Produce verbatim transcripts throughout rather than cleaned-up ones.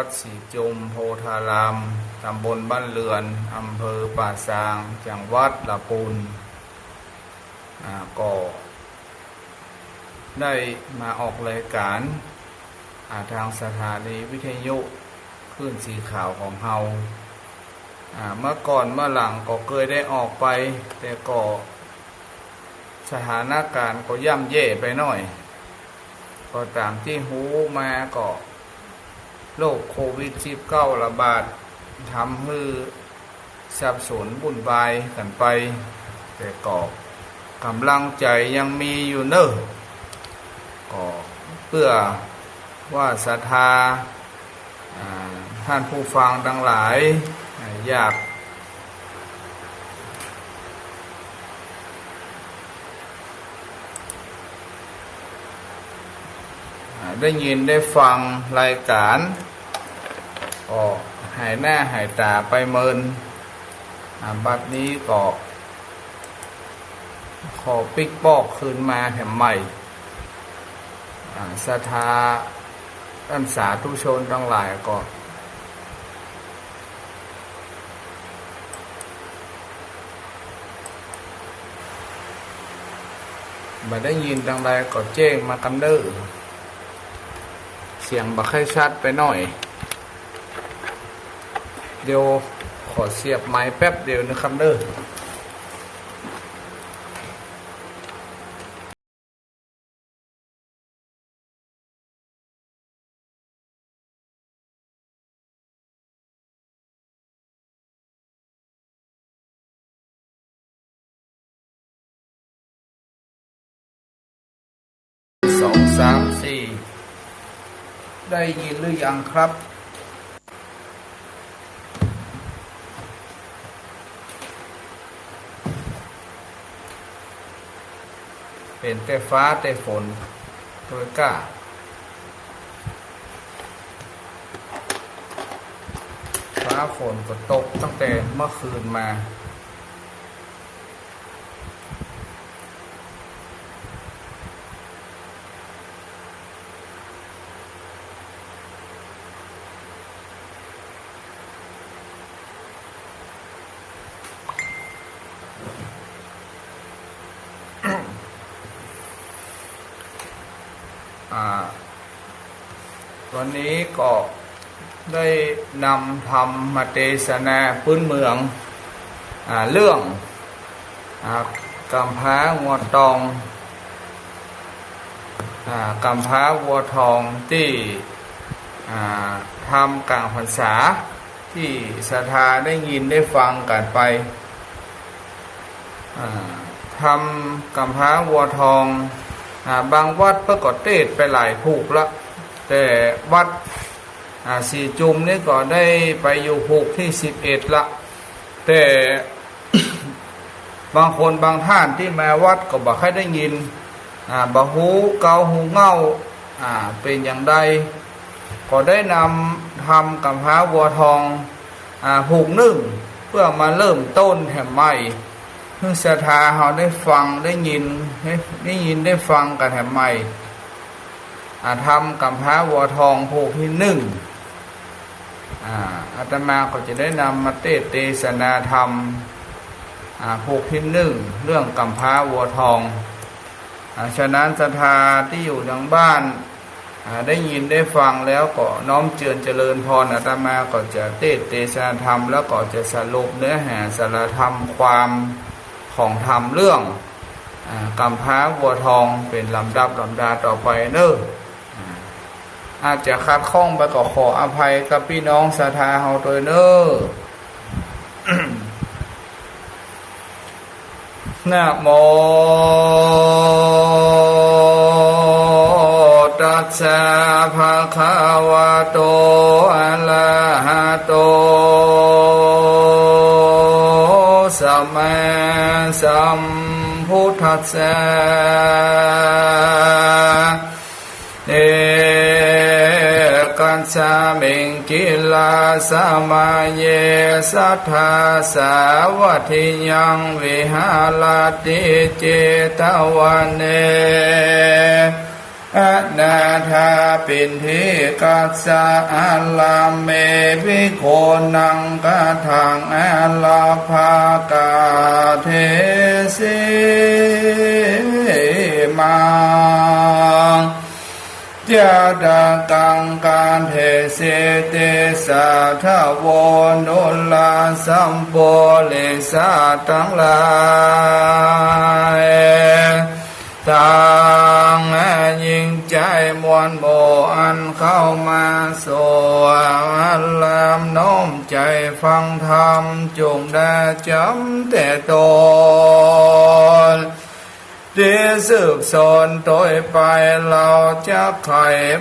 วัดศรีจุมโพธาราม ตำบลบ้านเรือน อำเภอป่าซาง จังหวัดละปูน อ่า ก็ได้มาออกรายการ อ่า ทางสถานีวิทยุคลื่นสีขาวของเฮา อ่า เมื่อก่อนเมื่อหลังก็เกยได้ออกไป แต่ก็สถานการณ์ก็ย่ำแย่ไปหน่อย ก็ต๋ามตี้ฮู้มาก็ โรคโควิดสิบเก้าระบาด ทำหื้อสับสนวุ่นวายกั๋นไป แต่ก็ก๋ำลังใจ๋ยังมีอยู่เน่อ ก็เปื้อว่าศรัทธา อ่า ท่านผู้ฟังตังหลาย อ่า อยาก อ่า ได้ยินได้ฟังรายการ ก็หายหน้าหายต๋าไปเมิน อ่า บัดนี้ก็ขอปิ๊กปอกคืนมาแหมใหม่ อ่า ศรัทธา ต้านสาธุชนตังหลายก็ บ่ได้ยินตังใดก็แจ้งมากั๋นเน่อ เสียงบ่ค่อยชัดไปหน่อย เดี๋ยวขอเสียบไมค์แป๊บเดียวนะครับเน่อ สอง สาม สี่ ได้ยินหรือยังครับ เป๋นแต่ฟ้าแต่ฝนโดยก้า ฟ้าฝนก็ตกตั้งแต่เมื่อคืนมา อ่า วันนี้ก็ได้นำธรรมเตสนาปื๊นเมือง อ่า เรื่อง อ่า ก๋ำพร้างัวตอง อ่า ก๋ำพร้าวัวทองตี้ อ่า ธรรมก๋างพรรษา ตี้ศรัทธาได้ยินได้ฟังกั๋นไป อ่า ธรรมก๋ำพร้าวัวทอง อ่า บางวัดเปิ้นก็เตสน์ไปหลายผูกละ แต่วัด อ่า ศรีจุมนี่ก็ได้ไปอยู่ผูกตี้สิบเอ็ดละ แต่ บางคนบางท่านตี้มาวัดก็บ่ค่อยได้ยิน อ่า บ่ฮู้เก๊าฮู้เง่า อ่า เป๋นอย่างใด ก็ได้นำธรรมก๋ำพร้าวัวทอง อ่า ผูกนึ่ง เปื้อมาเริ่มต้นแหมใหม่ หื้อศรัทธาเฮาได้ฟังได้ยิน ได้ ได้ยินได้ฟังกั๋นแหมใหม่ อ่า ธรรมก๋ำพร้าวัวทองผูกตี้นึ่ง อ่า อาตมาก็จะได้นำมาเตสน์เตสนาธรรม อ่า ผูกตี้นึ่ง เรื่องก๋ำพร้าวัวทอง อ่า ฉะนั้นศรัทธาตี้อยู่ตางบ้าน อ่า ได้ยินได้ฟังแล้วก็น้อมเจือนเจริญพร อาตมาก็จะเตสน์เตสนาธรรม แล้วก็จะสรุปเนื้อหาสาระธรรมความของธรรมเรื่อง อ่า ก๋ำพร้าวัวทองเป๋นลำดับลำดาต่อไปเน่อ อ่า อาจจะขัดข้องไปก็ขออภัยกับปี้น้องศรัทธาเฮาตวยเน่อ นะโม ตัสสะ ภะคะวะโต อะระหะโต สัมมาสัมพุทธัสสะ เอกัสสะมิงกิลาสะมะเย สัทธาสาวัตถิยังวิหะระติเจตะวะเน อนาถาปิณฑิกัสสะ อารัมเมภิกขุนัง กะถัง อารัปภะกะเทสิ มัง จาตะกัง กะเทสิ ติสสะ ทะโว นุลา สัปปุริสะตังหลาย ตังญิงใจ๋มวลหมู่อันเข้ามาสู่อาราม น้อมใจ๋ฟังธรรม จุ่งได้จ๋ำแต่ต๋น ตี้สืบสนตวยไป เฮาจักไข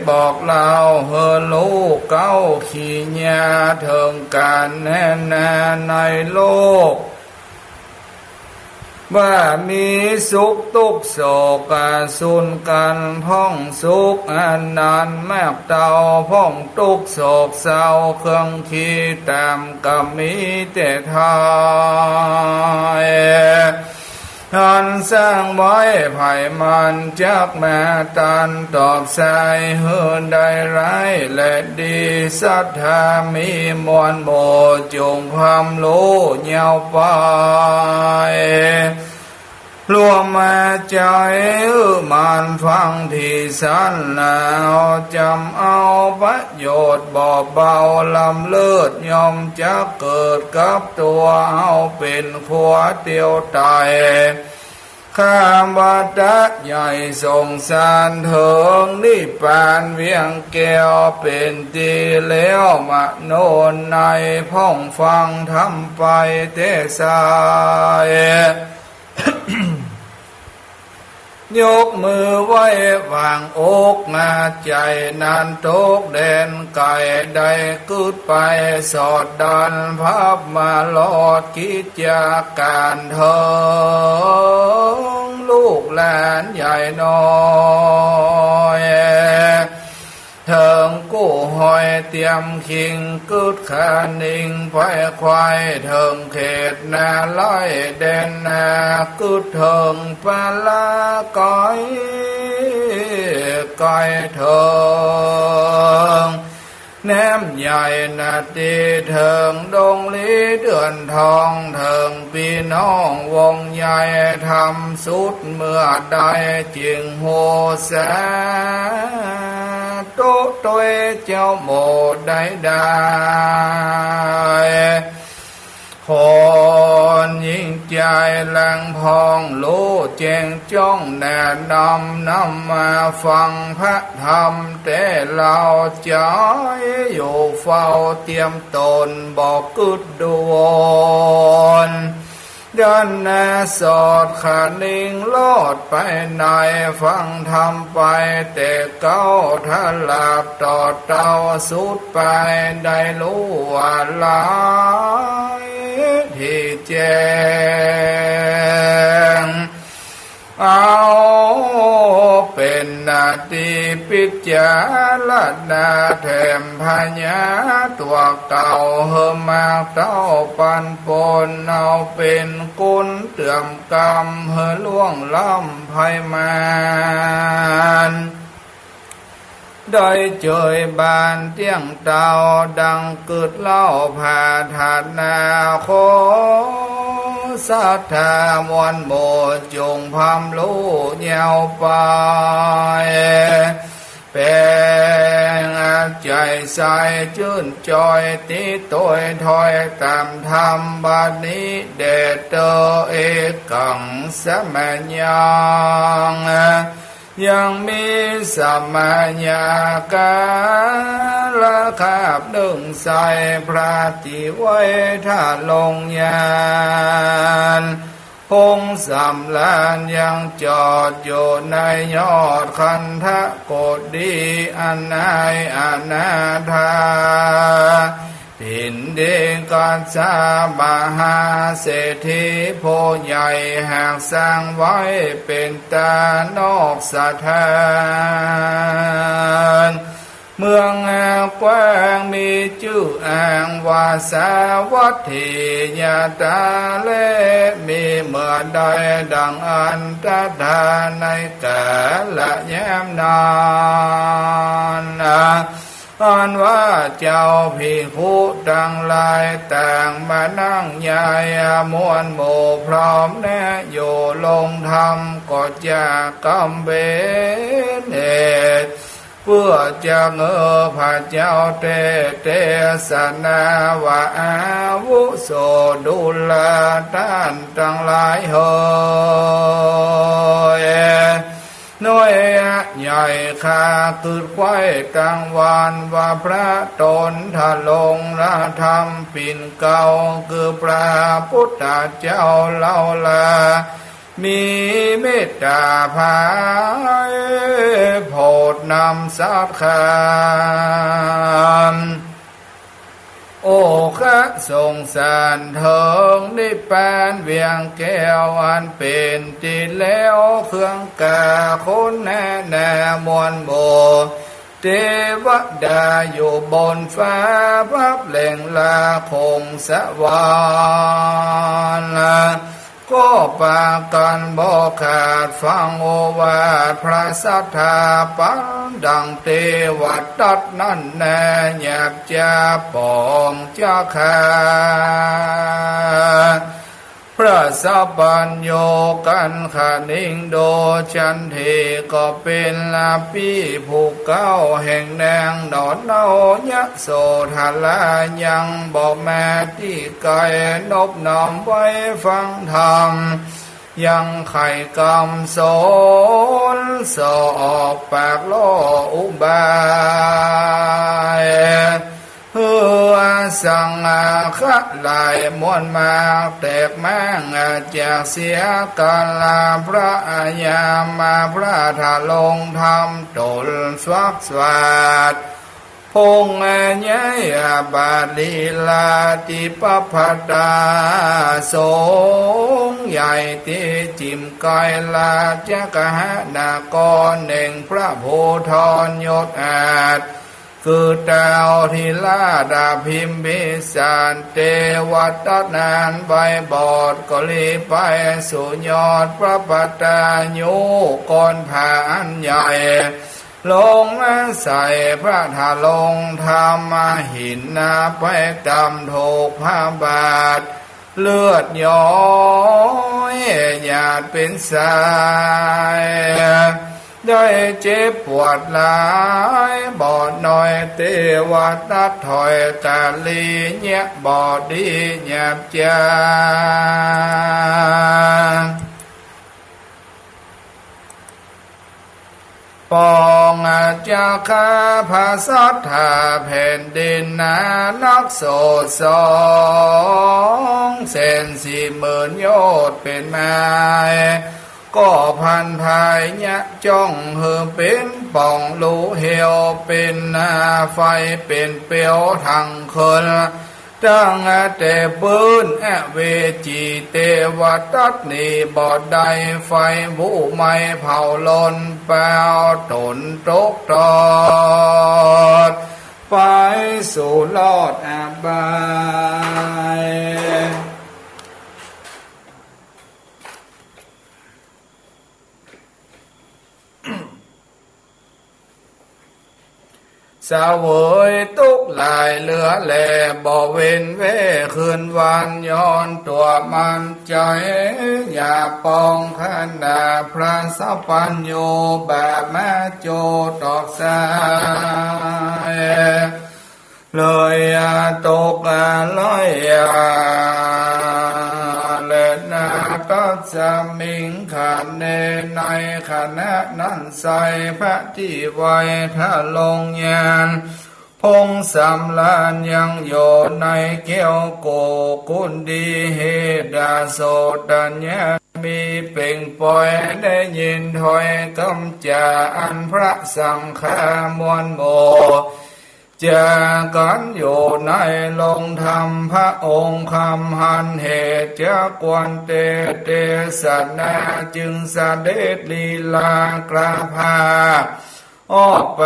บอกเล่าหื้อฮู้เก๊ากิริยาเถิงก๋านแนะนำในโลก ว่ามีสุขตุ๊กข์โศก อ่า สุนกั๋นพ่องสุข อันนั้นมากเต้าพ่องตุ๊กข์โศกเศร้า เครื่องขีต๋ามก็มีแต่ทาย อันสร้างไว้ ใผมันจักมาตันตอบใส่ หื้อได้ร้ายและดี ศรัทธามีมวลหมู่ จุ่งพร่ำฮู้ยาวไป รวมมาใจ๋หื้อมันฟังตี้สัน แล้วจ๋ำเอาประโยชน์บ่เบา ล้ำเลิศย่อมจักเกิดกับตั๋ว เอาเป๋นครัวเตียวไต่ ข้าพเจ้าใหญ่สงสาร เถิงนิพพานเวียงแก้ว เป๋นตี้แล้วมโนใน พ่องฟังธรรมไปแต่ไส ยกมือไหว้วางอก หน้าใจ๋นั้นตกแดนไก๋ ได้กึ๊ดไปสอดดัน พับมารอดกิจก๋านเถิง ลูกหลานใหญ่น้อย เถิงกู้ฮอยเตียมคิง กึ๊ดคะนิงไปไขว่ เถิงเขตนาไล่แดนนา กึ๊ดเถิงปะละก๋อย ก๋อยเถิงแหนมใหญ่นาตี้ เถิงดงลีเดือนทอง เถิงปี้น้องวงใหญ่ ธรรมสุดเมื่อใด จึงฮู้สาธุตวยเจ้าหมู่ได้ได้ คนญิงใจ๋แหลงพ่องฮู้แจ้งจ้องแนะนำ นำมาฟังพระธรรมแต่เฮาใจ๋ อยู่เฝ้าเตียมต๋นบ่กึ๊ดด่วน ด้านหน้าสอดคะนิงลอดไปใน ฟังธรรมไปแต่เก๊า ถ้าหลับต่อเต้าสุดไป ได้ฮู้ว่าหลายตี้แจ้ง เอาเป๋นหน้าตี้ปิจารณาแถมพญาตั๋วเก่า หื้อมากเต้าปันปน เอาเป๋นกุณเตื้อมกำ หื้อล่วงล้ำภัยมาร ได้เจยบานเตี้ยงเต้า ดังกึ๊ดเล่าผาถนา ขอศรัทธามวลหมู่ จุ่งพร่ำฮู้ยาวไป เป๋นใจ๋ใสจื้นจอย ติตวยถอยต๋ามธรรม บัดนี้แด่เต้อ เอกังสะมะยัง ยังมีสะมะยะก๋าละคาบนึ่งใส่ พระตี้ไหว้ถ้าลงยาน พงสำราญยังจอดอยู่ในยอดคันธะโกฏี อันนายอนาถา ปิณฑิกัสสะมหาเศรษฐีผู้ใหญ่ หากสร้างไว้เป๋นต๋านอกสถาน เมืองแคว้นมีจื้ออ้างว่าสาวัตถี ยะถา แล มีเหมือนใดดั่งอันตถาในกาละยามนั้น อันว่าเจ้าภิกขุตังหลายต่างมานั่งใหญ่มวลหมู่พร้อมแน่อยู่ โฮงธรรมก็จักกำเพ็ญเหตุ เปื้อจักเออพระเจ้าเตเตสนาว่า อาวุโสดูราต้านตังหลายเหย น้อยใหญ่ข้าเกิดใคว่ตังวานว่าพระต๋นทรงละธรรมปิ่นเกล้า คือพระปุทธเจ้าเฮาลา มีเมตต๋าผายโผดนำสัตว์ข้า โอคะสงสารเถิงนิพพานเวียงแก้วอันเป๋นตี้แล้ว เครื่องกาคนแน่นามวลหมู่ เตวดาอยู่บนฟ้าพับแหล่งลาคงสวรรค์ ก็ปากั๋นบ่ขาดฟังโอวาทพระสัตถาปั๋นดั่งเตวทัตนั้นแน่ หยาบจ๊าป๋องเจ้าข้า พระสัพพัญญูกัณขนิงค์ ดูฉันทีก็เป๋นละปี้ผู้เก๊าแห่งนางหนอนเน่ายโสธรา ยังบ่มาตี้ไก๋ นบน้อมไหว้ฟังธรรม ยังไขกำสอน ส่อออกปากล่ออุบาย หื้อสังฆะหลายมวลมากแตกม้างจากเสียกาละ พระอาญามาพระทรงธรรมต๋นสวักสวาท พงษ์ใหญ่บาทลีลาติปพัตตา สงฆ์ใหญ่ตี้จิ่มไกลราชกหนคร แห่งพระภูธรยศอาจ คือเต้าธิราชอภิมพิสาร เตวทัตนั้นใบบอดก็หลีไปสู่ยอดพระปัตตายุ ก้อนผาอันใหญ่ ลงมาใส่พระทรงธรรมหินนาไปตำถูกพระบาท เลือดย้อยหยาดเป๋นสาย ได้เจ็บปวดหลาย บอดน้อยเตวทัตถอยกาลี เยียะบ่ดีหยาบจ๊า ป๋องเจ้าข้าพระสัตถาแผ่นดินนานักโสดสองแสนสี่หมื่นโยชน์เป๋นไม้ ก็พันทายเยียะจ้องหื้อเป๋นป๋องรูเหว เป๋นนาไฟเป๋นเปลวทั้งคืน ตั้งแต่ปื้นอเวจีเตวทัตหนีบ่ได้ ไฟบุไหม้เผาลน ปาวต๋นตกตอด ไปสู่รอดอบาย เสวยตุ๊กข์หลายเหลือแล บ่เว้นแว่คืนวัน ย้อนตั๋วมันใจ๋ อย่าปองขนาพระสัพพัญญู บาปมาโจตอกสาย เลยตกลอยและนาตัสมิงขเณ ในขณะนั้นไส้พระตี้ไวทรงญาณ พงษ์สำราญยังอยู่ในแก้วโกกุณฑี เหดาโสตัญญามีเป่งป่อย ได้ยินถ้อยกำจ๋าอันพระสังฆามวลหมู่ จ๋ากั๋นอยู่ในโฮงธรรม พระองค์คำหันเหตุจักควรเตเตสนา จึงเสด็จลีลากราภาค ออกไป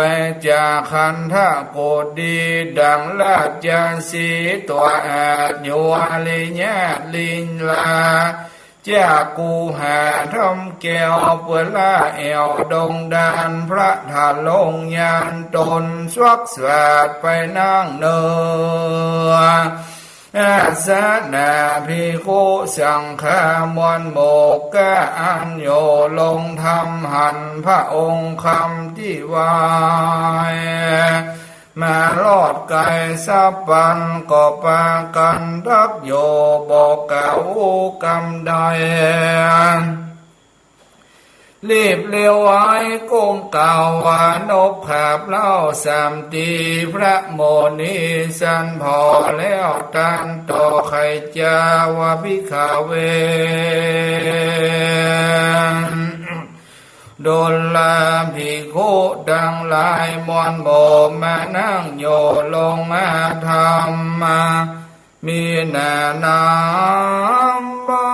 จากคันธกุฏี ดังราชสีห์ตั๋วอาช อยู่อริยะลีลา จากกุหาถ้ำแก้ว เปื้อละแอ่วดงดาน พระธาตุลงยานตน สวักสวาทไปนั่งเนิน อาสนะภิกขุสังฆามวลหมู่ ก้าอันอยู่ลงธรรมหั้น พระองค์คำตี้ไหว้ มารอดไกลสักปาน ก็ปากั๋นตักอยู่ บ่กล่าวอู้กำใด รีบเร็วไวก้มกราบว่านบขาบเล้าสามตี พระมุนีสันผ่อแล้วตรัสต่อไขจาว่า ภิกขเว ดูราภิกขุตังหลายมวลหมู่ มานั่งอยู่ลงมาธรรมะ มีหน้าน้ำบ่อ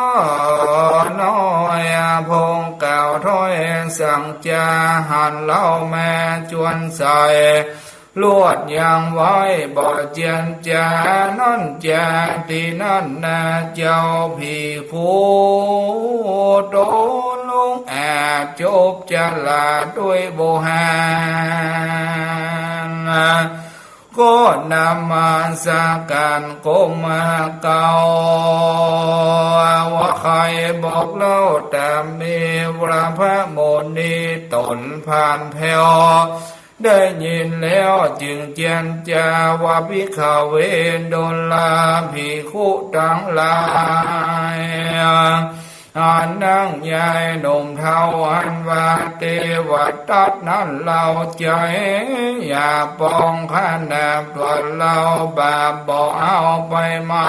น้อย พงกล่าวถ้อยสั่งจา หันเล้ามาจวนใส่ ลวดยังไว้บ่เจียนจา นั้นจาตี้นั้นนา เจ้าภิกขุต๋นองอาจจบจลาดด้วยบ่หา ก็นมัสก๋านก้มกราบว่า ใค่บอกเล่าต๋ามมี ว่าพระมุนีต๋นผ่านแผ้ว ได้ยินแล้วจึงเจียนจาว่า ภิกขเว ดูราภิกขุตังหลาย อันนางยายหนุ่มเฒ่าอันว่าเตวทัตนั้นเล่า ใจ๋หยาบปองขนาดตั๋วเล่า บาปบ่เอาไปไหม้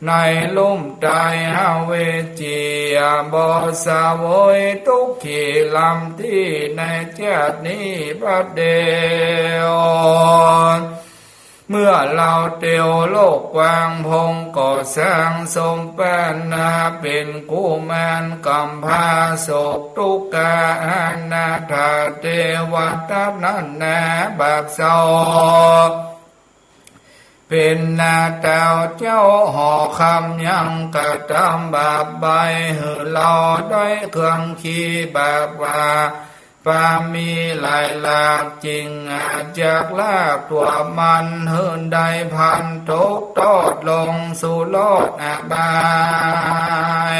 ในลุ่มใต้อเวจี๋ บ่เสวยตุ๊กข์ขีรำตี้ในจาตินี้บัดเดี่ยว เมื่อเล่าเตียวโลกกว้าง พงก็สร้างสมปันนา เป๋นกุมารก๋ำพร้า โศกตุ๊กข์กาอนาถา เตวทัตนั้นนา บาปเศร้า เป๋นนาต๋าวเจ้าหอคำ ยังกระตำบาปใบ้ หื้อเล่าได้เครื่องขี้บาปว่า ปามีหลายหลาก จึงอาจจักลากตั๋วมัน หื้อได้พลันตกตอดลงสู่โลกอบาย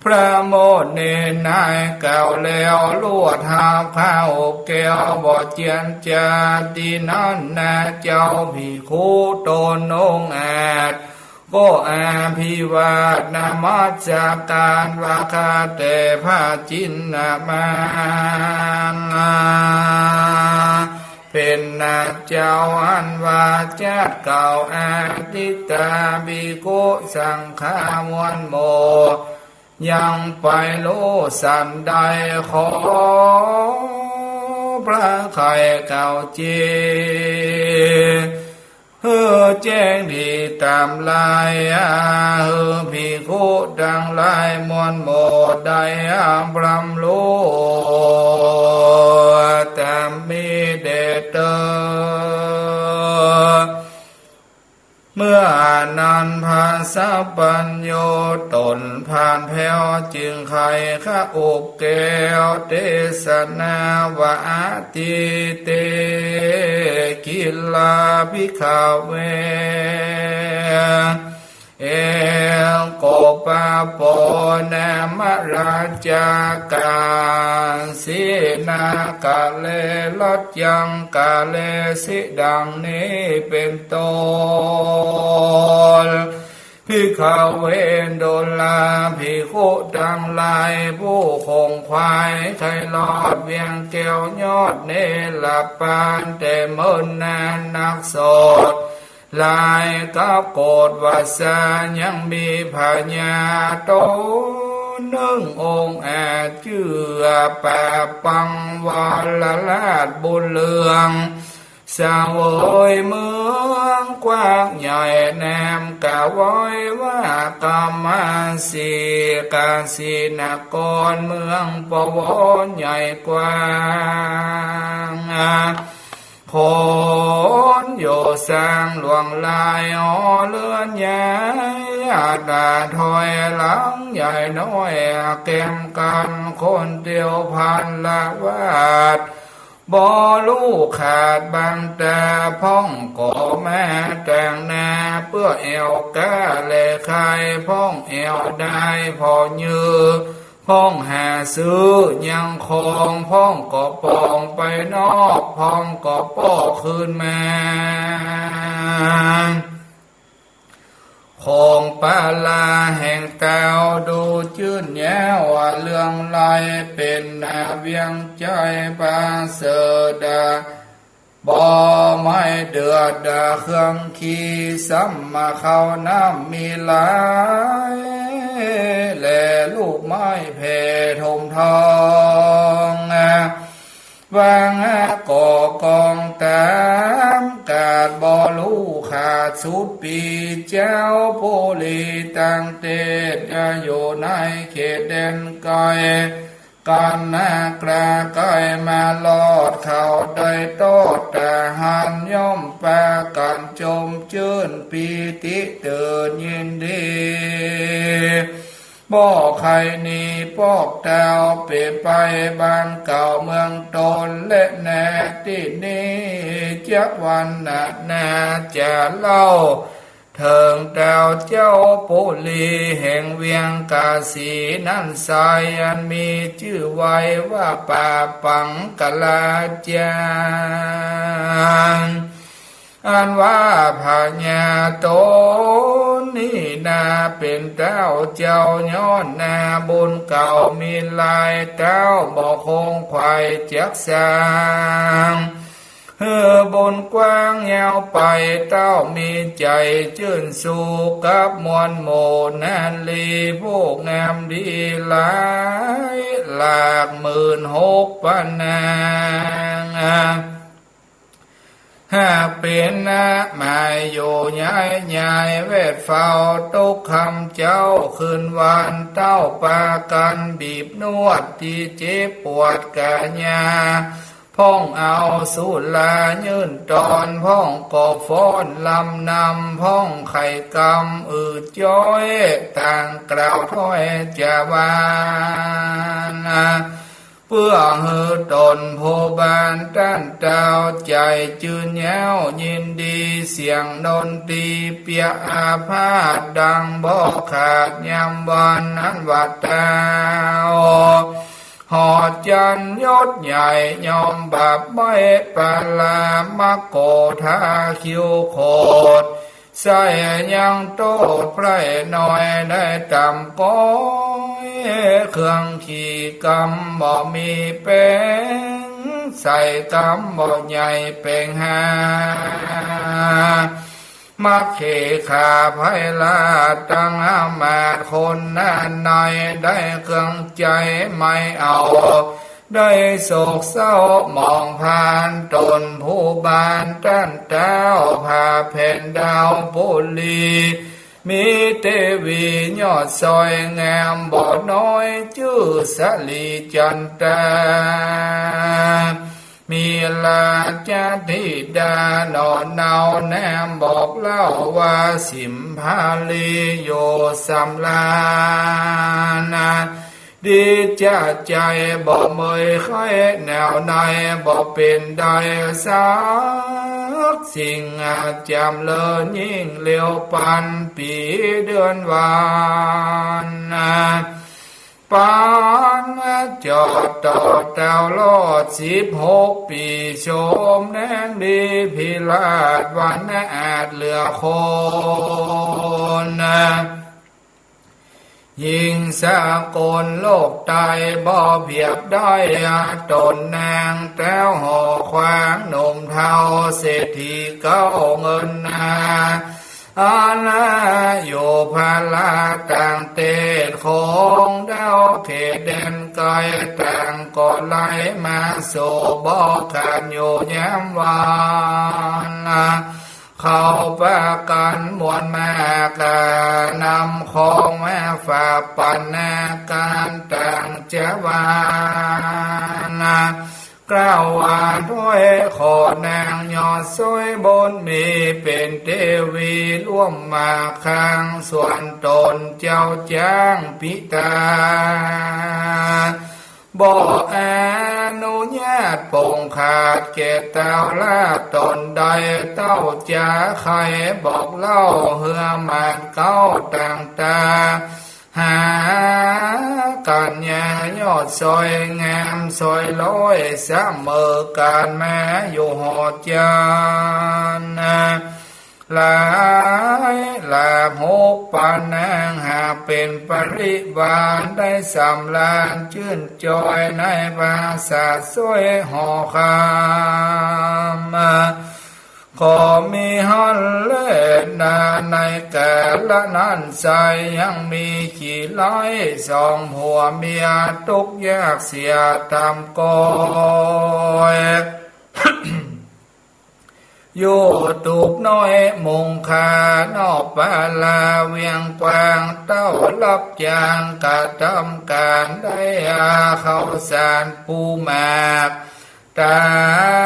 พระมุนีนายกล่าวแล้ว ลวดหาบข้าวแก้วบ่เจียนจา ตี้นั้นนา เจ้าภิกขุต๋นองอาจ ก็อภิวาทนมัสก๋านว่า ข้าแต่พระจินนามาน เป๋นนาเจ้าอันว่า จาติเก่าอดิตตาภิกขุสังฆามวลหมู่ ยังไปฮู้สันใด ขอพระไขกล่าวเจ หื้อแจ้งดีต๋ามลาย หื้อภิกขุตังหลายมวลหมู่ได้บรรลุต๋ามมีแด่เตอ เมื่อนั้นพระสัพพัญญูต๋นผ่านแผ้ว จึงไขขอุบแก้วเตสนาว่า อทิเต กิลลา ภิกขเว เอโกปปโป นามราชา กาสีนากาเล รัชยังกาเลสิ ดังนี้เป๋นต้น ภิกขเว ดูราภิกขุตังหลาย ผู้คงขวายใค่รอดเวียงแก้วยอดเนรปาน แต่เมินนานนักโสด หลายกับโกฏวาสา ยังมีพญาต๋นนึ่งองค์อาจจื้อปาปังวรราชบุญเรือง เสวยเมือง กว้างใหญ่แนมกะไว้ว่ากำมะสี กสิณกรเมืองปวรใหญ่กว้าง คนอยู่สร้างหลวงหลายหอเรือนใหญ่ อัตถอยหลังใหญ่น้อยเก็มกั๋น คนเตียวพันละวาด บ่ฮู้ขาดบางต๋า พ่องก็มาแต่งหน้าเปื้อแอ่วก๊าแลขาย พ่องแอ่วดายผ่อยื้อ พ่องหาซื้อยังของ พ่องก็ป่องไปนอก พ่องก็ป้อคืนมา ของปาลาแห่งเต้าดูจื้นแย้ว เลื่องไหลเป๋นนาเวียงใจ๋ประเสริฐ บ่ไม้เดือดเครื่องขี้ ซ้ำมาเข้าน้ำมีหลาย และลูกไม้แผ่ถมทอง วางก่อกองต๋ามกาดบ่ฮู้ขาดสุดปี๋ เจ้าปุรีตังเตศอยู่ในเขตแดนไก๋ กั๋นนา กล้าใก้มารอดเข้าได้ตอด ทหารย่อมปากั๋นจมจื้นปีติตื่นยินดี บ่ใค่หนีปอกเต้าเป๋ไปบ้านเก่าเมืองต๋น และแน่ตี้นี้จักวรรณนาจะเล่า เถิงเต้าเจ้าปุรีแห่งเวียงกาสีนั้นไซร้ อันมีจื้อไว้ว่าป่าปังกลาจารย์ อันว่าพญาต๋นนี้นาเป๋นเต้าเจ้า ย้อนนาบุญเก่ามีหลาย เต้าบ่คงไขว่จักสร้าง หื้อบุญกว้างยาวไป เต้ามีใจ๋จื้นชูกับมวลหมู่นารีผู้งามดีหลายหลากหมื่นหกปะนาง หากเป๋นนาหมายอยู่ย้ายใหญ่แวดเฝ้า ตุ๊กค่ำเจ๊าคืนวัน เต้าปากั๋นบีบนวดตี้เจ็บปวดก๋ายา พ่องเอาสุรายื่นต๋อน พ่องก็ฟ้อนรำนำ พ่องไขว่กำอือจ๊อย ต่างกล่าวถ้อยจาวานา เปื้อหื้อต๋นผู้บ้านต้านเต้าใจ๋จื้นแย้วยินดี เสียงดนตรีเปียอาพาธดังบ่ขาดยามวัน อันว่าเต้า หอจันทร์ยศใหญ่ยอมบับไว้ ปาลามัคโขธาคิ้วโขด ใส่ยังโต้ษใคร่น้อยได้ต่ำก้อย เครื่องขีกำบ่มีแป๋ง ใส่กำบ่ใหญ่แป๋งหา มัคเขขาไพร่ราชตังอำมาตย์คนนั้นใน ได้เครื่องใจ๋ไม่เอา ได้โศกเศร้าหมองพาน ต๋นผู้บ้านต้านเต้า ผ่าแผ่นดาวปุรี มีเตวียอดสวยงามบ่น้อย จื้อสะหลีจันตา มีราชธิดาหน่อเนาแนมบอกเล่าว่า สิมพาลีอยู่สำราญนา ดีจะใจ๋บ่เมยใค่แนวใน บ่เป๋นได้สักสิ่ง จำเริญยิ่งเร็วปันปี๋เดือนวันนา ปานจอดต่อเต้ารอดสิบหกปี๋ โฉมแนงดีพิราชวรรณอาจเหลือคนนา หญิงสากลโลกใต้บ่เปรียบได้ ต๋นนางแต้วหอขวางหนุ่มเฒ่าเศรษฐีเก๊าเงินนา อาณาอยู่พาราต่างเตศของเต้าเขตแดนไก๋ ต่างก็ไหลมาสู่บ่ขาดอยู่ยามวันนา เขาปากั๋นมวลมาก นำของมาฝากปั๋นนาก๋านต่างจังหวัด กล่าวว่า ถ้วยขอนางยอดสวยบนมี เป๋นเตวีร่วมมาฆาง ส่วนต๋นเจ้าจ๊างปิตา บ่อนุญาตปงขาดแก่เต้าละต๋นใด เต้าจาใค่บอกเล่าเฮือหมานเก๊าต่างต๋า หากั๋นยายอดสวยงามสวยลอย เสมอกั๋นมาอยู่หอจันทร์ หลายหลากหกปานนาง หากเป๋นปริวารได้สำราญจื้นจอยในปราสาทสวยหอคำ ขอมีหั้นแลนา ในกาละนั้นไส้ ยังมีขี้ไร้สองผัวเมีย ตุ๊กยากเสียต่ำก้อย อยู่ตูบน้อยมุงคา นอกปาลาเวียงกว้าง เต้าฮับจ้างกระตำก๋านได้ อาเข้าสารปูหมาก ต๋า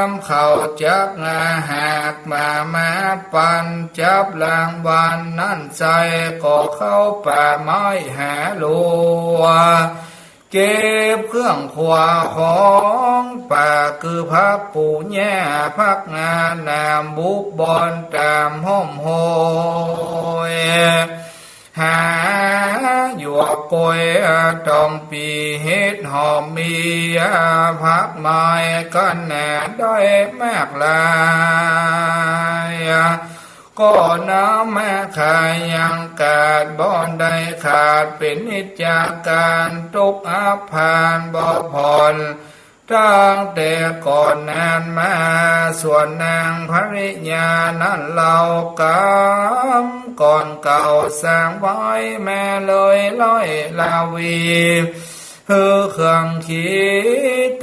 มเข้าจักอาหากมา มาปันจับรางวัลนั้นไส้ ก็เข้าป่าไม้หาลัว เก็บเครื่องครัวของป่า คือผักปูหญ้าผักงา หนามบุบบอนต๋ามฮ่มโฮย หาหยวกกล้วยตองปี เห็ดหอมมี ผักไม้กั๋นนาได้มากหลาย ก็นำมาขายยังก๋านบ่ได้ขาด เป๋นนิจจาการ ตุ๊กอับผ่านบ่ผ่อน ตั้งแต่ก่อนนานมา ส่วนนางภริยานั้นเฮากำก่อนเก่าสร้างไว้มาเลยร้อยราวี หื้อเครื่องขี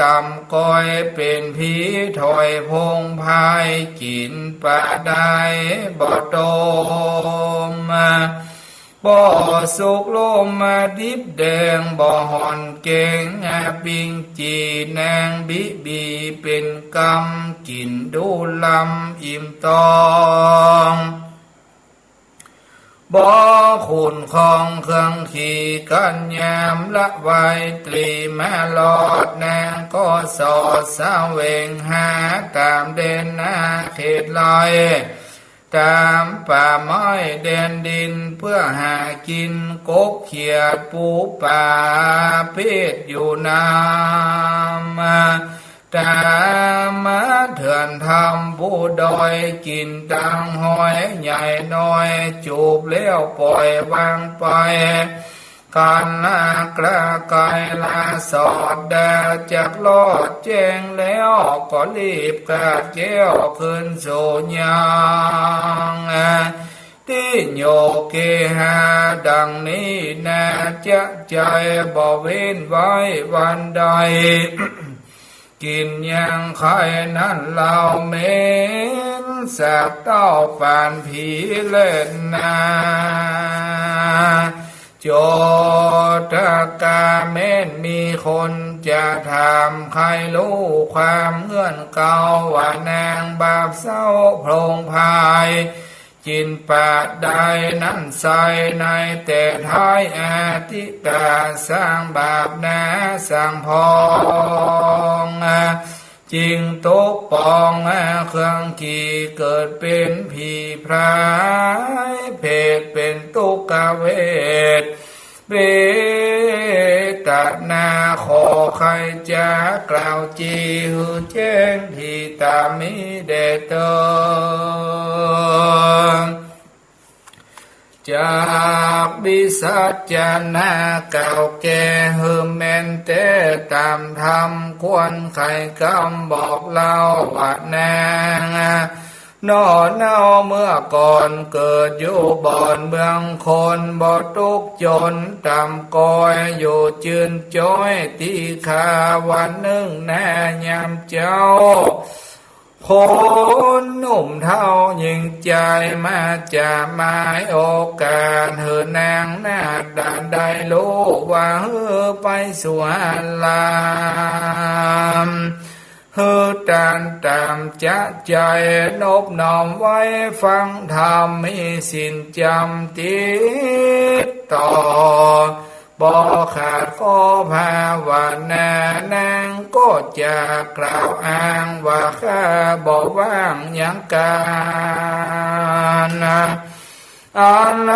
ต่ำก้อย เป๋นผีถอยพงพาย กิ๋นปะได้บ่ต้ม บ่สุกลมมาดิบแดง บ่ห่อนเก๋งอาปิงจี นางบิบีเป๋นกำ กิ๋นดูลำอิ่มตอง บ่ขุ่นคองเครื่องขีกั๋นยามละไว ตรีมาลอด นางก็สอดเสวงหา ต๋ามแดนนาเขตไร่ ต๋ามป่าไม้แดนดิน เปื้อหากิ๋นกบเขียดปูป๋า เพศอยู่นำ ต๋ามเถื่อนถ้ำภูดอย กิ๋นตังหอยใหญ่น้อย จูบแล้วป่อยวางไป กั๋นละกระไกละสอดดา จักลอดแจ้งแล้ว ก็รีบกาดแก้วคืนสู่ยัง ติโยเกหา ดังนี้นา จะใจ๋บ่เว้นไว้วันใด กิ๋นยังใค่นั้นเฮา เหม็นสาบเต้าปานผีเล่นนา โจทกา แม้นมีคนจะถามใค่ฮู้ความเงื่อนเก่า ว่านางบาปเศร้าโผงผาย กิ๋นปะได้นั้นไส้ ในแต่ท้ายอดีตสร้างบาปนาสร้างพอง จึงตกปองเครื่องขีเกิดเป๋นผีพราย เพศเป๋นตุ๊กเวท เวทนา ขอใค่จะกล่าวจี่หื้อแจ้ง ตี้ต๋ามีแด่เติง จากวิสัชนาเก่าแก่ หื้อแม่นแต๊ต๋ามธรรม ควรใค่กำบอกเล่า ว่านางหน่อเน่าเมื่อก่อน เกิดอยู่บ่อนเมืองคน บ่ตุ๊กจนต่ำก้อย อยู่จื้นจ้อยตี้คา วันนึ่งแน่ยามเจ๊า คนหนุ่มเฒ่าหญิงใจ๋มาจะหมายโอกาสหื้อนางนาฏได้ฮู้ว่าหื้อไปสู่อาราม หื้อตานต๋ามจะใจ๋ นบน้อมไหว้ฟังธรรม มีศีลจ๋ำติดต่อ บ่ขาดข้อภาวนา นางก็จะกล่าวอ้างว่าข้าบ่ว่างยังก๋าน อัน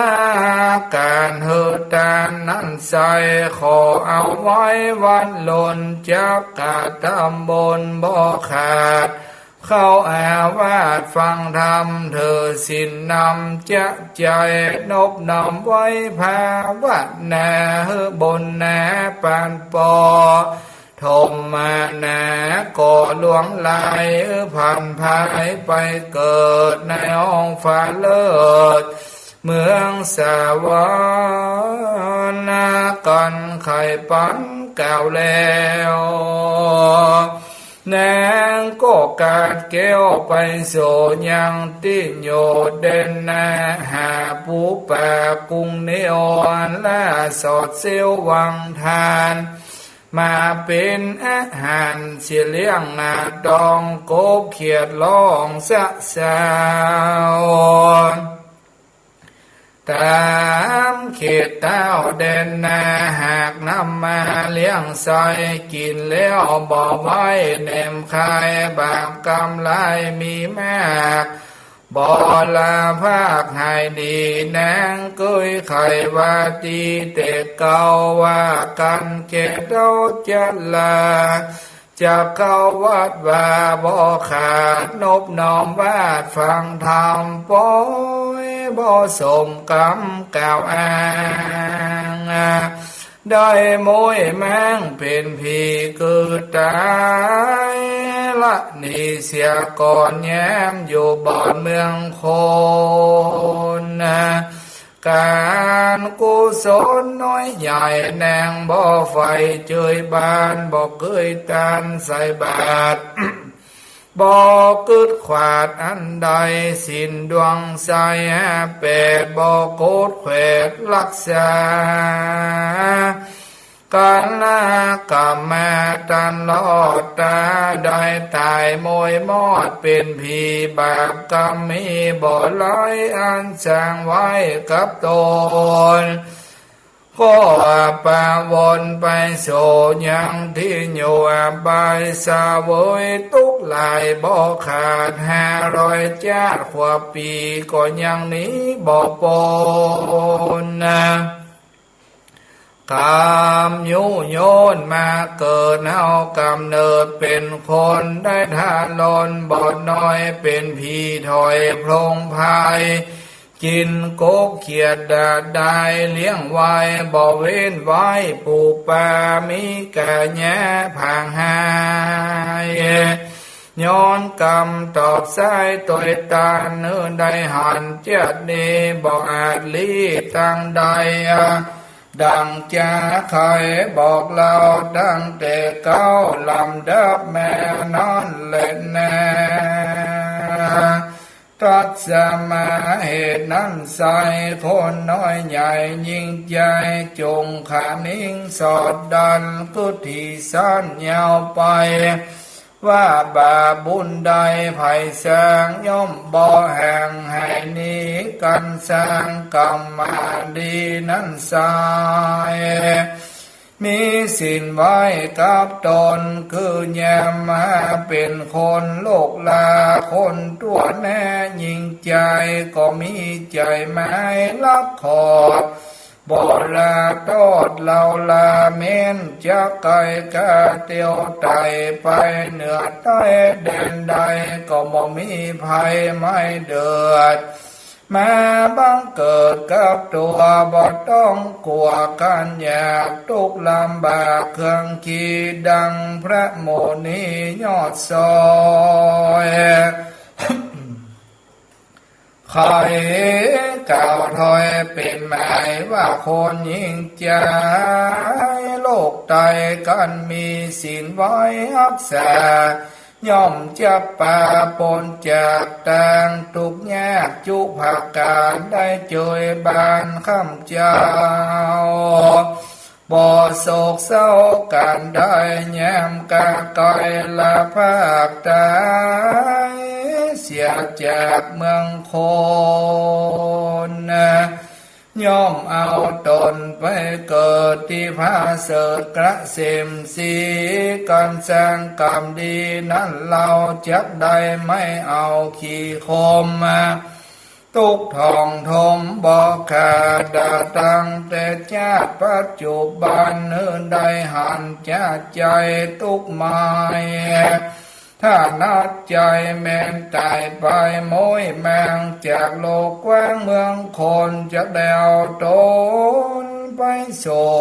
ก๋านหื้อตานนั้นใส่ ขอเอาไว้วันลน จักกระทำบุญบ่ขาด เข้าอาวาสฟังธรรม ถือศีลนำจะใจ๋ นบน้อมไหว้ภาวนา หื้อบุญหนาปานปอ โทมนาก็หลวงหลาย ผันพายไปเกิดในห้องฟ้าเลิศ เมืองสวรรค์ กั๋นไขปันกล่าวแล้ว นางก็กาดแก้วไปสู่ยังตี้อยู่แดนนา หาปูปลากุ้งเนียว อันละสอดเสี้ยวหวังทาน มาเป๋นอาหารเสียเลี้ยงนาตอง กบเขียดร้องสะเซา ต๋ามเขตเต้าแดนนา หากนำมาเลี้ยงใส่ กิ๋นแล้วบ่ไหวแหนมคาย บาปกรรมหลายมีมาก บ่ละภาคหายดี นางเกยไขว่าตี้แต่เก่า ว่ากั๋นแก่เต้าจะลา จะเข้าวัดวาบ่ขาด นบน้อมไหว้ฟังธรรม ปอยบ่สมกำกล่าวอ้าง ได้ม้วยม้างเป๋นผีเกิดต๋าย ละหนีเสียก่อน แย้มอยู่บ่อนเมืองคน ก๋านกุศลน้อยใหญ่ นางบ่ใฝ่เจยบาน บ่เกยตานใส่บาตร บ่กึ๊ดขวาดอันใด ศีลดวงใสห้าแปด บ่โกรธแขวดรักษา ก๋านละกรรมมาตลอดต๋า ได้ต๋ายม้วยมอดเป๋นผี บาปกรรมมีบ่หลาย อันสร้างไว้กับต๋น ก็อัปปะวนไปสู่ยังตี้อยู่อบาย เสวยตุ๊กข์หลายบ่ขาด ห้าร้อยจ๊าดขวบปี๋ ก็ยังหนีบ่ป๊นนา กรรมยุยงมาเกิด เฮากำเนิดเป๋นคน ได้ทารกบ่น้อย เป๋นผีถอยพลงพาย กิ๋นกบเขียดดาดดาย เลี้ยงไว้บ่เว้น ไว้ปูปลามีก๋าเยียะผางหาย ย้อนกรรมตอบใส้ตวยตาน หื้อได้หันเจียดนี้ บ่อาจลี้ตางใด ดั่งจาใค่บอกเล่าตั้งแต่เก๊า ลำดับมานั้นแลนา ตัสมา เหตุนั้นไส้ คนน้อยใหญ่ยิ่งใจ๋ จุ่งขะนิงสอดดัน กึ๊ดตี้สั้นยาวไป ว่าบาปบุญใดใผสร้าง ย่อมบ่ห่างหายหนีกั๋น สร้างกรรมอันดีนั้นไส้ มีศีลไว้กับต๋น คือยามมาเป๋นคน โลกลาคนตั๋วแน่ ยิ่งใจ๋ก็มีใจ๋หมายรักขอด บ่ละตอดเล่าลา แม้นจะไก๋ก๋าเตียวไต่ ไปเหนือใต้แดนใด ก็บ่มีภัยไม่เดือด มาบังเกิดกับตั๋ว บ่ต้องกั๋วกั๋นอยาก ตุ๊กข์ลำบากเครื่องขีด ดั่งพระมุนียอดซอย ใค่กล่าวถอยเป๋นหมาย ว่าคนยิ่งใจ๋ โลกไต้กั๋นมีศีลไว้ฮักษา ย่อมจับปาป๊นจากตางตุ๊กยากจุกผะก๋าน ได้เจยบานคำเจ้า บ่โศกเศร้าก๋านใด ยามกาไกลละพรากต๋าย เสียจากเมืองคน ย่อมเอาต๋นไปเกิดตี้ผาเสริฐเกษมศรี ก๋านสร้างก๋รรมดีนั้นเล่า จักได้ไม่เอาขี้คม ตุ๊กถ่องถมบ่ขาด ตั้งแต่จาติปัจจุบัน หื้อได้หันจากใจ๋ตุ๊กมาย ถ้านัดใจ๋แม่นต๋ายไป ม้วยแมงจากโลกกว้างเมืองคน จักได้เอาต๋นไปสู่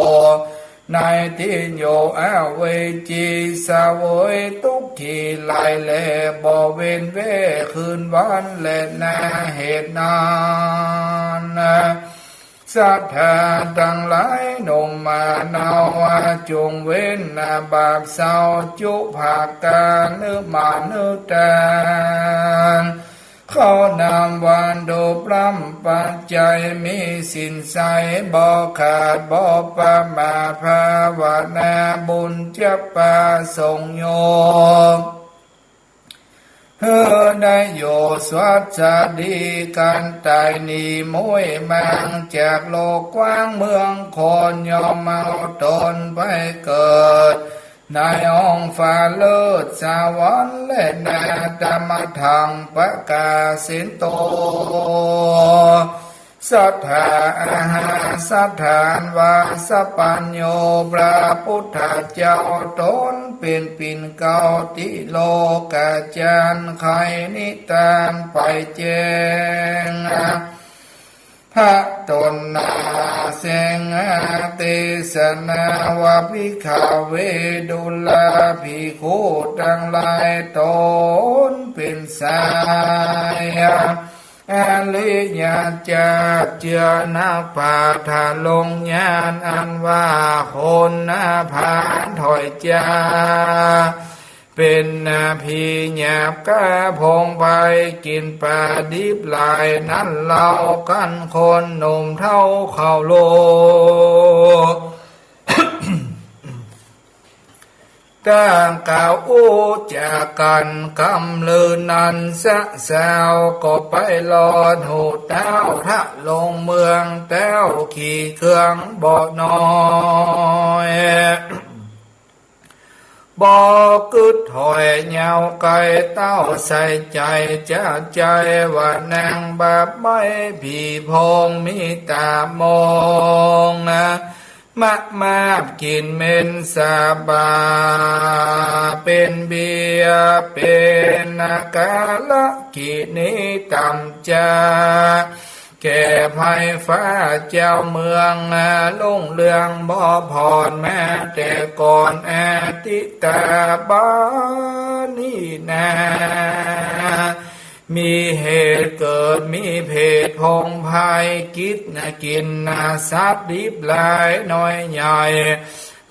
ในตี้อยู่อเวจี เสวยตุ๊กขีไหล่แล บ่เว้นเว้นคืนวันแลนา เหตุนั้นนา ศรัทธาตังหลายหนุ่มมาเนา ว่าจงเว้นนาบาปเศร้าจุกผะก๋าน นึกมานึกตาน เข้านำวัตถุพร่ำปัจจัย มีศีลใสบ่ขาดบ่ประมาท ภาวนาบุญจับปาสงฆ์โยม หื้อได้อยู่สวัสดี ก๋านต๋ายหนีม้วยแมงจากโลกกว้างเมืองคน ย่อมเอาต๋นไปเกิด ในห้องฟ้าเลิศสวรรค์แลนา ตมะทังปะกาเสโต ศรัทธาอาหารสถานวาสปัญโญ พระพุทธเจ้าต๋นเป๋นปิ่นเกล้าตี้โลกาจารย์ ใค่นิทานไปแจ้ง พระต๋นนาแสดงเตสนาว่า ภิกขเว ดูราภิกขุตังหลาย ต๋นเป๋นสาย อริยเจ้าเจื้อนักปราชญ์ลงญาณ อันว่าคนหน้าผาถอยจา เป๋นผีหยาบก้าผงไพร กิ๋นป๋าดิบหลาย นั้นเล่า กั๋นคนหนุ่มเฒ่าเขาโล ต้ากล่าวอู้จ๋ากั๋นกำลือนั้น สะสาวก็ไปลอดหูเต้า ทะลงเมืองแต๊ว ขี่เครื่องบ่น้อย บ่กึ๊ดถอยยาวไกล เต้าใส่ใจ๋จะใจ๋ว่านางบาปไม้ ผีโพงมีต๋ามอง มะมาบกิ๋นเหม็นสาบา เป๋นเบียร์ เป๋นอาก๋าระกิริ ต่ำจา แก่ไพร่ฟ้าเจ้าเมือง รุ่งเรืองบ่ผ่อน แม้แต่ก่อน อดีตบาดนี้นา มีเหตุเกิด มีเพศผงไพร กิ๋นกิ๋นสัตว์ดิบหลายน้อยใหญ่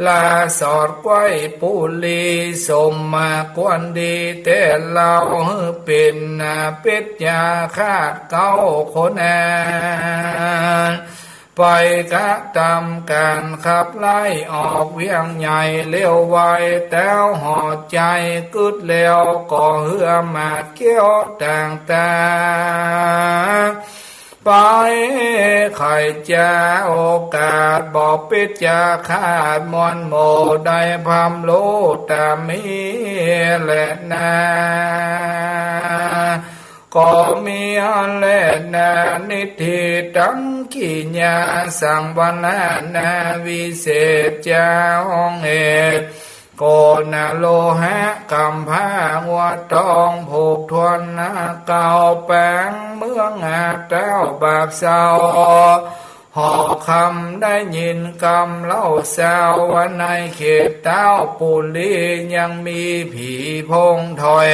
ลาสอดไขว้ปุรี สมควรดีแต๊เล่า หื้อเป๋นเป๋นยาฆาตเก้าคนนั้น ไปกระตำก๋านขับไล่ออกเวียงใหญ่เร็วไว แต๊วห่อใจ๋กึ๊ดแล้ว ก็เฮือมาเกี้ยวต่างตา ไปไขจ๋าโอกาส บ่เป๋นจาฆาตมวลหมู่ ได้พร่ำฮู้ต๋ามนี้แลนา ก็มีอันแลนา นิทธิตังกิยา สังวรนาวิเศษจา ห้องเหตุ โกณโลหะกำพร้า งัวตองผูกถ้วนนาเก่า แป๋งเมืองหาเต้าบาปเศร้า หอคำได้ยินกำเล่าซาว ว่าในเขตเต้าปุรี ยังมีผีโพงถอย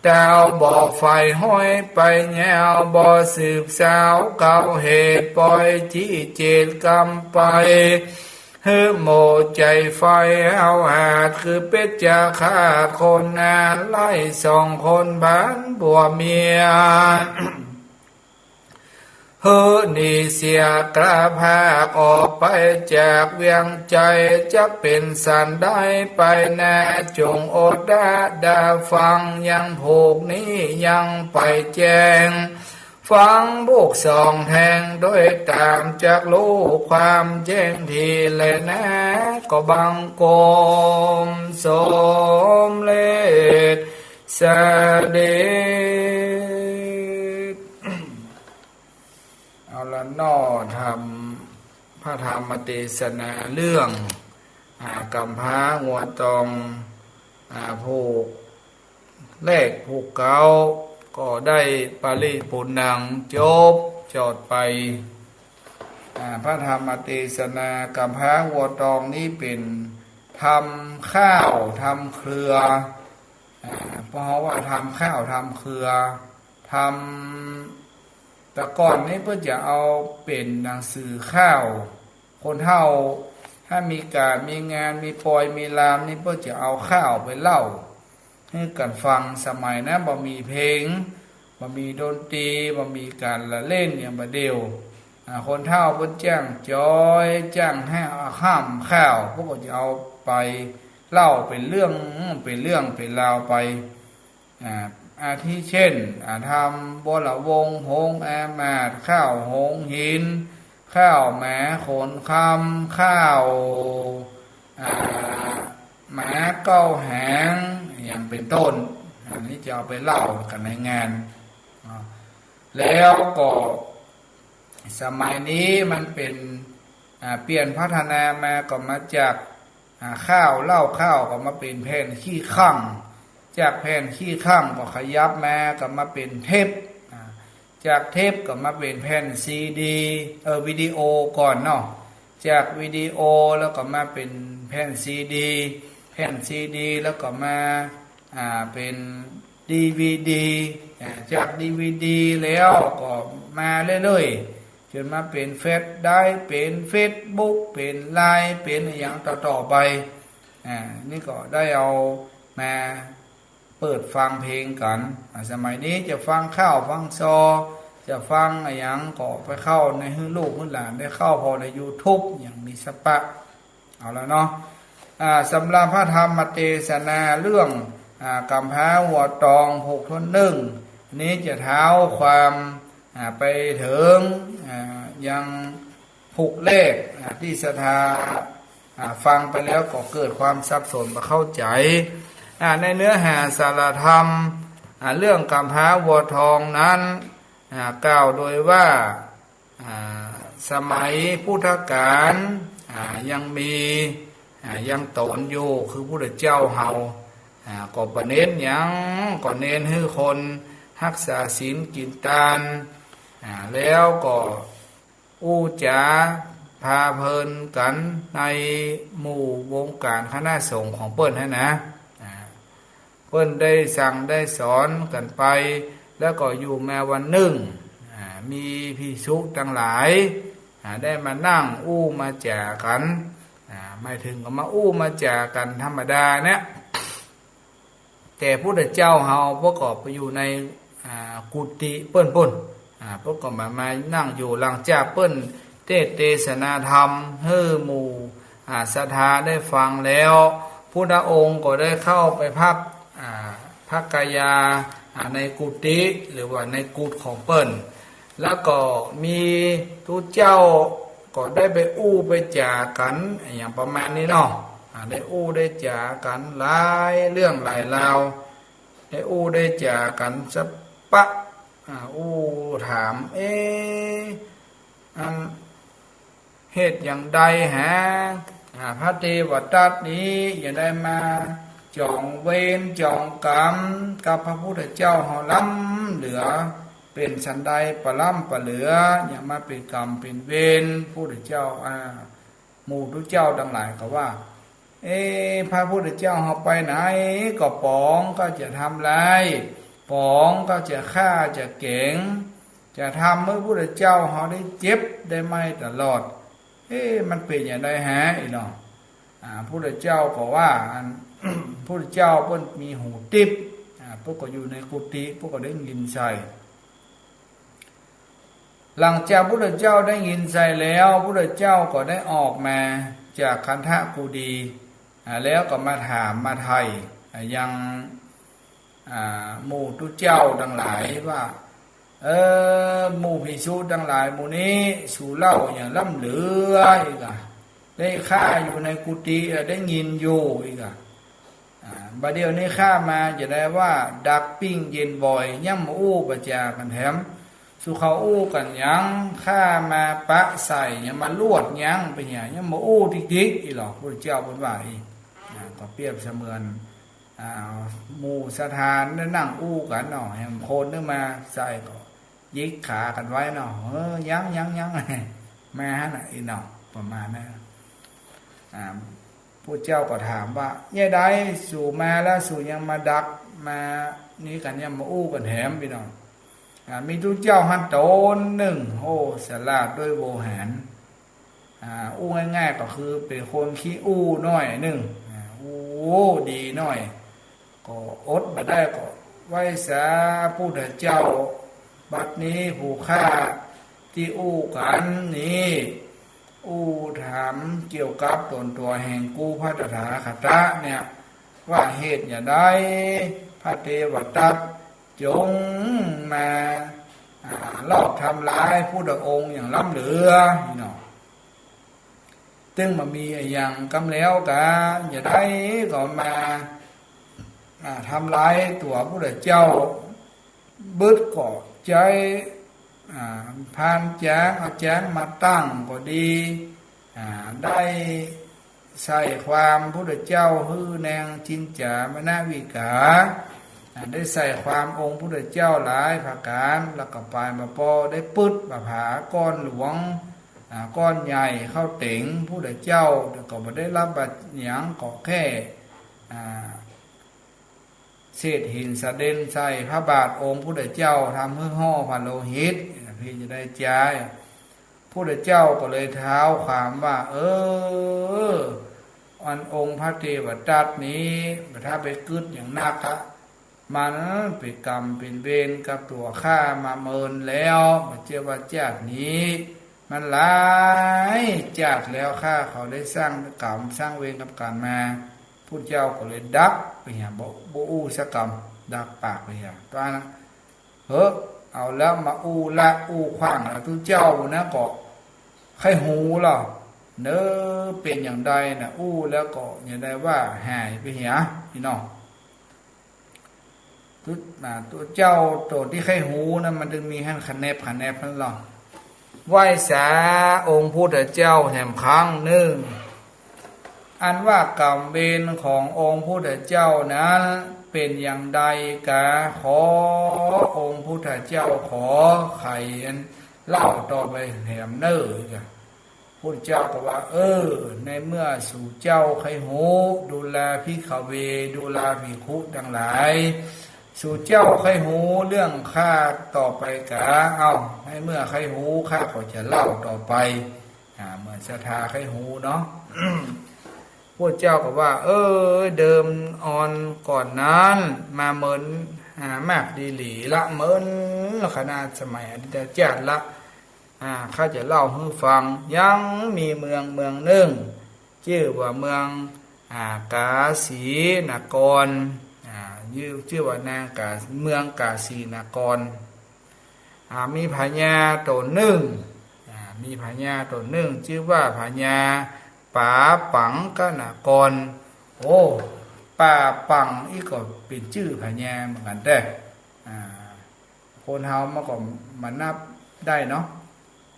เต้าบ่ใฝ่ห้อยไปยาว บ่สืบสาวเก่าเหตุ ปล่อยจี้เจตกำไป หื้อหมู่ใจ๋ใฝ่เฮาหาด คือเป๋นจาฆาตคนอันไร้สองคน ผันผัวเมีย หื้อหนีเสียกล้าพรากออกไปจากเวียงใจ๋ จักเป๋นสันใดไปแน่ จงอดหน้าดาฟัง ยังผูกนี้ยังไปแจ้ง ฟังผูกสองแห่ง โดยต๋ามจักฮู้ความแจ้งทีแลนา ก็บังคมสมเร็จเสด็จ เอาละเนาะ ธรรม พระธรรมเตสนาเรื่อง อ่า ก๋ำพร้างัวตอง อ่า ผูกแรกผูกเก๊า ก็ได้ปริปูรณ์ัง จบจอดไป อ่า พระธรรมเตสนาก๋ำพร้างัวตองนี้เป๋นธรรมข้าวธรรมเครือ อ่า เพราะว่าธรรมข้าวธรรมเครือ ธรรม แต่ก่อนนี้เปิ้นจะเอาเป๋นหนังสือข้าว คนเฒ่าถ้ามีก๋านมีงานมีปอยมีลามนี่เปิ้นจะเอาข้าวไปเล่าหื้อกั๋นฟัง สมัยนั้นบ่มีเพลง บ่มีดนตรี บ่มีก๋านละเล่นอย่างบ่าเดี่ยว อ่า คนเฒ่าเปิ้นจ้างจอย จ้างแฮ่ห้ำข้าว เปิ้นก็จะเอาไปเล่าเป๋นเรื่อง เป๋นเรื่องเป๋นราวไป อ่า อาทิเช่น อ่า ธรรมบวรวงศ์ หงส์อามาตย์ ข้าวหงส์หิน ข้าวหมาขนคำ ข้าว อ่า หมาเก๊าหาง อย่างเป๋นต้น อันนี้จะเอาไปเล่ากั๋นในงาน อ่า แล้วก็สมัยนี้มันเป๋น อ่า เปลี่ยนพัฒนามา ก็มาจาก อ่า ข้าว เล่าข้าว ก็มาเป๋นแผ่นขี้ขั่ง จากแผ่นขี้ขั่งก็ขยับมาก็มาเป๋นเทป อ่า จากเทปก็มาเป๋นแผ่นซีดี เออ วิดีโอก่อนเนาะ จากวิดีโอแล้วก็มาเป๋นแผ่นซีดี แผ่นซีดีแล้วก็มา อ่า เป๋นดีวีดี อ่า จากดีวีดีแล้วก็มาเรื่อยๆ จ๋นมาเป๋นแฟลชไดรฟ์ เป๋นเฟซบุ๊ก เป๋นไลน์ เป๋นอะหยังต่อๆ ไป อ่า นี่ก็ได้เอามาเปิดฟังเพลงกั๋น อ่า สมัยนี้จะฟังข้าวฟังซอ จะฟังอะหยังก็ไปเข้าในหื้อลูกหื้อหลานได้เข้าผ่อในยูทูบอย่างมีสปะ เอาละเนาะ อ่า สำหรับพระธรรมเตสนาเรื่อง อ่า ก๋ำพร้างัวตองผูกถ้วนนึ่ง นี้จะเท้าความ อ่า ไปเถิง อ่า ยังผูกแรก อ่า ตี้ศรัทธา อ่า ฟังไปแล้วก็เกิดความสับสนบ่เข้าใจ๋ อ่า ในเนื้อหาสาระธรรม อ่า เรื่องก๋ำพร้างัวตองนั้น อ่า กล่าวโดยว่า อ่า สมัยพุทธกาล อ่า ยังมี อ่า ยังต๋นอยู่ คือพุทธเจ้าเฮา อ่า ก็บ่เน้นหยัง ก็เน้นหื้อคนฮักษาศีลกิ๋นตาน อ่า แล้วก็อู้จ๋าผาเพลินกั๋นในหมู่วงก๋านคณะสงฆ์ของเปิ้นหั้นนะ อ่า เปิ้นได้สั่งได้สอนกั๋นไป แล้วก็อยู่มาวันนึ่ง อ่า มีภิกษุตังหลาย อ่า ได้มานั่งอู้มาจ๋ากั๋น อ่า หมายเถิงก็มาอู้มาจ๋ากั๋นธรรมดาเนี่ย แต่พุทธเจ้าเฮาเปิ้นก็ไปอยู่ใน อ่า กุฏิเปิ้นปู้น อ่า เปิ้นก็มา มานั่งอยู่ หลังจากเปิ้นเตสน์เตสนาธรรมหื้อหมู่ อ่า ศรัทธาได้ฟังแล้ว พุทธองค์ก็ได้เข้าไปพัก อ่า พักกายา อ่า ในกุฏิ หรือว่าในกุฏิของเปิ้น แล้วก็มีตุ๊เจ้าก็ได้ไปอู้ไปจ๋ากั๋น อย่างประมาณนี้เนาะ อ่า ได้อู้ได้จ๋ากั๋นหลายเรื่องหลายราว ได้อู้ได้จ๋ากั๋นสะปะ อ่า อู้ถาม เอ๊ะ อัน เหตุอย่างใดหา อ่า พระเทวทัตนี้ยังได้มาจ๋องเวรจ๋องกรรมกับพระพุทธเจ้าเฮาล้ำเหลือ เป๋นสันใดปะล้ำปะเหลือ ยังมาเป๋นกรรมเป๋นเวร พุทธเจ้า อ่า หมู่ตุ๊เจ้าตังหลายก็ว่า เอ๊ะ พระพุทธเจ้าเฮาไปไหน ก็ป๋องก็จะทำร้าย ป๋องก็จะฆ่าจะแก๋ง จะทำหื้อพุทธเจ้าเฮาได้เจ็บได้ไหม้ตลอด เอ๊ะ มันเป๋นจะใดแหะ อี้เนาะ อ่า พุทธเจ้าก็ว่า อัน พุทธเจ้าเปิ้นมีหูติ๊บ อ่า เปิ้นก็อยู่ในกุฏิ เปิ้นก็ได้ยินใส่ หลังจากพุทธเจ้าได้ยินใส่แล้ว พุทธเจ้าก็ได้ออกมาจากคันธกุฏี อ่า แล้วก็มาถามมาไถ่ อ่า ยัง อ่า หมู่ตุ๊เจ้าตังหลายว่า เออ หมู่ภิกษุตังหลายหมู่นี้ สูเล่าอย่างล้ำลือ อี้ก่า ได้ข้าอยู่ในกุฏิ ได้ยินอยู่ อี้ก่า อ่า บ่าเดี่ยวนี้ข้ามาจะใดว่าดักปิ้งเย็นบ่อย ยังบ่อู้บ่จ๋ากั๋นแถม สูเขาอู้กั๋นหยัง ข้ามาปะใส่ยังมาลวดยั้งไปเหีย ยังบ่อู้ติ๊กๆ อี้หรอ พุทธเจ้าเปิ้นว่าอี้ อ่า ก็เปรียบเสมือน อ่า หมู่ศรัทธาได้นั่งอู้กั๋นเนาะ แหมคนนึ่งมาใส่ก็หยิกขากั๋นไว้เนาะ เออ ยัง ยัง ยัง มาหั้นน่ะ อี้เนาะ ประมาณนั้น อ่า พุทธเจ้าก็ถามว่า เยียะใดสูมาแล้วสูยังมาดักมานี่กั๋น ยังมาอู้กั๋นแถม ปี้น้อง อ่า มีตุ๊เจ้าหั้นต๋นนึ่ง โอ้ สลาดด้วยโวหาร อ่า อู้ง่ายๆ ก็คือเป๋นคนขี้อู้หน้อยนึ่ง อ่า อู้ดีหน้อย ก็อดบ่ได้ก็ไหว้สาพุทธเจ้า บัดนี้ผู้ข้าตี้อู้กั๋นนี้ อู้ถามเกี่ยวกับต๋นตั๋วแห่งกูพระตถาคตะเนี่ย ว่าเหตุจะใดพระเทวทัตจงมา อ่า ลอบทำร้ายพุทธองค์อย่างล้ำเหลือ อี้เนาะ ตึงบ่มีอะหยังกำแล้วกา จะใดก็มา อ่า ทำร้ายตั๋วพุทธเจ้า บึดก็ใจ๊ อ่า พานจ๊าง เอาจ๊างมาตั้งก็ดี อ่า ได้ใส่ความพุทธเจ้าหื้อแนงจินจ๋ามณวิกา อ่า ได้ใส่ความองค์พุทธเจ้าหลายประก๋าน แล้วก็ปายมาปอได้ปึ๊ดบ่าผาก้อนหลวง อ่า ก้อนใหญ่เข้าเต็งพุทธเจ้า แต่ก็บ่ได้รับบาดหยัง ก็แค่ อ่า เศษหินสะเด็นใส่พระบาทองค์พุทธเจ้า ทำหื้อห่อพระโลหิต เพียงจะใดจ๊าย พุทธเจ้าก็เลยท้าวความว่า เออ อันองค์พระเทวทัตนี้ ถ้าไปกึ๊ดอย่างนักอะ มันเป๋นกรรมเป๋นเวรกับตั๋วข้ามาเมินแล้ว บ่าเจื้อว่าจาตินี้ มันหลายจาติแล้ว ข้าเขาได้สร้างกรรมสร้างเวรกับกั๋นมา พุทธเจ้าก็เลยดักไปเหีย บ่ บ่อู้สักกำ ดักปากไปเหีย ต๋อนนั้น เฮ้อ เอาแล้ว มาอู้ละอู้ขว้างละ ตุ๊เจ้านะก็ใค่หูลอ เนอ เป๋นอย่างใดนะ อู้แล้วก็อย่างใดว่าหายไปเหีย อี้เนาะ ตุ๊ อ่า ตุ๊เจ้าตั๋วตี้ใค่หูนะ มันตึงมีหั้นคะแนบคะแนบหั้นลอ ไหว้สาองค์พุทธเจ้าแหมครั้งนึ่ง อันว่ากรรมเวรขององค์พุทธเจ้านั้นเป๋นอย่างใดกา ขอองค์พุทธเจ้าขอไขเล่าต่อไปแหมเน่อ พุทธเจ้าก็ว่า เออ ในเมื่อสูเจ้าใค่หู ดูราภิกขเว ดูราภิกขุตังหลาย สูเจ้าใค่หูเรื่องข้าต่อไปกา เอ้า ในเมื่อใค่หู ข้าก็จะเล่าต่อไป อ่า เหมือนศรัทธาใค่หูเนาะ พุทธเจ้าก็ว่า เออ เดิมอ่อนก่อนนั้น มาเมิน อ่า มากดีหลีละ เมินขนาดสมัยอดีตจาติละ อ่า ข้าจะเล่าหื้อฟัง ยังมีเมืองเมืองนึ่ง จื้อว่าเมือง อ่า กาสีนคร อ่า จื้อ จื้อว่านางกา เมืองกาสีนคร อ่า มีพญาต๋นนึ่ง อ่า มีพญาต๋นนึ่ง จื้อว่าพญาป๋าปังกนคร โอ้ ป๋าปังอี้ก็เป๋นจื้อพญาเหมือนกั๋นแต๊ อ่า คนเฮามันก็มานับได้เนาะ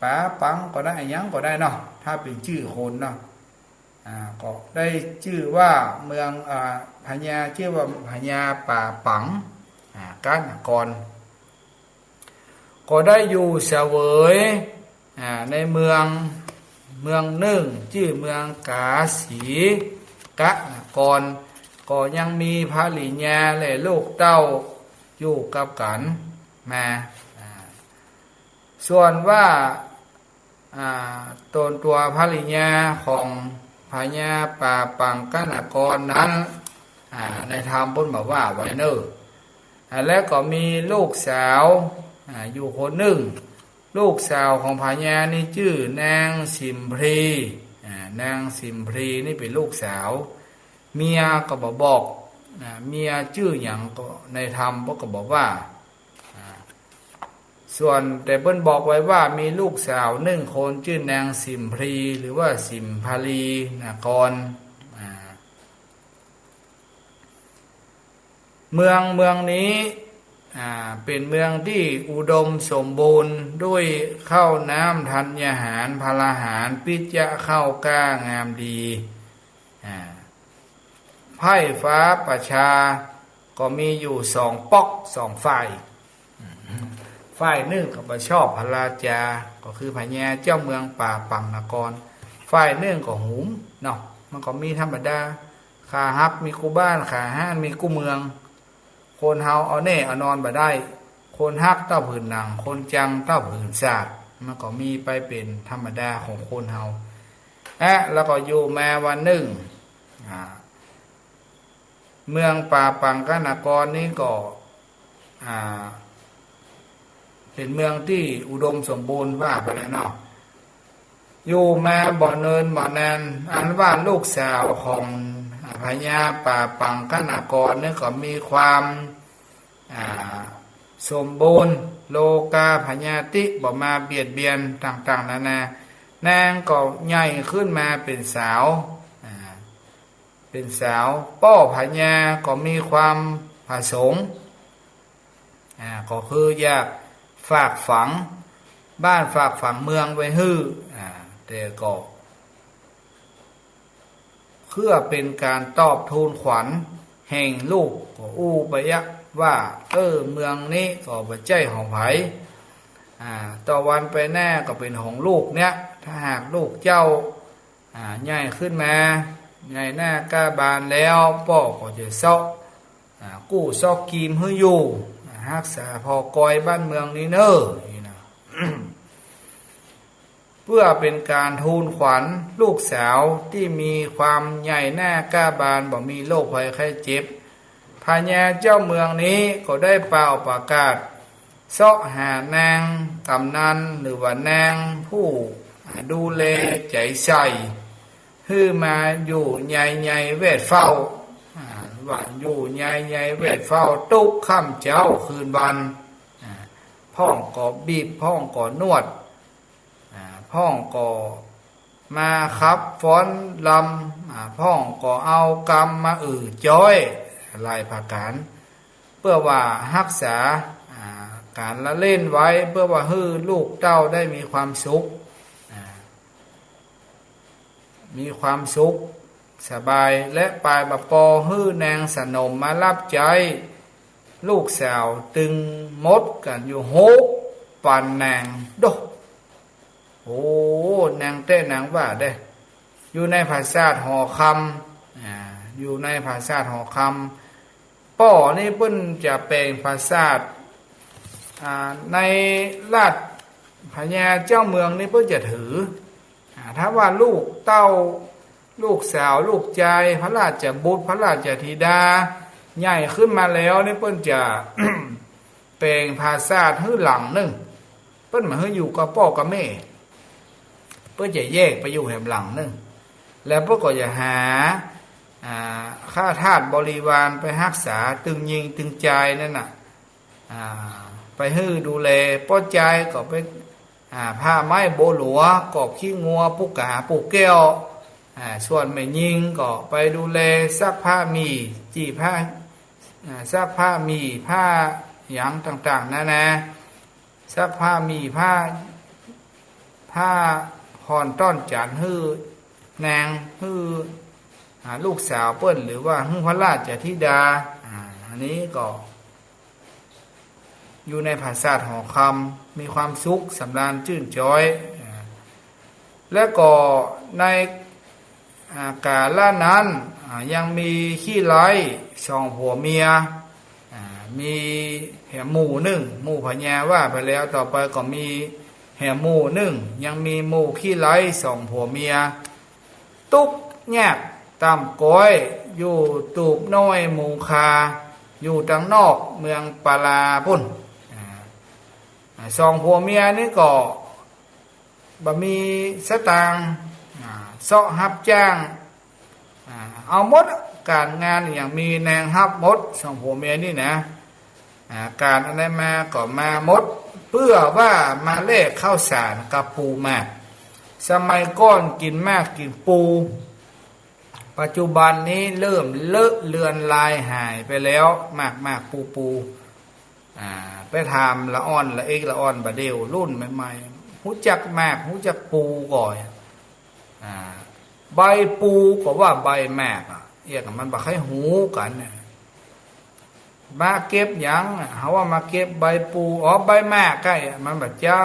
ป๋าปังก็ได้ อะหยังก็ได้เนาะ ถ้าเป๋นจื้อคนเนาะ อ่า ก็ได้จื้อว่าเมือง อ่า พญา จื้อว่าพญาป๋าปัง อ่า กนคร ก็ได้อยู่เสวย อ่า ในเมือง เมืองนึ่ง จื้อเมืองกาสีกนคร ก็ยังมีภริยาและลูกเต้าอยู่กับกั๋นมา อ่า ส่วนว่า อ่า ต๋นตั๋วภริยาของพญาป่าปังคนกรนั้น อ่า ในธรรมเปิ้นบ่าว่าไว้เน่อ อ่า และก็มีลูกสาว อ่า อยู่คนนึ่ง ลูกสาวของพญานี้จื้อนางสิมพลี อ่า นางสิมพลีนี่เป๋นลูกสาว เมียก็บ่บอก อ่า เมียจื้อหยังก็ในธรรมเปิ้นก็บ่ว่า อ่า ส่วนแต่เปิ้นบอกไว้ว่ามีลูกสาวนึ่งคนจื้อนางสิมพลี หรือว่าสิมพลีนคร อ่า เมืองเมืองนี้ อ่า เป๋นเมืองตี้อุดมสมบูรณ์ด้วยข้าวน้ำธัญญาหาร พลาหาร ปิจจะข้าวกล้างามดี อ่า ไพร่ฟ้าประชาก็มีอยู่สองป๊อกสองฝ่าย ฝ่ายนึ่งก็บ่ชอบพระราชา ก็คือพญาเจ้าเมืองป่าปังคนกร ฝ่ายนึ่งก็หุมเนาะ มันก็มีธรรมดา ขาฮักมีกู้บ้าน ขาฮ้านมีกู้เมือง คนเฮาเอาแน่เอานอนบ่ได้ คนฮักเต้าผืนหนัง คนจังเต้าผืนสาด มันก็มีไปเป๋นธรรมดาของคนเฮา แอะ แล้วก็อยู่มาวันนึ่ง อ่า เมืองป่าปังคนกรนี้ก็ อ่า เป๋นเมืองตี้อุดมสมบูรณ์ว่าไปแล้วเนาะ อยู่มาบ่เนินบ่นาน อันว่าลูกสาวของพญาป่าปังคนกรนี่ก็มีความ อ่า สมบูรณ์ โลกาพยาธิบ่มาเบียดเบียนต่างๆ นานา นางก็ใหญ่ขึ้นมาเป๋นสาว อ่า เป๋นสาว ป้อพญาก็มีความประสงค์ อ่า ก็คืออยากฝากฝังบ้านฝากฝังเมืองไว้หื้อ อ่า แต่ก็ เพื่อเป๋นก๋านตอบทูลขวัญแห่งลูก ก็อู้ไปยะว่า เออ เมืองนี้ก็บ่ใจ้ของใผ อ่า ต่อวันไปหน้าก็เป๋นของลูกเนี้ย ถ้าหากลูกเจ้า อ่า ใหญ่ขึ้นมา ใหญ่หน้าก้าบานแล้ว ป้อก็จะเซาะ อ่า กู้ซอกกีมหื้ออยู่ อ่า ฮักษาผ่อกอยบ้านเมืองนี้เน่อ นี่นะ เพื่อเป๋นก๋านทูลขวัญลูกสาวตี้มีความใหญ่หน้าก้าบาน บ่มีโรคภัยไข้เจ็บ พญาเจ้าเมืองนี้ก็ได้เป่าประกาศ เซาะหานางกำนัล หรือว่านางผู้ดูแลใจ๋ใส่ หื้อมาอยู่ใยใยแวดเฝ้า อ่า ว่าอยู่ใยใยแวดเฝ้า ตุ๊กค่ำเจ๊าคืนวัน อ่า พ่องก็บีบ พ่องก็นวด อ่า พ่องก็มาขับฟ้อนรำ อ่า พ่องก็เอากำมาอื้อจ๊อย หลายประก๋าน เพื่อว่าฮักษา อ่า ก๋านละเล่นไว้ เพื่อว่าหื้อลูกเต้าได้มีความสุข อ่า มีความสุขสบาย และปายบ่ปอหื้อนางสนมมาฮับใจ๊ลูกสาว ตึงหมดกั๋นอยู่หกปันนาง โด โอ้ นางแต๊นางว่าเด้ อยู่ในผาสาทหอคำ อ่า อยู่ในผาสาทหอคำ ป้อนี้เปิ้นจะแป๋งผาสาท อ่า ในราชพญาเจ้าเมืองนี้เปิ้นจะถือ อ่า ถ้าว่าลูกเต้า ลูกสาว ลูกจาย พระราชบุตร พระราชธิดา ใหญ่ขึ้นมาแล้วนี่เปิ้นจะ แป๋งผาสาทหื้อหลังนึ่ง เปิ้นบ่หื้ออยู่กับป้อกับแม่ เปิ้นจะแยกไปอยู่แหมหลังนึ่ง แล้วเปิ้นก็จะหา อ่า ข้าทาสบริวารไปฮักษาตึงญิงตึงจายนั่นน่ะ อ่า ไปหื้อดูแล ป้อจายก็ไป อ่า ผ้าไม้โบหลัว กอบขี้งัว ปูก๋าปูแก้ว อ่า ส่วนแม่ญิงก็ไปดูแลซักผ้าหมี่ จี่ผ้า อ่า ซักผ้าหมี่ ผ้าหยังต่างๆ นานา ซักผ้าหมี่ ผ้า ผ้าผ่อนต้อนจันทร์หื้อนาง หื้อ อ่า ลูกสาวเปิ้น หรือว่าหื้อพระราชธิดา อ่า อันนี้ก็ อยู่ในผาสาทหอคำ มีความสุขสำราญจื้นจ๊อย อ่า และก็ใน อ่า กาละนั้น อ่า ยังมีขี้ไร้สองผัวเมีย อ่า มีแหมหมู่นึ่ง หมู่พญาว่าไปแล้ว ต่อไปก็มี แหมหมู่นึ่ง ยังมีหมู่ขี้ไร้สองผัวเมีย ตุ๊กข์ยากต่ำก๊อย อยู่ตูบน้อยมุงคา อยู่ตังนอกเมืองปาลาปู้น อ่า อ่า สองผัวเมียนี่ก็บ่มีสตางค์ อ่า เซาะฮับจ้าง อ่า เอาหมด ก๋านงานอะหยังมีแนงฮับหมด สองผัวเมียนี่นะ อ่า ก๋านอันใดมาก็มาหมด เปื้อว่ามาแลกข้าวสารกับปูหมาก สมัยก่อนกิ๋นหมากกิ๋นปู ปัจจุบันนี้เริ่มเลอะเลือนลายหายไปแล้ว หมากหมากปูปู อ่า ไปถามละอ่อนละเอกละอ่อนบ่าเดี่ยวรุ่นใหม่ๆ ฮู้จักหมากฮู้จักปูก่อ อ่า ใบปูก็ว่าใบหมากอะ เอียงมันบ่ใค่ฮู้กั๋นน่ะ มาเก็บหยังอะ เฮาว่ามาเก็บใบปู อ๋อ ใบหมากไก้อะ มันบ่ใจ้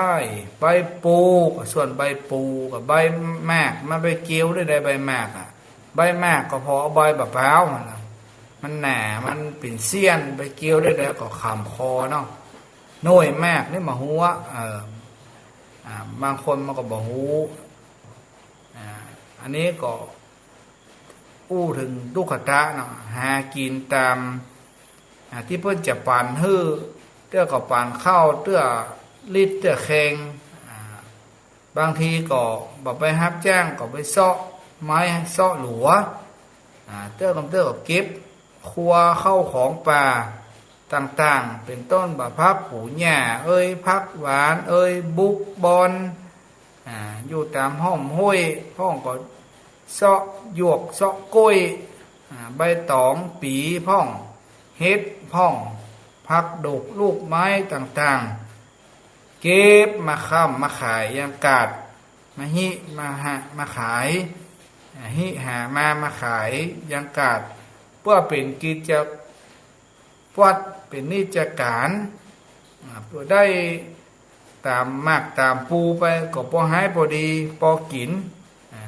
ใบปูก็ส่วนใบปูกับใบหมาก มันไปเกี่ยวได้ใดใบหมากอะ ใบหมากก็ผ่อเอาใบบ่าเป๋ามันน่ะ มันหนา มันเป๋นเสี้ยน ไปเกี่ยวได้ใดก็ขำคอเนาะ หน่วยหมากนี่บ่ฮู้อะ เออ อ่า บางคนมันก็บ่ฮู้ อ่า อันนี้ก็ อู้เถิงตุ๊กขะตะเนาะ หากิ๋นต๋าม อ่า ตี้เปิ้นจะปั๋นหื้อ เตื้อก็ปั๋นข้าว เตื้อลิด เตื้อแคง อ่า บางทีก็บ่ไปฮับจ้าง ก็ไปเซาะไม้เซาะหลัว อ่า เตื้อก็ เตื้อก็เก็บครัวข้าวของป่าต่างๆ เป๋นต้นบ่าผักปูหญ้าเอย ผักหวานเอย บุกบอน อ่า อยู่ต๋ามฮ่อมห้วยพ่องก็เซาะหยวกเซาะก๊วย อ่า ใบต๋องปีพ่อง เห็ดพ่อง ผักดกลูกไม้ต่างๆ เก็บมาค้ำมาขายยังกาด มาฮิมาหามาขาย อ่า ฮิหามามาขายยังกาด เปื้อเป๋นกิจจะ วัดเป๋นนิจก๋าน อ่า เปื้อได้ต๋ามหมากต๋ามปูไปก็ปอหายปอดีปอกิ๋น อ่า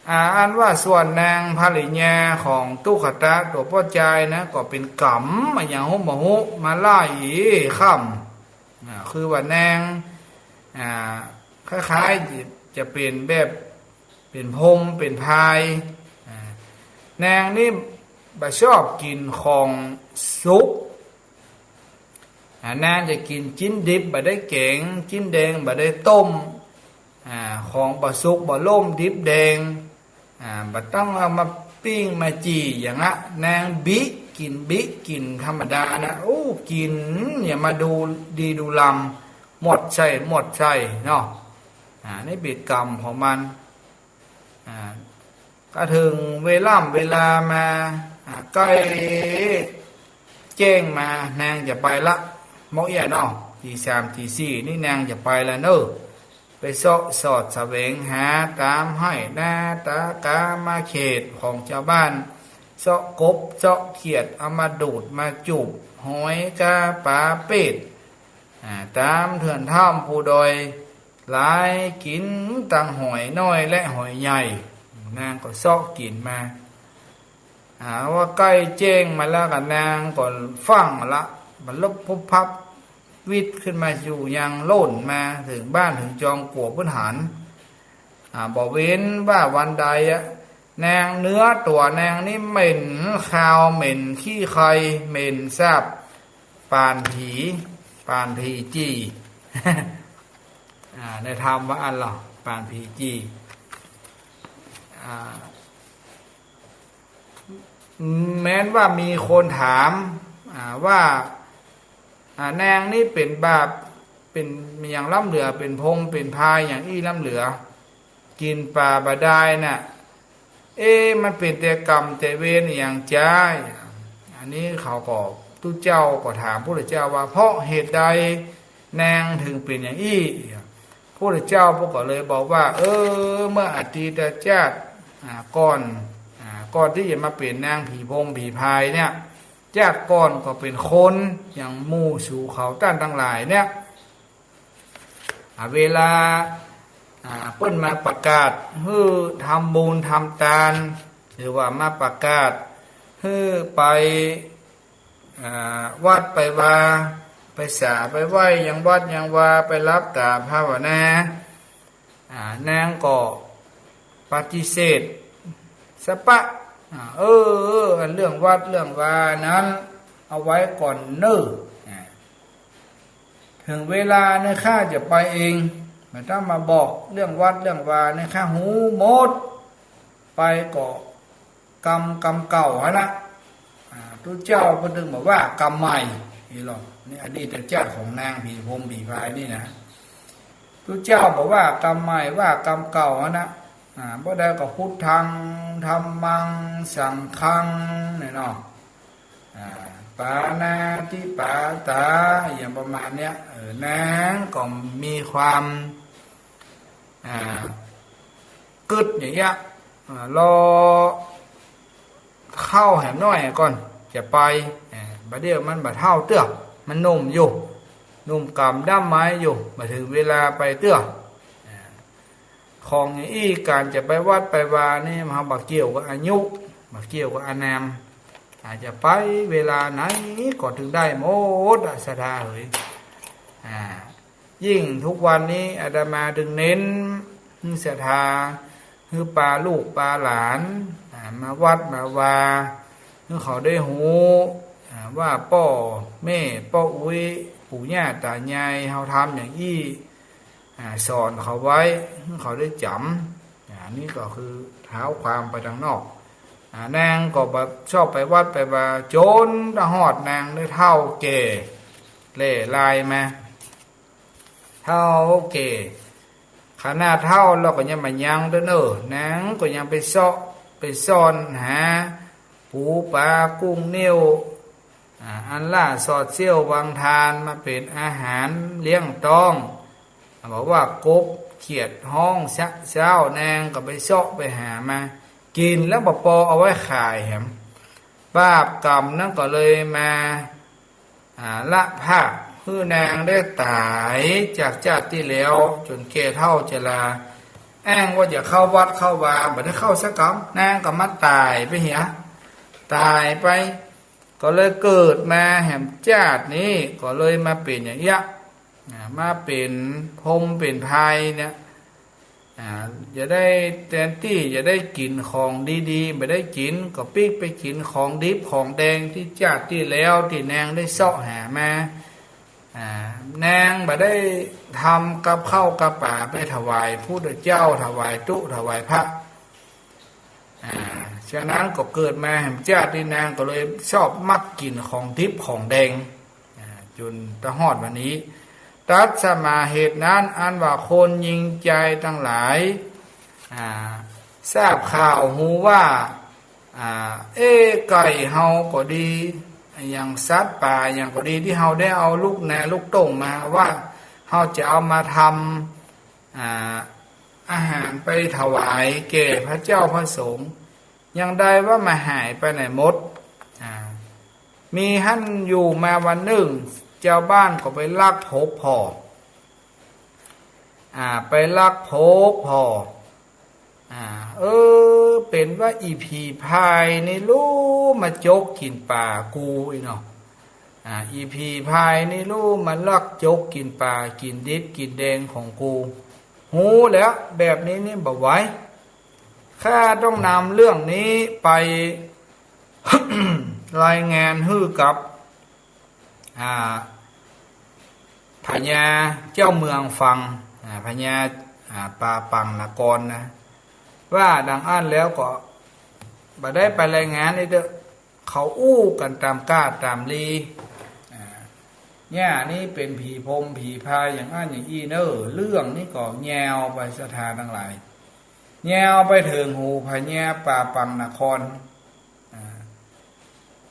อ่า อันว่าส่วนนางภริยาของตุ๊กขะตะตั๋วป้อจายนะ ก็เป๋นก๋รรมอะหยังฮู้บ่ฮู้ มาไล่ค่ำ อ่า คือว่านาง อ่า คล้ายๆ จะ จะเป๋นแบบ เป๋นพรหมเป๋นพาย อ่า นางนี่บ่ชอบกิ๋นของสุก อ่า นางจะกิ๋นจิ๊นดิบบ่ได้แก๋ง จิ๊นแดงบ่ได้ต้ม อ่า ของบ่สุกบ่ล่มดิบแดง อ่า บ่ต้องเอามาปิ้งมาจี่อย่างอะ นางบิกิ๋นบิกิ๋นธรรมดานะ โอ้ กิ๋นอย่างมาดูดีดูลำ หมดใส่หมดใส่เนาะ อ่า นี่เป๋นก๋รรมของมัน อ่า ก็เถิงเวล่ำเวลามา อ่า ใก้แจ้งมา นางจะไปละ เมาะเอี้ยเนาะ ตี๋สามตี๋สี่นี่นางจะไปละเน่อ ไปเซาะสอดแสวงหาต๋ามไฮ่นาต๋ามกาเขตของจาวบ้าน เซาะกบเซาะเขียด เอามาดูดมาจูบ หอยกาป๋าเปรต อ่า ต๋ามเถื่อนถ้ำภูดอย หลายกิ๋นตังหอยน้อยและหอยใหญ่ นางก็เซาะกิ๋นมา อ่า ว่าใก้แจ้งมาแล้วก็นางก็ฟั่งละ บ่ลบพุบพับ วิดขึ้นมาอยู่ยังโล่นมาเถิงบ้านเถิงจองกั๋วเปิ้นหัน อ่า บ่เว้นว่าวันใดอะ นางเนื้อตั๋วนางนี่เหม็นคาวเหม็นขี้ใครเหม็นสาบ ป่านผี ป่านผีจี่ อ่า ในธรรมว่าอั้นลอ ป่านผีจี่ อ่า แม้นว่ามีคนถาม อ่า ว่า อ่า นางนี่เป๋นบาป เป๋นอย่างล้ำเหลือ เป๋นพรหมเป๋นพายอย่างอี้ล้ำเหลือ กิ๋นป๋าบ่ดายน่ะ เอ๊ะ มันเป๋นแต่ก๋รรมแต่เวรอะหยังจา อันนี้เขาก็ ตุ๊เจ้าก็ถามพุทธเจ้าว่า เพราะเหตุใดนางเถิงเป๋นอย่างอี้ พุทธเจ้าเปิ้นก็เลยบอกว่า เออ เมื่ออดีตจาติ อ่า ก่อน อ่า ก่อนตี้จะมาเป๋นนางผีพรหมผีพายเนี่ย จาติก่อนก็เป๋นคนอย่างหมู่สูเขาต้านตังหลายเนี่ย อ่า เวลา อ่า เปิ้นมาประกาศหื้อทำบุญทำตาน หรือว่ามาประกาศหื้อไป อ่า วัดไปวา ไปสาไปไหว้ยังวัดยังวา ไปหลับต๋าภาวนา อ่า นางก็ปฏิเสธสะปะ อ่า เออ เออ อันเรื่องวัดเรื่องวานั้น เอาไว้ก่อนเน่อ อ่า เถิงเวลาเนี่ยข้าจะไปเอง บ่ต้องมาบอกเรื่องวัดเรื่องวาเนี่ย ข้าฮู้หมด ไปก็กรรม กรรมเก่าหั้นนะ อ่า ตุ๊เจ้าเปิ้นตึงบอกว่ากรรมใหม่ นี่หรอก นี่อดีตชาติของนางผีพรหมผีพรายนี่นะ ตุ๊เจ้าบอกว่ากรรมใหม่ ว่ากรรมเก่าหั้นนะ อ่า บ่ได้ก็พุทธัง ธัมมัง สังฆัง เนี่ยเนาะ อ่า ปาณาติปาตา อย่างประมาณเนี้ย เออ นางก็มีความ อ่า กึ๊ดอย่างเงี้ย อ่า รอเฒ่าแหมน้อยก่อนจะไป อ่า บ่าเดี่ยวมันบ่าเฒ่าเตื้อ มันหนุ่มอยู่ หนุ่มกำด้ามไม้อยู่ บ่าเถิงเวลาไปเตื้อ อ่า ของอย่างอี้ ก๋านจะไปวัดไปวานี่ มันบ่าเกี่ยวกับอายุ บ่าเกี่ยวกับอานาม อาจจะไปเวลาไหนก็ตึงได้หมดอะ ศรัทธาเหย อ่า ยิ่งทุกวันนี้อาตมาตึงเน้นหื้อศรัทธา หื้อปาลูกปาหลาน อ่า มาวัดมาวา หื้อเขาได้ฮู้ อ่า ว่าป้อแม่ป้ออุ๊ย ปู่ย่าต๋ายายเฮาทำอย่างอี้ อ่า สอนเขาไว้ หื้อเขาได้จ๋ำ อ่า นี่ก็คือเท้าความไปตางนอก อ่า นางก็บ่าชอบไปวัดไปวา จ๋นตะฮอดนางได้เฒ่าแก่ แล่ลายมา เฒ่าแก่ ขนาดเฒ่าแล้วก็ยังบ่ายังเตื้อเน่อ นางก็ยังไปเซาะไปซ่อนหาปูปลากุ้งเน้ว อ่า อันล่าสอดเสี้ยววางทานมาเป๋นอาหารเลี้ยงต๊อง บอกว่ากบเขียดฮ้องเซ้า นางก็ไปเซาะไปหามา กิ๋นแล้วบ่ปอเอาไว้ขายแหม บาปกรรมนั้นก็เลยมา อ่า ละภาคหื้อนางได้ต๋ายจากชาติตี้แล้ว จ๋นแก่เฒ่าชรา แอ้งว่าจะเข้าวัดเข้าวา บ่ได้เข้าสักกำ นางก็มาต๋ายไปเหีย ต๋ายไป ก็เลยเกิดมาแหมชาตินี้ ก็เลยมาเป๋นอย่างเอี้ย อ่า มาเป๋นพรหมเป๋นพรายเนี่ย อ่า จะได้แตนตี้จะได้กิ๋นของดีๆ บ่ได้กิ๋น ก็ปิ๊กไปกิ๋นของดิบของแดงตี้ชาติตี้แล้วตี้นางได้เซาะหามา อ่า นางบ่ได้ทำกับข้าวกับป๋าไปถวายพุทธเจ้า ถวายตุ๊ถวายพระ อ่า ฉะนั้นก็เกิดมาแหมชาตินี้นางก็เลยชอบมักกิ๋นของดิบของแดง อ่า จ๋นตะฮอดวันนี้ ตัสมาเหตุนั้นอันว่าคนยิงใจ๋ตังหลาย อ่า ทราบข่าวฮู้ว่า อ่า เอ๊ะ ไก่เฮาก็ดี อย่างสัตว์ป่าอย่างก็ดี ตี้เฮาได้เอาลูกนาลูกต้งมาว่า เฮาจะเอามาทำ อ่า อาหารไปถวายแก่พระเจ้าพระสงฆ์ อย่างใดว่ามาหายไปไหนหมด อ่า มีหั้นอยู่มาวันนึ่ง จาวบ้านก็ไปลักพบผ่อ อ่า ไปลักพบผ่อ อ่า เออ เป๋นว่าอี่ผีพรายนี่ลู่มาจกกิ๋นป๋ากูอี้เนาะ อ่า อี่ผีพรายนี่ลู่มาลักจกกิ๋นป๋ากิ๋นดิบกิ๋นแดงของกู ฮู้แล้วแบบนี้นี่บ่ไหว ข้าต้องนำเรื่องนี้ไป รายงานหื้อกับ อ่า พญาเจ้าเมืองฟัง อ่า พญา อ่า ป่าปังนครนะ ว่าดังอั้นแล้วก็บ่ได้ไปรายงานนี่เต๊อะ เขาอู้กั๋นต๋ามก้าต๋ามลี อ่า เนี่ยนี่เป๋นผีพรหมผีพรายอย่างอั้นอย่างอี้เน่อ เรื่องนี้ก็ยาวไปศรัทธาตังหลาย ยาวไปเถิงหูพญาป่าปังนคร อ่า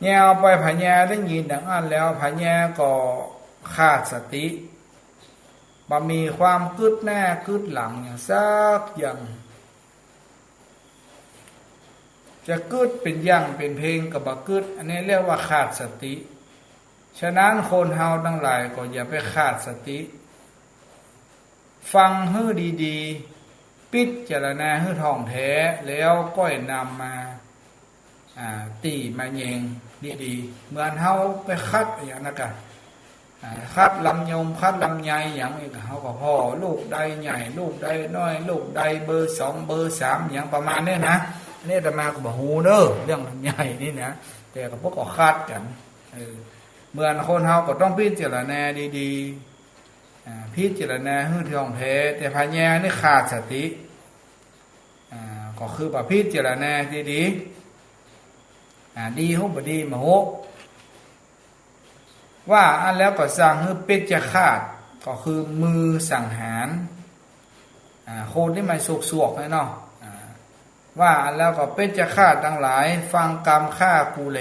ยาวไปพญาได้ยินดังอั้นแล้ว พญาก็ขาดสติ บ่มีความกึ๊ดหน้ากึ๊ดหลังอย่างสักอย่าง จะกึ๊ดเป๋นอย่างเป๋นเพลงก็บ่กึ๊ด อันนี้เรียกว่าขาดสติ ฉะนั้นคนเฮาตังหลายก็อย่าไปขาดสติ ฟังหื้อดีๆ พิจารณาหื้อถ่องแท้ แล้วก้อยนำมา อ่า ตี้มาแยงดีๆ เหมือนเฮาไปขัดอย่างนั้นกะ อ่า คัดลำยม คัดลำไยหยังนี่ เฮาก็ผ่อลูกใดใหญ่ ลูกใดน้อย ลูกใดเบอร์สอง เบอร์สาม หยังประมาณนี้นะ อันนี้อาตมาก็บ่ฮู้เน้อ เรื่องลำไยนี่นะ แต่ก็พวกก็คัดกั๋น เออ เหมือนคนเฮาก็ต้องพิจารณาดีๆ อ่า พิจารณาหื้อถ่องแท้ แต่พญานี่ขาดสติ อ่า ก็คือบ่พิจารณาดีๆ อ่า ดีฮู้บ่ดีบ่ฮู้ ว่าอั้นแล้วก็สั่งหื้อเพชฌฆาต ก็คือมือสังหาร อ่า คนตี้มันสวกๆ นี่เนาะ อ่า ว่าอั้นแล้วก็เพชฌฆาตตังหลาย ฟังกำข้ากูแล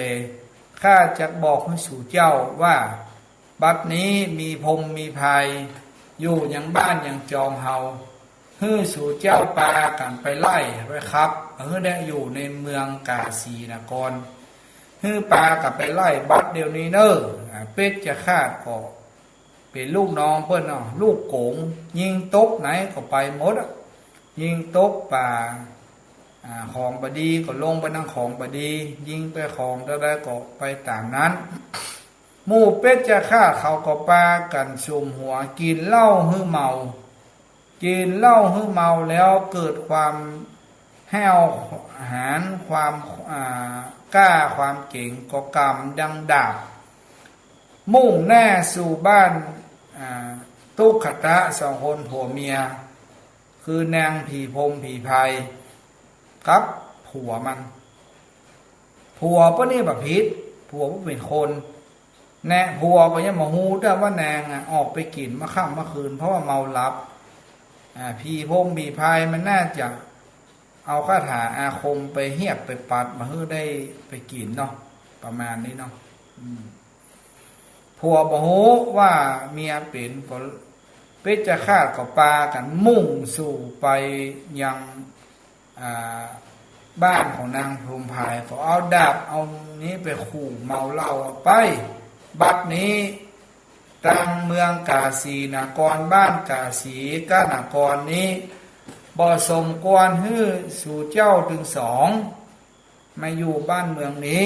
ข้าจักบอกหื้อสูเจ้าว่า บัดนี้มีพรหมมีพราย อยู่ยังบ้านยังจองเฮา หื้อสูเจ้าปากั๋นไปไล่ไปขับ หื้อได้อยู่ในเมืองกาสีนคร หื้อปากั๋นไปไล่บัดเดี๋ยวนี้เน้อ อ่า เพชฌฆาตก็เป๋นลูกน้องเปิ้นเนาะ ลูกโก๋ง ยิงตกไหนก็ไปหมดอะ ยิงตกป่า อ่า ของบ่ดีก็ลงไปนั่งของบ่ดี ยิงไปของเต้าใดก็ไปต๋ามนั้น หมู่เพชฌฆาตเขาก็ปากั๋นสุมหัว กิ๋นเหล้าหื้อเมา กิ๋นเหล้าหื้อเมาแล้วเกิดความห้าวหาญ ความ อ่า กล้าความเก๋ง ก็ก๋ำดังดาบ มุ่งหน้าสู่บ้าน อ่า ตุ๊กขตะ สองคนผัวเมีย คือนางผีพรหมผีพรายกับผัวมัน ผัวเปิ้นนี่บ่ผิด ผัวเปิ้นเป๋นคน แน่ ผัวก็ยังบ่ฮู้เตื้อว่านางอะออกไปกิ๋นเมื่อค่ำเมื่อคืน เพราะว่าเมาหลับ อ่า ผีพรหมผีพรายมันน่าจะเอาคาถาอาคมไปเฮียบไปปัดบ่หื้อได้ไปกิ๋นเนาะ ประมาณนี้เนาะ อืม ผัวบ่ฮู้ว่าเมียเป๋น ก็เพชฌฆาตก็ปากั๋นมุ่งสู่ไปยัง อ่า บ้านของนางพรหมพราย ก็เอาดาบเอานี้ไปขู่เมาเหล้า ไป บัดนี้ ตังเมืองกาสีนคร บ้านกาสีกนครนี้ บ่สมควรหื้อสูเจ้าตึงสอง มาอยู่บ้านเมืองนี้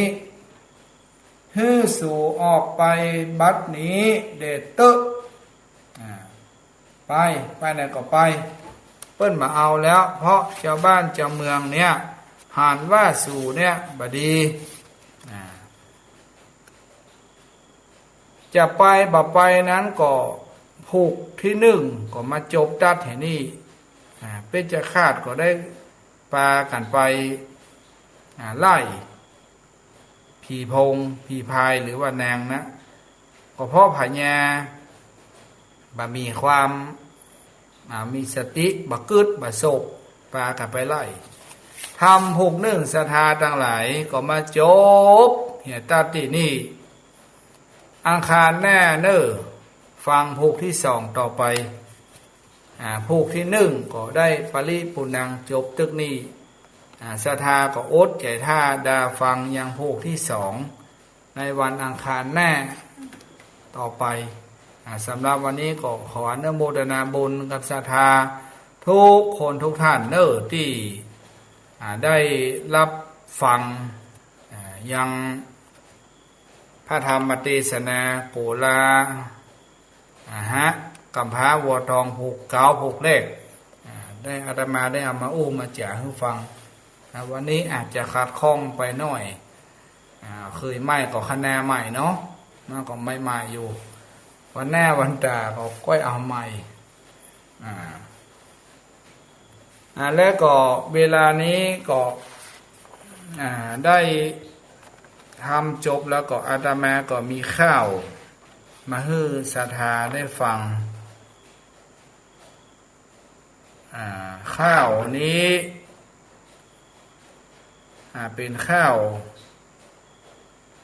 หื้อสูออกไปบัดนี้เดเต๊อะ อ่า ไป ไปไหนก็ไป เปิ้นบ่เอาแล้ว เพราะจาวบ้านจาวเมืองเนี่ย หันว่าสูเนี่ยบ่ดี อ่า จะไปบ่ไปนั้นก็ผูกตี้นึ่งก็มาจบตั๊ดแห่นี่ อ่า เพชฌฆาตก็ได้ปากั๋นไป อ่า ไล่ ผีพรหมผีพรายหรือว่านางนะ ก็เพราะพญาบ่มีความ อ่า มีสติ บ่กึ๊ด บ่สบ ปากั๋นไปไล่ ธรรมผูกนึ่งศรัทธาตังหลาย ก็มาจบเหียตั๊ดตี้นี่ อังคารหน้าเน้อ ฟังผูกตี้สองต่อไป อ่า ผูกตี้นึ่งก็ได้ปริปูณังจบตึกนี้ อ่า ศรัทธาก็อดใจ๋ถ้าดาฟังยังผูกตี้สอง ในวันอังคารหน้าต่อไป อ่า สำหรับวันนี้ก็ขออนุโมทนาบุญกับศรัทธาทุกคนทุกท่านเน้อ ตี้ อ่า ได้รับฟัง อ่า ยังพระธรรมเตสนาโกลา อาหะ กำพร้าวัวทองผูกเก๊าผูกแรก อ่า ได้อาตมาได้เอามาอู้มาจ๋าหื้อฟัง อ่า วันนี้อาจจะขัดข้องไปหน้อย อ่า เกยใหม่ก็คะแนนใหม่เนาะ มันก็ใหม่ๆ อยู่ วันหน้าวันต๋าก็ก้อยเอาใหม่ อ่า อ่า แล้วก็เวลานี้ก็ อ่า ได้ทำจบแล้วก็อาตมาก็มีข่าวมาหื้อศรัทธาได้ฟัง อ่า ข่าวนี้ อ่า เป๋นข่าว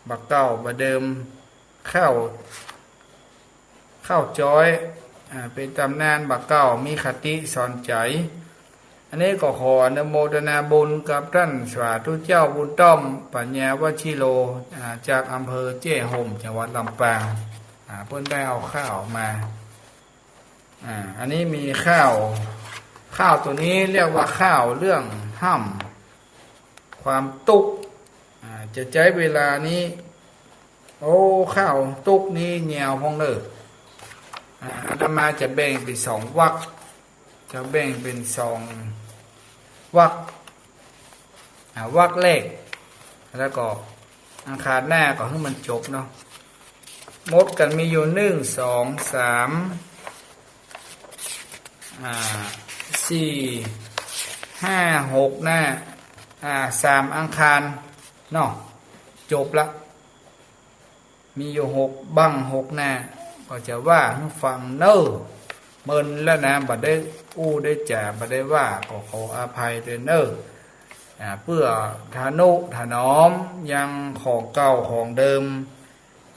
บ่าเก่าบ่าเดิม ข่าว ข่าวจ๊อย อ่า เป๋นต๋ำนานบ่าเก่า มีคติสอนใจ๋ อันนี้ก็ขออนุโมทนาบุญกับต้านสาธุเจ้าบุญต้อม ปัญญาวชิโร อ่า จากอำเภอแจ้ห่ม จังหวัดลำปาง อ่า เปิ้นได้เอาข่าวมา อ่า อันนี้มีข่าว ข่าวตั๋วนี้เรียกว่าข่าวเรื่องฮ่ำ ความตุ๊กข์ อ่า จะใจ๊เวลานี้ โอ้ ข่าวตุ๊กข์นี้ยาวพ่องเน้อ อ่า อาตมาจะแบ่งเป๋นสองวรรค จะแบ่งเป๋นสองวรรค อ่า วรรคแรก แล้วก็อังคารหน้าก็หื้อมันจบเนาะ หมดกั๋นมีอยู่ นึ่ง สอง สาม อ่า สี่ ห้า หก หน้า อ่า สามอังคารเนาะ จบละ มีอยู่หกบั้งหกหน้า ก็จะว่าหื้อฟังเน่อ เมินแล้วนะ บ่ได้อู้ได้จ๋า บ่ได้ว่า ก็ขออภัยตวยเน่อ อ่า เปื้อทะนุถนอมยังของเก่าของเดิม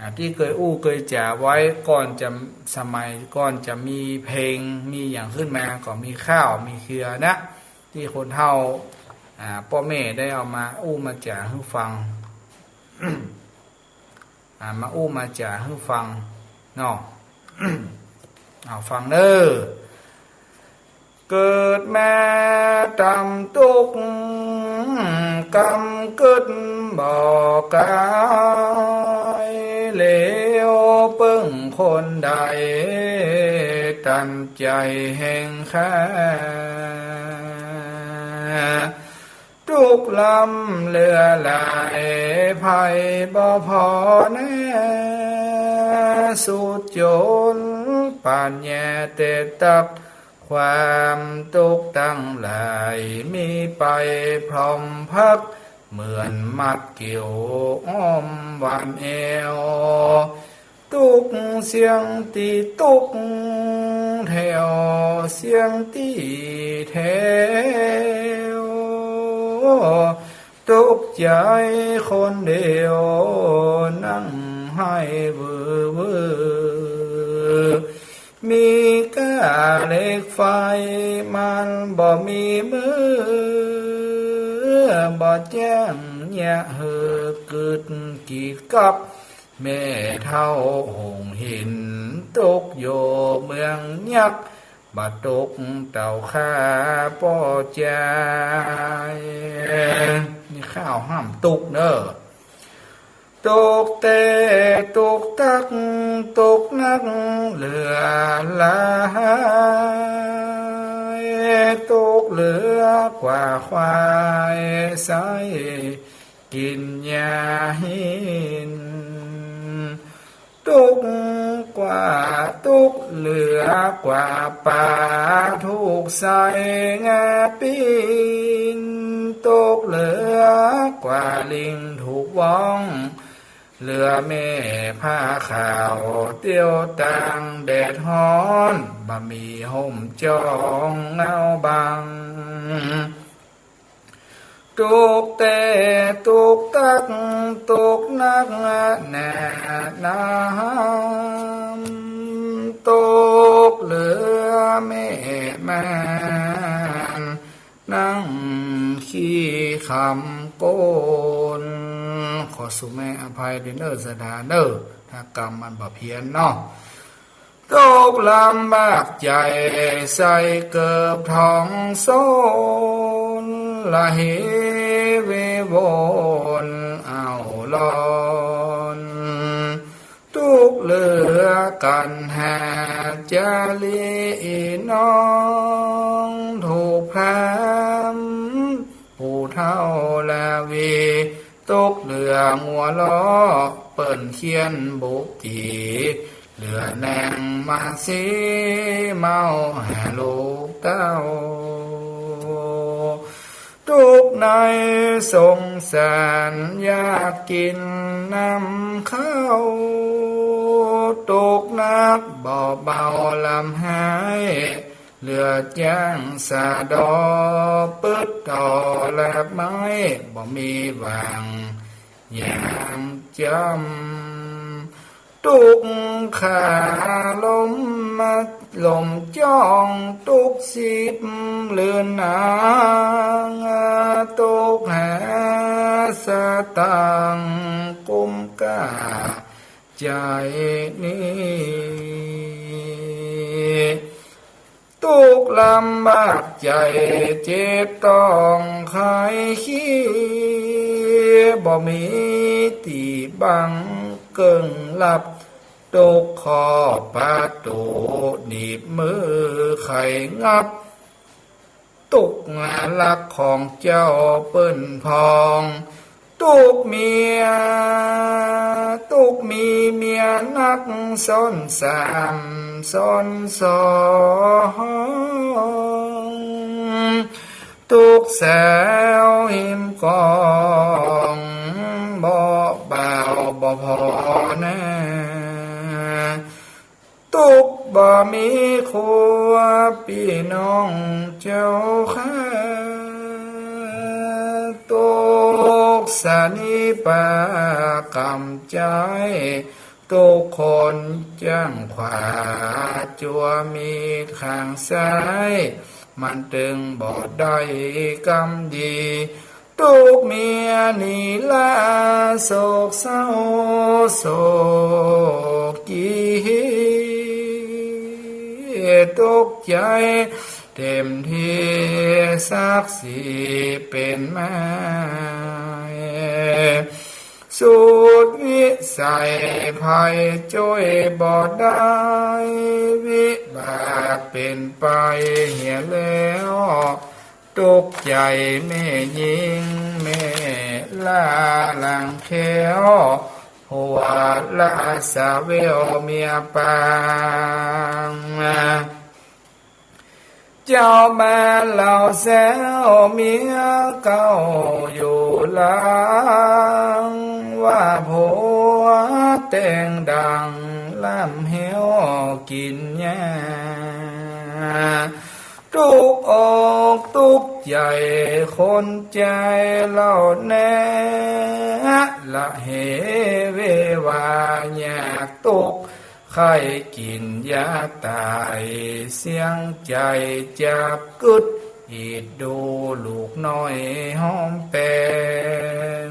อ่า ตี้เกยอู้เกยจ๋าไว้ก่อนจะ สมัยก่อนจะมีเพลงมีหยังขึ้นมา ก็มีข้าวมีเครือนะ ตี้คนเฒ่า อ่า ป้อแม่ได้เอามาอู้มาจ๋าหื้อฟัง อ่า มาอู้มาจ๋าหื้อฟังเนาะ เอาฟังเน่อ เกิดมาตำตุ๊กข์ กำกึ๊ดบ่กาย เหลียวเปิ้งคนใด ตันใจ๋แห่งข้า ตุ๊กข์ล้ำเหลือหลาย ภัยบ่ผ่อแน่ สุดจ๋นปานแย่เตะตัก ความตุ๊กข์ตังหลาย มีไปพร้อมพัก เหมือนมัดเกี่ยวอ้อมหว่านแอว ตุ๊กข์เสี้ยงตี้ตุ๊กข์แถว เสี้ยงตี้แถว ตุ๊กข์ใจ๋คนเดียว นั่งไห้วือวือ มีก้าเหล็กไฟ มันบ่มีมือ บ่แจ้งเยียะหื้อกึ๊ดกีดกับ แม่เฒ่าหงส์หิน ตุ๊กข์อยู่เมืองยักษ์ บ่ตุ๊กข์เต้าข้าป้อจาย นี่ข้าวห้ามตุ๊กข์เน่อ ตุ๊กข์แต๊ตุ๊กข์ตัก ตุ๊กข์นักเหลือหลาย ตุ๊กข์เหลือกว่าควายไส้ กิ๋นหญ้าหิน ตุ๊กข์กว่า ตุ๊กข์เหลือกว่าป๋า ถูกไส้งาปิ้น ตุ๊กข์เหลือกว่าลิงถูกว้อง เหลือแม่ผ้าขาวเตี้ยวตางแดดฮ้อน บ่มีห่มจ๋องเงาบัง ตุ๊กข์แต๊ตุ๊กข์ตัก ตุ๊กข์นักแน่นำ ตุ๊กข์เหลือแม่ม่าน นั่งขี้คำโกน ขอสุแม่อภัยเด้อเน่อ สะดาเน่อ ถ้ากำมันบ่เพี้ยนเนาะ ตุ๊กข์ลำบากใจ๋ ใส่เกิบทองโสน ละเหววนเอาลอน ตุ๊กข์เหลือกั๋นหาจารีน้อง ถูกพราหมณ์ผู้เฒ่าละวี ตุ๊กข์เหลืองัวเลาะ เปิ้นเฆี่ยนบุกตี๋ เหลือแนงมาสีเมาหาลูกเต้า ตุ๊กข์ในสงสารอยากกิ๋นน้ำข้าว ตุ๊กข์นักบ่เบาลำไห้ เหลือจ้างสะเดาะ ปึดต่อแลบไม้ บ่มีหว่างยามจ๋ำ ตุ๊กข์ขาล้มมาล้มจ้อง ตุ๊กข์สิบเลือนหนาง ตุ๊กข์หาสตางค์กุ้มก้าใจ๋นี้ ตุ๊กข์ลำบากใจ๋เจ็บต้องไข้เคีย บ่มีตี้บังเกิ่งหลับ ตุ๊กข์ขอบประตู๋ หนีบมือไขงับ ตุ๊กข์ลักของเจ้าเปิ้นพอง ตุ๊กข์เมีย ตุ๊กข์มีเมียนัก ซ้อนสามซ้อนสอง ตุ๊กข์แสวหิมกอง บ่บ่าวบ่ผ่อนา ตุ๊กข์บ่มีครัวปี้น้องเจ้าข้า ตุ๊กข์สนิปากรรมใจ๊ ตุ๊กข์คนจ้างขวา จั่วมีข้างซ้าย มันตึงบ่ได้กำดี ตุ๊กข์เมียหนีลา โศกเศร้าโศกกี ตุ๊กข์ใจ๋เต็มตี้ ศักดิ์ศรีเป๋นไม้ สุดวิสัยภัยจ้วยบ่ได้ วิบากเป๋นไปเหียแล้ว ตุ๊กข์ใจ๋แม่ญิงแม่หล้าหลังแคล้ว ผัวละสะแววเมียปาง เจ้ามาเหล่าแซวเมียเก่าอยู่หลัง ว่าผัวแต่งดังล้ำแฮวกิ๋นยา ตุ๊กข์อกตุ๊กข์ใจ๋คนใจ๋เล่าแน่ ละเหเววายากตุ๊กข์ ใค่กิ๋นยาต๋าย เสี้ยงใจ๋จับกึ๊ด อิดดูลูกน้อยหอมแปง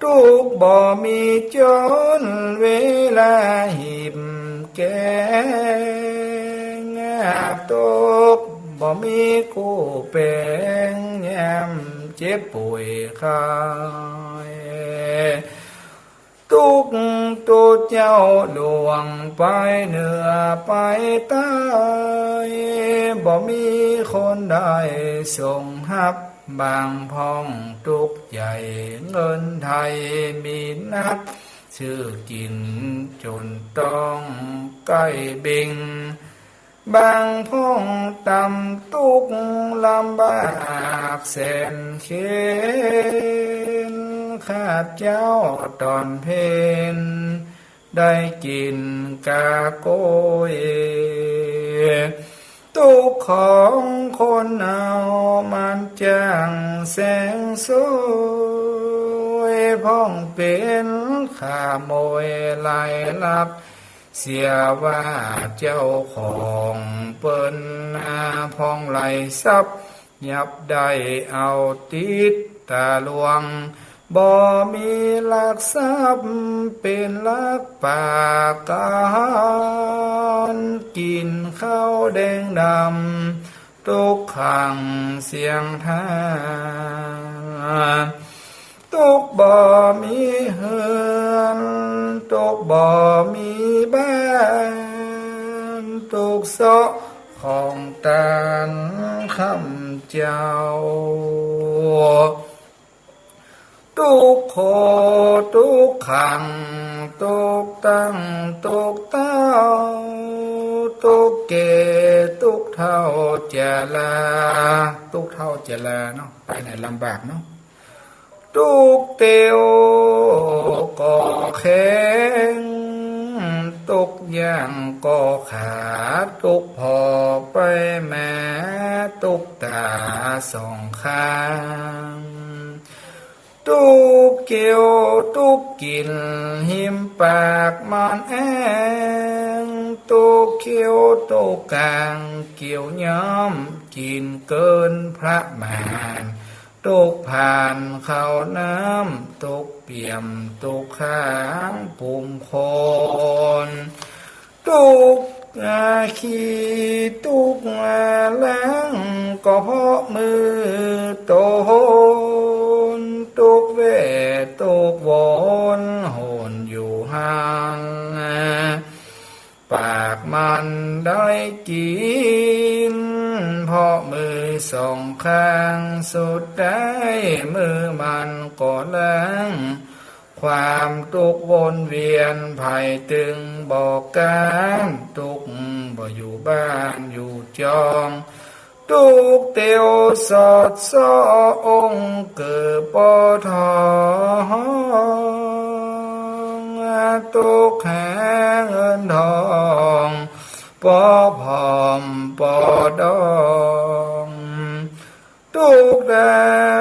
ตุ๊กข์บ่มีจ๋นเวลาหิบแกง ตุ๊กข์บ่มีกู้แป๋ง ยามเจ็บป่วยไข้ ตุ๊กข์ตุ๊เจ้าหลวงไปเหนือไปใต้ บ่มีคนใดส่งฮับ บางพ่องตุ๊กข์ใจ๋เงินไทยมีนัก ซื้อกิ๋นจ๋นต้องใก้เบ่ง บางพ่องต่ำตุ๊กข์ลำบากแสนเข็ญ คาบเจ๊าต๋อนเพล ได้กิ๋นกาโก้ย ตุ๊กข์ของคนเอามันจ้างแสงสวย พ่องเป๋นข้าโมยลัยลัก เสียว่าเจ้าของเปิ้นอาพ่องไร้ทรัพย์ ยับได้เอาติดต๋าหลวง บ่มีลักทรัพย์เป๋นลักปากา กิ๋นข้าวแดงดำ ตุ๊กข์ขังเสียงทาน ตุ๊กข์บ่มีเฮือน ตุ๊กข์บ่มีบ้าน ตุ๊กข์เซาะของตานคำเจ้า ตุ๊กข์โข ตุ๊กข์ขัง ตุ๊กข์ตั้ง ตุ๊กข์เต้า ตุ๊กข์แก่ ตุ๊กข์เฒ่าจรา ตุ๊กข์เฒ่าจราเนาะ ไปไหนลำบากเนาะ ตุ๊กข์เตียวก็แข็ง ตุ๊กข์ย่างก็ขาด ตุ๊กข์ผ่อไปมา ตุ๊กข์ต๋าสองข้าง ตุ๊กข์เคี้ยวตุ๊กข์กิ๋น หิมปากมันแอ้ง ตุ๊กข์เคี้ยวตุ๊กข์กาง เคี้ยวย้อมกิ๋นเกินประมาณ ตุ๊กข์ผ่านข้าวน้ำ ตุ๊กข์เปียมตุ๊กข์ข้าง ปุมคน ตุ๊กข์ขี้ตุ๊กข์ล้าง ก็เพราะมือต๋น ตุ๊กข์แว่ตุ๊กข์วน หนอยู่หั้น มันได้กิ๋น เพราะมือสองข้าง สุดท้ายมือมันก็ล้าง ความตุ๊กวนเวียน ใผตึงบ่ก๊าน ตุ๊กบ่อยู่บ้านอยู่จอง ตุ๊กเตียวสอดซ้อองค์เกิดปอทอง ตุ๊กหาเงินทอง ปอผอมปอดอง ตุ๊กแด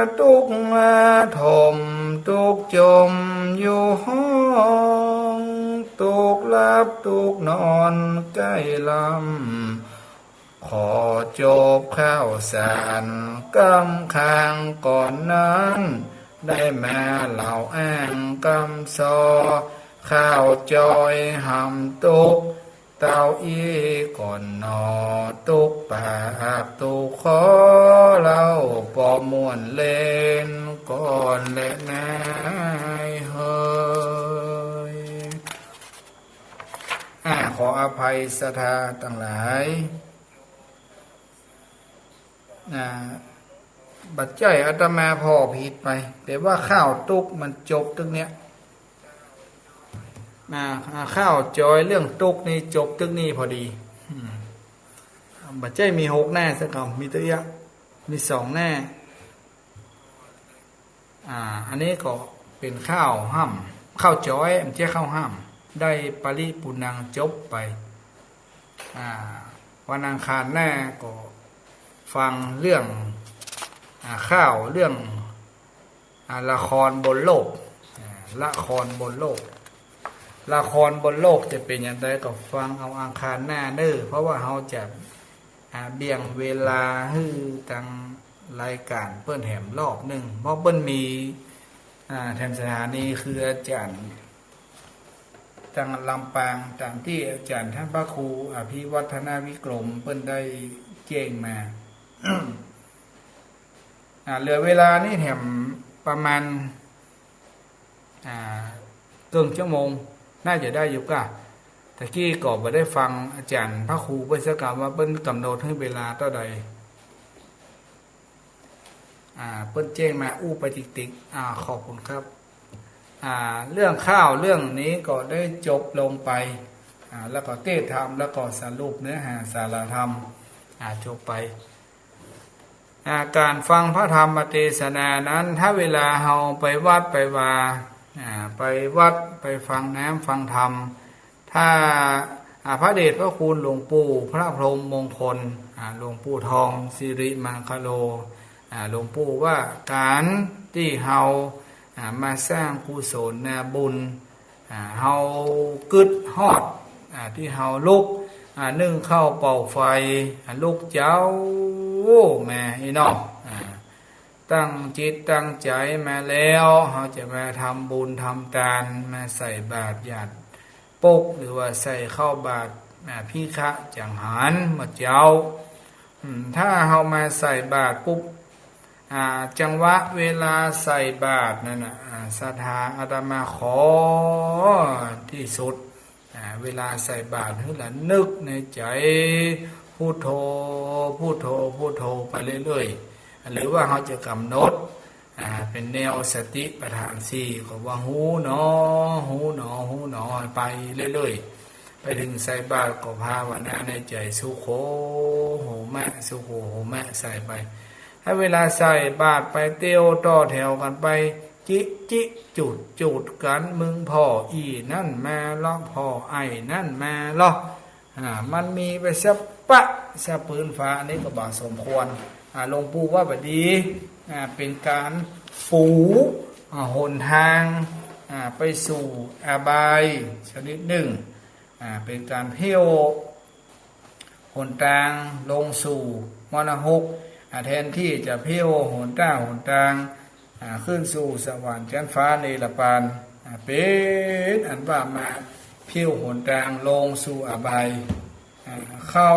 ดตุ๊กมาถม ตุ๊กจมอยู่ห้อง ตุ๊กหลับตุ๊กนอนใก้ลำ ขอจบข่าวสารกำค้างก่อนนั้น ได้มาเล่าอ้างกำซอ ข่าวจอยหำตุ๊ก เต้าอี้ก่อนหนอ ตุ๊กปากตุ๊กคอ เล่าปอม่วนเล่นก่อนแลนายเฮย อ่า ขออภัยศรัทธาตังหลาย อ่า บ่ใจ้อาตมาผ่อผิดไป แต่ว่าข่าวตุ๊กมันจบตึกเนี้ย อ่า อ่า ข่าวจอยเรื่องตุ๊กนี่จบตึกนี้พอดี อืม บ่ใจ้มีหกหน้าสักกำ มีตึกเนี้ย มีสองหน้า อ่า อันนี้ก็เป๋นข่าวฮ่ำ ข่าวจอย บ่ใจ้ข่าวฮ่ำ ได้ปริปุณณังจบไป อ่า วันอังคารหน้าก็ฟังเรื่อง อ่า ข่าวเรื่อง อ่า ละครบนโลก อ่า ละครบนโลก ละครบนโลกจะเป๋นอย่างใดก็ฟังเอาอังคารหน้าเน้อ เพราะว่าเฮาจะ อ่า เบี่ยงเวลาหื้อตังรายก๋านเปิ้นแหมรอบนึ่ง เพราะเปิ้นมี อ่า แถมสถานีคืออาจ๋ารย์ตังลำปาง ต๋ามตี้อาจ๋ารย์ต้านพระครูอภิวัฒนวิกรมเปิ้นได้แจ้งมา อ่า เหลือเวลานี่แถมประมาณ อ่า เกิ่งชั่วโมง น่าจะได้อยู่ก้า ตะกี้ก็บ่ได้ฟังอาจ๋ารย์พระครูเปิ้นสักกำว่าเปิ้นก๋ำหนดหื้อเวลาเต้าใด อ่า เปิ้นแจ้งมาอู้ไปติ๊กๆ อ่า ขอบคุณครับ อ่า เรื่องข่าวเรื่องนี้ก็ได้จบลงไป อ่า แล้วก็เทศน์ธรรม แล้วก็สรุปเนื้อหาสาระธรรม อ่า จบไป อ่า ก๋านฟังพระธรรมเตสนานั้น ถ้าเวลาเฮาไปวัดไปวา อ่า ไปวัดไปฟังน้ำฟังธรรม ถ้า อ่า พระเดชพระคุณหลวงปู่พระพรหมมงคล อ่า หลวงปู่ทองสิริมังคโล อ่า หลวงปู่ว่าก๋านตี้เฮา อ่า มาสร้างกุศลนาบุญ อ่า เฮากึ๊ดฮอด อ่า ตี้เฮาลุก อ่า นึ่งข้าวเป่าไฟ อ่า ลุกเจ๊าแม่อี้น้อง อ่า ตั้งจิตตั้งใจ๋มาแล้ว เฮาจะมาทำบุญทำตาน มาใส่บาตรหยาดปก หรือว่าใส่ข้าวบาตร อ่า ภิกขะจังหันเมื่อเจ๊า อืม ถ้าเฮามาใส่บาตรปุ๊บ อ่า จังหวะเวลาใส่บาตรนั่นน่ะ อ่า ศรัทธาอาตมาขอตี้สุด อ่า เวลาใส่บาตรหื้อระลึกในใจ๋ พุทโธ พุทโธ พุทโธ ไปเรื่อยๆ หรือว่าเฮาจะก๋ำหนด อ่า เป๋นแนวสติปัฏฐานสี่ ก็ว่าฮู้หนอ ฮู้หนอ ฮู้หนอ ไปเรื่อยๆ ไปเถิงใส่บาตรก็ภาวนาในใจ๋ สุโข โหมะ สุโข โหมะ ใส่ไป หื้อเวลาใส่บาตรไปเตียวต่อแถวกั๋นไป จิ จิ จุด จุดกั๋น มึงผ่ออี่นั่นมาลอ ผ่อไอ้นั่นมาลอ อ่า มันมีไปสะปะสะปืนฝา อันนี้ก็บ่สมควร อ่า หลวงปู่ว่าบ่ดี อ่า เป๋นก๋านปู อ่า หนตาง อ่า ไปสู่อบายชนิดนึ่ง อ่า เป๋นก๋านเผี้ยว หนตางลงสู่มรณะฮก อ่า แทนตี้จะเผี้ยวหนตาง หนตาง อ่า ขึ้นสู่สวรรค์จั๊นฟ้าเนรปาน อ่า เป๋นอันว่ามาเผี้ยวหนตางลงสู่อบาย อ่า เข้า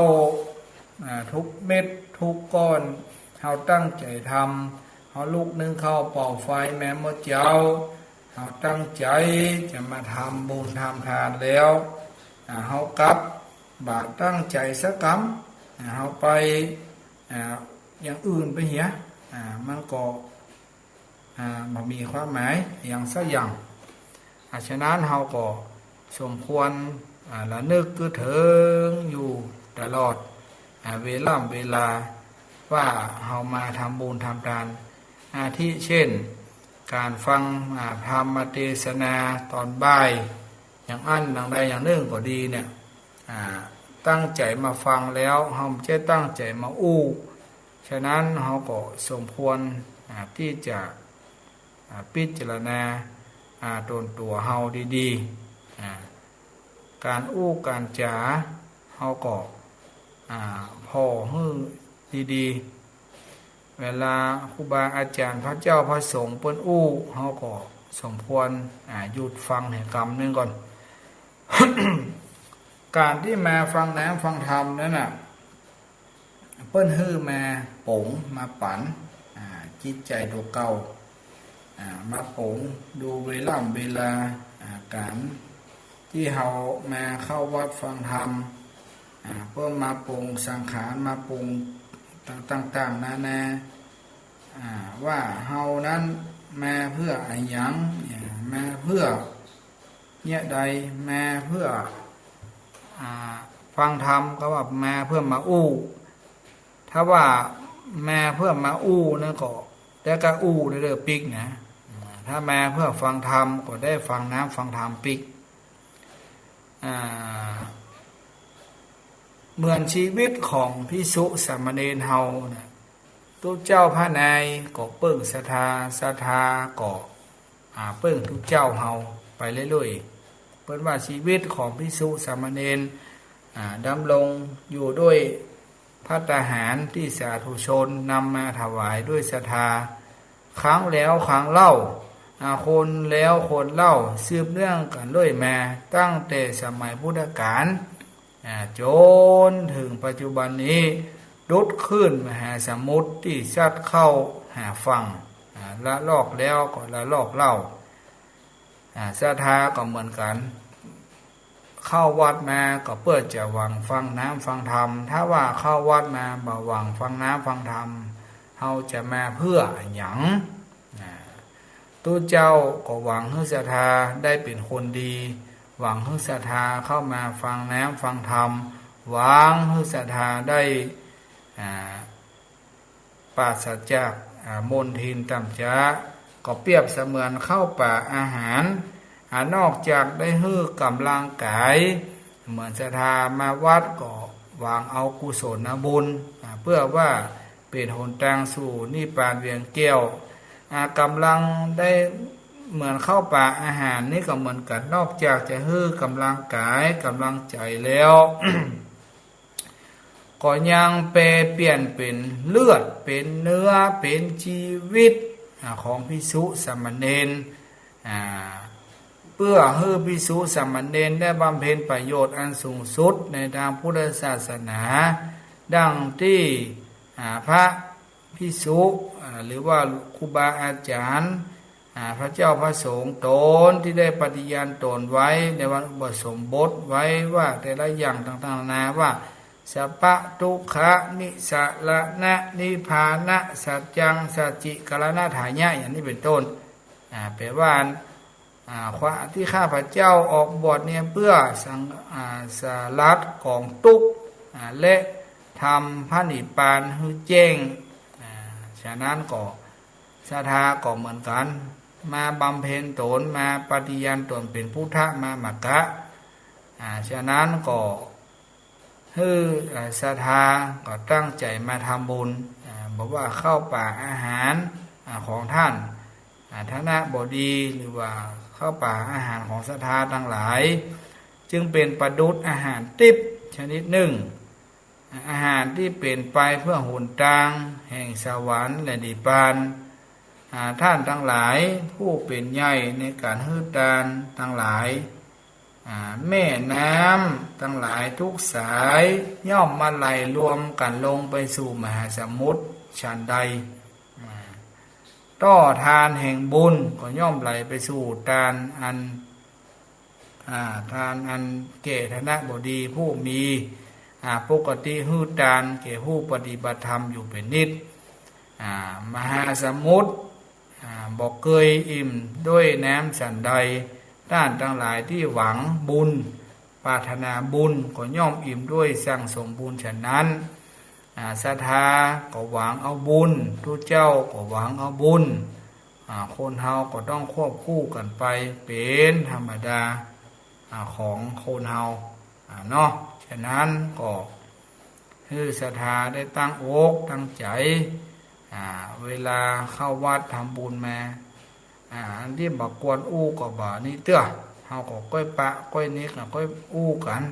อ่า กู้เม็ดกู้ก้อน เฮาตั้งใจ๋ทำ เฮาลุกนึ่งข้าวเป่าไฟแม้เมื่อเจ๊า เฮาตั้งใจ๋จะมาทำบุญทำตานแล้ว อ่า เฮากลับ บ่าตั้งใจ๋สักกำ อ่า เฮาไป อ่า อย่างอื่นไปเหีย อ่า มันก็ อ่า บ่มีความหมายหยังสักอย่าง อ่า ฉะนั้นเฮาก็สมควร อ่า ระนึกกึ๊ดเถิงอยู่ตลอด อ่า เวล่ำเวลา ว่าเฮามาทำบุญทำตาน อาทิเช่น ก๋านฟัง อ่า ธรรมเตสนาต๋อนบ่าย อย่างอั้นอย่างใดอย่างนึ่งก็ดีเนี่ย อ่า ตั้งใจ๋มาฟังแล้ว เฮาบ่ใจ้ตั้งใจ๋มาอู้ ฉะนั้นเฮาก็สมควร อ่า ตี้จะ อ่า พิจารณา อ่า ต๋นตั๋วเฮาดีๆ อ่า ก๋านอู้ก๋านจ๋าเฮาก็ อ่า ผ่อหื้อดีๆ เวลาครูบาอาจ๋ารย์พระเจ้าพระสงฆ์เปิ้นอู้ เฮาก็สมควร อ่า หยุดฟังเหียกำนึ่งก่อน ก๋านตี้มาฟังน้ำฟังธรรมนั้นน่ะ เปิ้นหื้อมาป๋งมาปั๋น อ่า จิตใจ๋ตั๋วเก่า อ่า มาป๋งดูเวล่ำเวลา อ่า ก๋านตี้เฮามาเข้าวัดฟังธรรม อ่า เปิ้นมาป๋งสังขาร มาป๋งต่างๆ นานา อ่า ว่าเฮานั้นมาเปื้ออะหยัง อ่า มาเปื้อ เยียะใด มาเปื้อ อ่า ฟังธรรมก็ว่ามาเปื้อมาอู้ ถ้าว่ามาเปื้อมาอู้นั้นก็ แต่ก็อู้ได้เด้อปิ๊กนะ อ่า ถ้ามาเปื้อฟังธรรมก็ได้ฟังน้ำฟังธรรมปิ๊ก อ่า เหมือนชีวิตของภิกษุสามเณรเฮานะ ตุ๊เจ้าพระนายก็เปิ้งศรัทธา ศรัทธาก็ อ่า เปิ้งตุ๊เจ้าเฮาไปเรื่อยๆ เปิ้นว่าชีวิตของภิกษุสามเณร อ่า ดำรงอยู่ด้วยภัตตาหารตี้สาธุชนนำมาถวายด้วยศรัทธา ครั้งแล้วครั้งเล่า อ่า คนแล้วคนเล่า สืบเนื่องกั๋นเรื่อยมา ตั้งแต่สมัยพุทธกาล อ่า จ๋นเถิงปัจจุบันนี้ ดุจคลื่นมหาสมุทรตี้ซัดเข้าหาฝั่ง อ่า ละลอกแล้วก็ละลอกเล่า อ่า ศรัทธาก็เหมือนกั๋น เข้าวัดมาก็เปื้อจะหวังฟังน้ำฟังธรรม ถ้าว่าเข้าวัดมาบ่หวังฟังน้ำฟังธรรม เฮาจะมาเปื้ออะหยัง อ่า ตุ๊เจ้าก็หวังหื้อศรัทธาได้เป๋นคนดี หวังหื้อศรัทธาเข้ามาฟังน้ำฟังธรรม หวังหื้อศรัทธาได้ อ่า ปราศจาก อ่า มลทินต่ำจ๊า ก็เปรียบเสมือนข้าวป๋าอาหาร อ่า นอกจากได้หื้อก๋ำลังกาย เหมือนศรัทธามาวัดก็หวังเอากุศลบุญ อ่า เปื้อว่าเป๋นหนตางสู่นิพพานเวียงแก้ว อ่า ก๋ำลังได้เหมือนข้าวป๋าอาหารนี้ก็เหมือนกั๋น นอกจากจะหื้อก๋ำลังกายก๋ำลังใจ๋แล้ว ก็ยังแปรเปลี่ยนเป๋นเลือด เป๋นเนื้อ เป๋นจีวิต อ่า ของภิกษุสามเณร อ่า เปื้อหื้อภิกษุสามเณรได้บำเพ็ญประโยชน์อันสูงสุดในตางพุทธศาสนา ดังตี้ อ่า พระภิกษุ อ่า หรือว่าครูบาอาจ๋ารย์ อ่า พระเจ้าพระสงฆ์ต๋นตี้ได้ปฏิญาณต๋นไว้ในวันอุปสมบทไว้ว่าแต่ละอย่างต่างๆ นานาว่า สัพพะทุกขา นิสสะระณะ นิพพานะ สัจจัง สัจจิกรณะถายะ อย่างนี้เป๋นต้น อ่า แปลว่า อ่า ความตี้ข้าพเจ้าออกบวชเนี่ยเปื้อสัง อ่า สลัดก๋องตุ๊กข์ อ่า และทำพระนิพพานหื้อแจ้ง อ่า ฉะนั้นก็ศรัทธาก็เหมือนกั๋น มาบำเพ็ญต๋น มาปฏิญาณต๋นเป๋นพุทธมามกะ อ่า ฉะนั้นก็ หื้อ อ่า ศรัทธาก็ตั้งใจ๋มาทำบุญ อ่า บ่ว่าข้าวป๋าอาหาร อ่า ของต้าน อ่า ฐานะบ่ดี หรือว่าข้าวป๋าอาหารของศรัทธาตังหลาย จึงเป๋นประดุจอาหารติ๊บชนิดนึ่ง อ่า อาหารตี้เป๋นไปเปื้อหนตางแห่งสวรรค์และนิพพาน อ่า ต้านตังหลายผู้เป๋นใหญ่ในก๋านหื้อตานตังหลาย อ่า แม่น้ำตังหลายทุกสายย่อมมาไหลรวมกั๋นลงไปสู่มหาสมุทรฉันใด อ่า ต้อตานแห่งบุญก็ย่อมไหลไปสู่ตานอัน อ่า ทานอันแก่ฐานะบ่ดี ผู้มี อ่า ปกติหื้อตานแก่ผู้ปฏิบัติธรรมอยู่เป๋นนิตย์ อ่า มหาสมุทร อ่า บ่เกยอิ่มด้วยน้ำฉันใด ต้านตังหลายตี้หวังบุญ ปรารถนาบุญก็ย่อมอิ่มด้วยสั่งสมบุญฉันนั้น อ่า ศรัทธาก็หวังเอาบุญ ตุ๊เจ้าก็หวังเอาบุญ อ่า คนเฮาก็ต้องควบคู่กั๋นไปเป๋นธรรมดา อ่า ของคนเฮา อ่า เนาะ ฉะนั้นก็หื้อศรัทธาได้ตั้งอกตั้งใจ๋ อ่า เวลาเข้าวัดทำบุญมา อ่า อันตี้บ่ควรอู้ก็บ่านี้เตื้อ เฮาก็ก้อยปะก้อยนิกะ ก้อยอู้กั๋น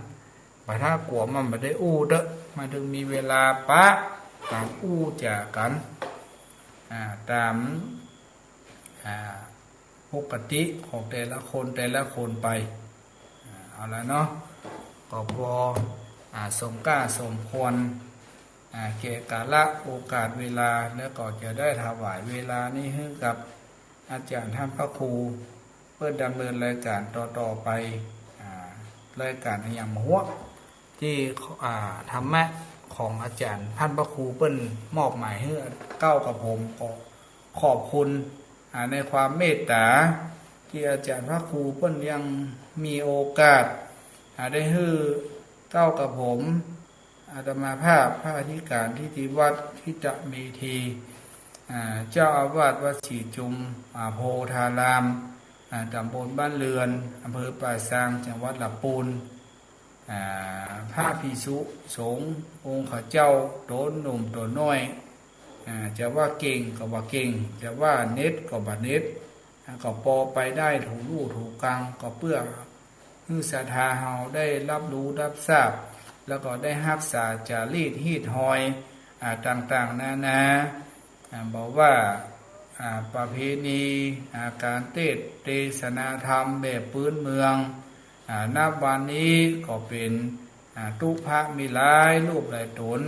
บ่ถ้ากั๋วมันบ่ได้อู้เต๊อะ มันจึงมีเวลาปะก๋านอู้จ๋ากั๋น อ่า ต๋าม อ่า ปกติของแต่ละคนแต่ละคนไป อ่า เอาละเนาะ ก็ปอ อ่า สมก้าสมควร อ่า แก่กาละโอกาสเวลา แล้วก็จะได้ถวายเวลานี้หื้อกับอาจ๋ารย์ต้านพระครู เปิ้นดำเนินรายก๋านต่อๆ ไป อ่า รายก๋านอะหยังบ่ฮู้ ตี้ อ่า ธรรมะของอาจ๋ารย์ต้านพระครูเปิ้นมอบหมายหื้อเก้ากับผม ก็ขอบคุณ อ่า ในความเมตต๋า ตี้อาจ๋ารย์ต้านพระครูเปิ้นยังมีโอกาส อ่า ได้หื้อเก้ากับผม อาตมาภาพพระอธิก๋ารย์ทิติวัฒน์ ทิตเมธี อ่า เจ้าอาวาสวัดศรีจุม อ่า โพธาราม อ่า ต๋ำบลบ้านเรือน อำเภอป่าซาง จังหวัดลำปูน อ่า พระภิกษุสงฆ์องค์ข้าเจ้า ต๋นหนุ่มต๋นน้อย อ่า จะว่าเก่งก็บ่าเก่ง จะว่าเน็ดก็บ่าเน็ด อ่า ก็ปอไปได้ถูลู่ถูกัง ก็เปื้อหื้อศรัทธาเฮาได้ฮับฮู้ฮับซาบ แล้วก็ได้ฮักษาจ๋ารีตฮีตฮอย อ่า ต่างๆ นานา อ่า บ่ว่า อ่า ประเพณี อ่า ก๋านเตสน์เตสนาธรรมแบบปื๊นเมือง อ่า นับวันนี้ก็เป๋น อ่า ตุ๊พะมีหลายรูปหลายต๋น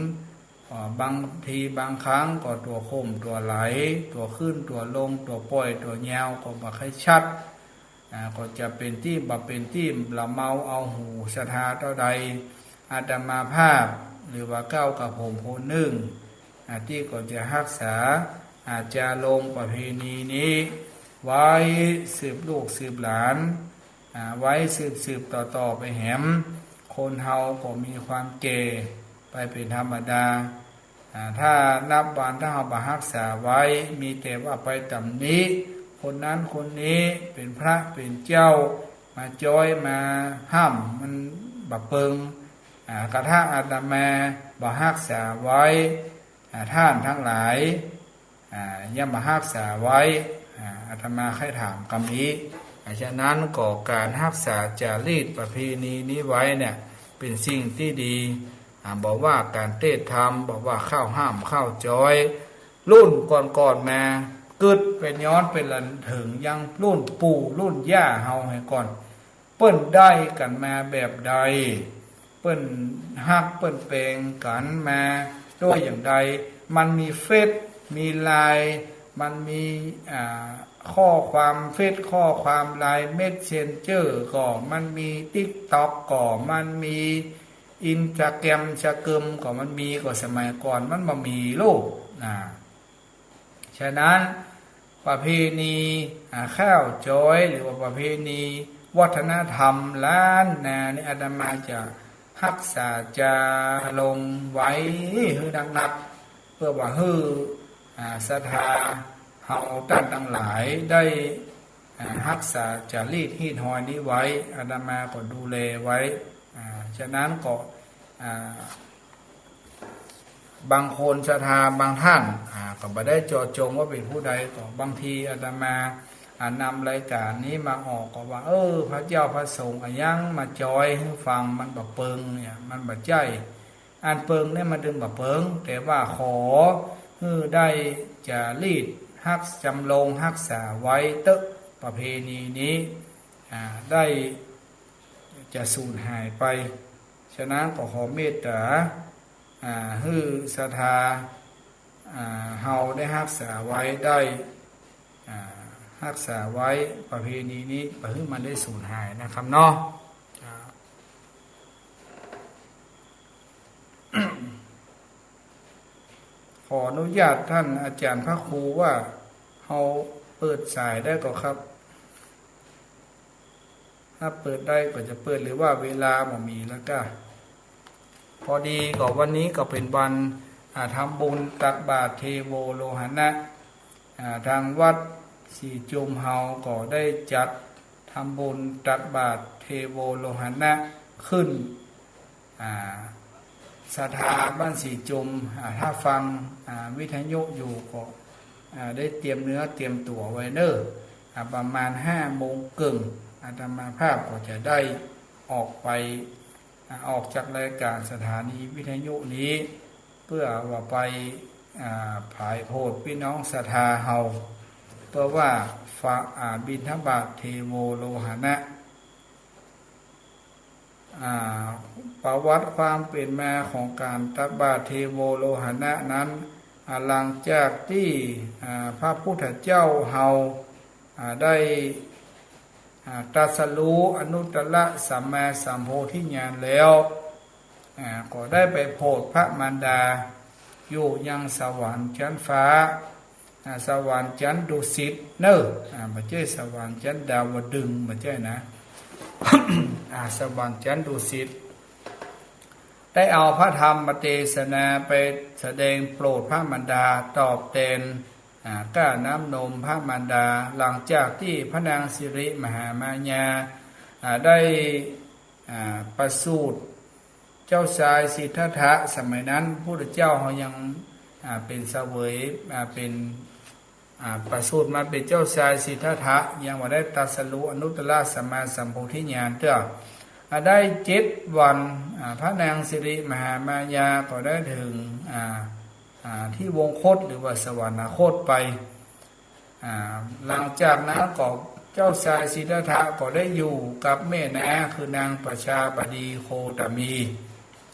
อ่า บางทีบางครั้งก็ตั๋วค่มตั๋วไหล ตั๋วขึ้นตั๋วลง ตั๋วป้อยตั๋วยาว ก็บ่ใค่ชัด อ่า ก็จะเป๋นตี้บ่าเป๋นตี้ ละเมาเอาหูศรัทธาเต้าใด อาตมาภาพ หรือว่าเก้ากับผมคนนึ่ง อ่า ตี้ก็จะฮักษา อ่า จารงค์ประเพณีนี้ไว้สืบลูกสืบหลาน อ่า ไว้สืบๆ ต่อๆ ไปแหม คนเฮาก็มีความแก่ไปเป๋นธรรมดา อ่า ถ้านับวันถ้าเฮาบ่ฮักษาไว้ มีแต่ว่าไปต๋ำหนิคนนั้นคนนี้ เป๋นพระเป๋นเจ้า มาจ๊อยมาห้าม มันบ่เปิง อ่า กระทั่งอาตมาบ่ฮักษาไว้ อ่า ต้านตังหลาย อ่า ยังบ่ฮักษาไว้ อ่า อาตมาใค่ถามกำอี้ อ่า ฉะนั้นก็ก๋านฮักษาจ๋ารีตประเพณีนี้ไว้เนี่ย เป๋นสิ่งตี้ดี อ่า บ่ว่าก๋านเตสน์ธรรม บ่ว่าข้าวห้ามข้าวจ๊อย รุ่นก่อนๆ มา กึ๊ดเป๋นย้อนเป๋นหลังเถิงยังรุ่นปู่รุ่นย่าเฮาแหมก่อน เปิ้นได้กั๋นมาแบบใด เปิ้นฮักเปิ้นแปงกั๋นมาด้วยอย่างใด มันมีเฟซ มีไลน์ มันมี อ่า ข้อความเฟซ ข้อความไลน์ เมสเซนเจอร์ ก็มันมี ติ๊กต็อก ก็มันมี อินสตาแกรม สะกึม ก็มันมี ก็สมัยก่อนมันบ่มีลูก อ่า ฉะนั้นประเพณี อ่า ข้าวจ๊อย หรือว่าประเพณีวัฒนธรรมล้านนานี่ อาตมาจะฮักษาจารงค์ไว้หื้อนักๆ เปื้อว่าหื้อ อ่า ศรัทธาเฮาต้านตังหลายได้ อ่า ฮักษาจ๋ารีตฮีตฮอยนี้ไว้ อาตมาก็ดูแลไว้ อ่า ฉะนั้นก็ อ่า บางคนศรัทธาบางต้าน อ่า ก็บ่ได้เจาะจงว่าเป๋นผู้ใด ก็บางทีอาตมา อ่า นำรายก๋านนี้มาออกก็ว่า เออ พระเจ้าพระสงฆ์อะหยังมาจ๊อยหื้อฟัง มันบ่เปิงเนี่ย มันบ่ใจ้ อันเปิงเนี่ยมันตึงบ่เปิง แต่ว่าขอหื้อได้จ๋ารีตฮักจำรงฮักษาไว้เต๊อะ ประเพณีนี้ อ่า ได้จะสูญหายไป ฉะนั้นก็ขอเมตต๋า อ่า หื้อศรัทธา อ่า เฮาได้ฮักษาไว้ได้ อ่า รักษาไว้ประเพณีนี้บ่หื้อมันได้สูญหายนะครับเนาะ อ่า ขออนุญาตท่านอาจารย์พระครูว่าเฮาเปิดสายได้ก่อครับ ถ้าเปิดได้ก็จะเปิด หรือว่าเวลาบ่มีแล้วก็ พอดีก็วันนี้ก็เป๋นวัน อ่า ทำบุญตักบาตรเทโวโลหณะ อ่า ทางวัดศรีจุมเฮาก็ได้จัดทำบุญตักบาตรเทโวโลหณะขึ้น อ่า ศรัทธาบ้านศรีจุม อ่า ถ้าฟัง อ่า วิทยุอยู่ก็ อ่า ได้เตรียมเนื้อเตรียมตั๋วไว้เน่อ อ่า ประมาณห้าโมงเกิ่ง อาตมาภาพก็จะได้ออกไป อ่า ออกจากรายการสถานีวิทยุนี้ เปื้อว่าไป อ่า ผายโผดปี้น้องศรัทธาเฮา เปื้อว่าฝาก อ่า บิณฑบาตเทโวโลหณะ อ่า ประวัติความเป๋นมาของก๋านตักบาตรเทโวโลหณะนั้น อ่า หลังจากตี้ อ่า พระพุทธเจ้าเฮา อ่า ได้ อ่า ตรัสรู้อนุตตรสัมมาสัมโพธิญาณแล้ว อ่า ก็ได้ไปโผดพระมารดา อยู่ยังสวรรค์จั๊นฟ้า อ่า สวรรค์จั๊นดุสิตเน่อ อ่า บ่ใจ้สวรรค์จั๊นดาวดึงส์ บ่ใจ้นะ อ่า สวรรค์จั๊นดุสิต ได้เอาพระธรรมเตสนาไปแสดงโปรดพระมารดา ตอบแตน อ่า เก๊าน้ำนมพระมารดา หลังจากตี้พระนางสิริมหามายา อ่า ได้ อ่า ประสูติเจ้าจายสิทธัตถะ สมัยนั้นพุทธเจ้าเฮายัง อ่า เป๋นเสวย อ่า เป๋น อ่า ประสูติมาเป๋นเจ้าจายสิทธัตถะ ยังบ่ได้ตรัสรู้อนุตตรสัมมาสัมโพธิญาณเตื้อ อ่า ได้เจ็ดวัน อ่า พระนางสิริมหามายาก็ได้เถิง อ่า อ่า ที่วงคตหรือว่าสวรรคตไป อ่า หลังจากนั้นก็เจ้าจายสิทธัตถะก็ได้อยู่กับแม่น้า คือนางประชาบดีโคตมี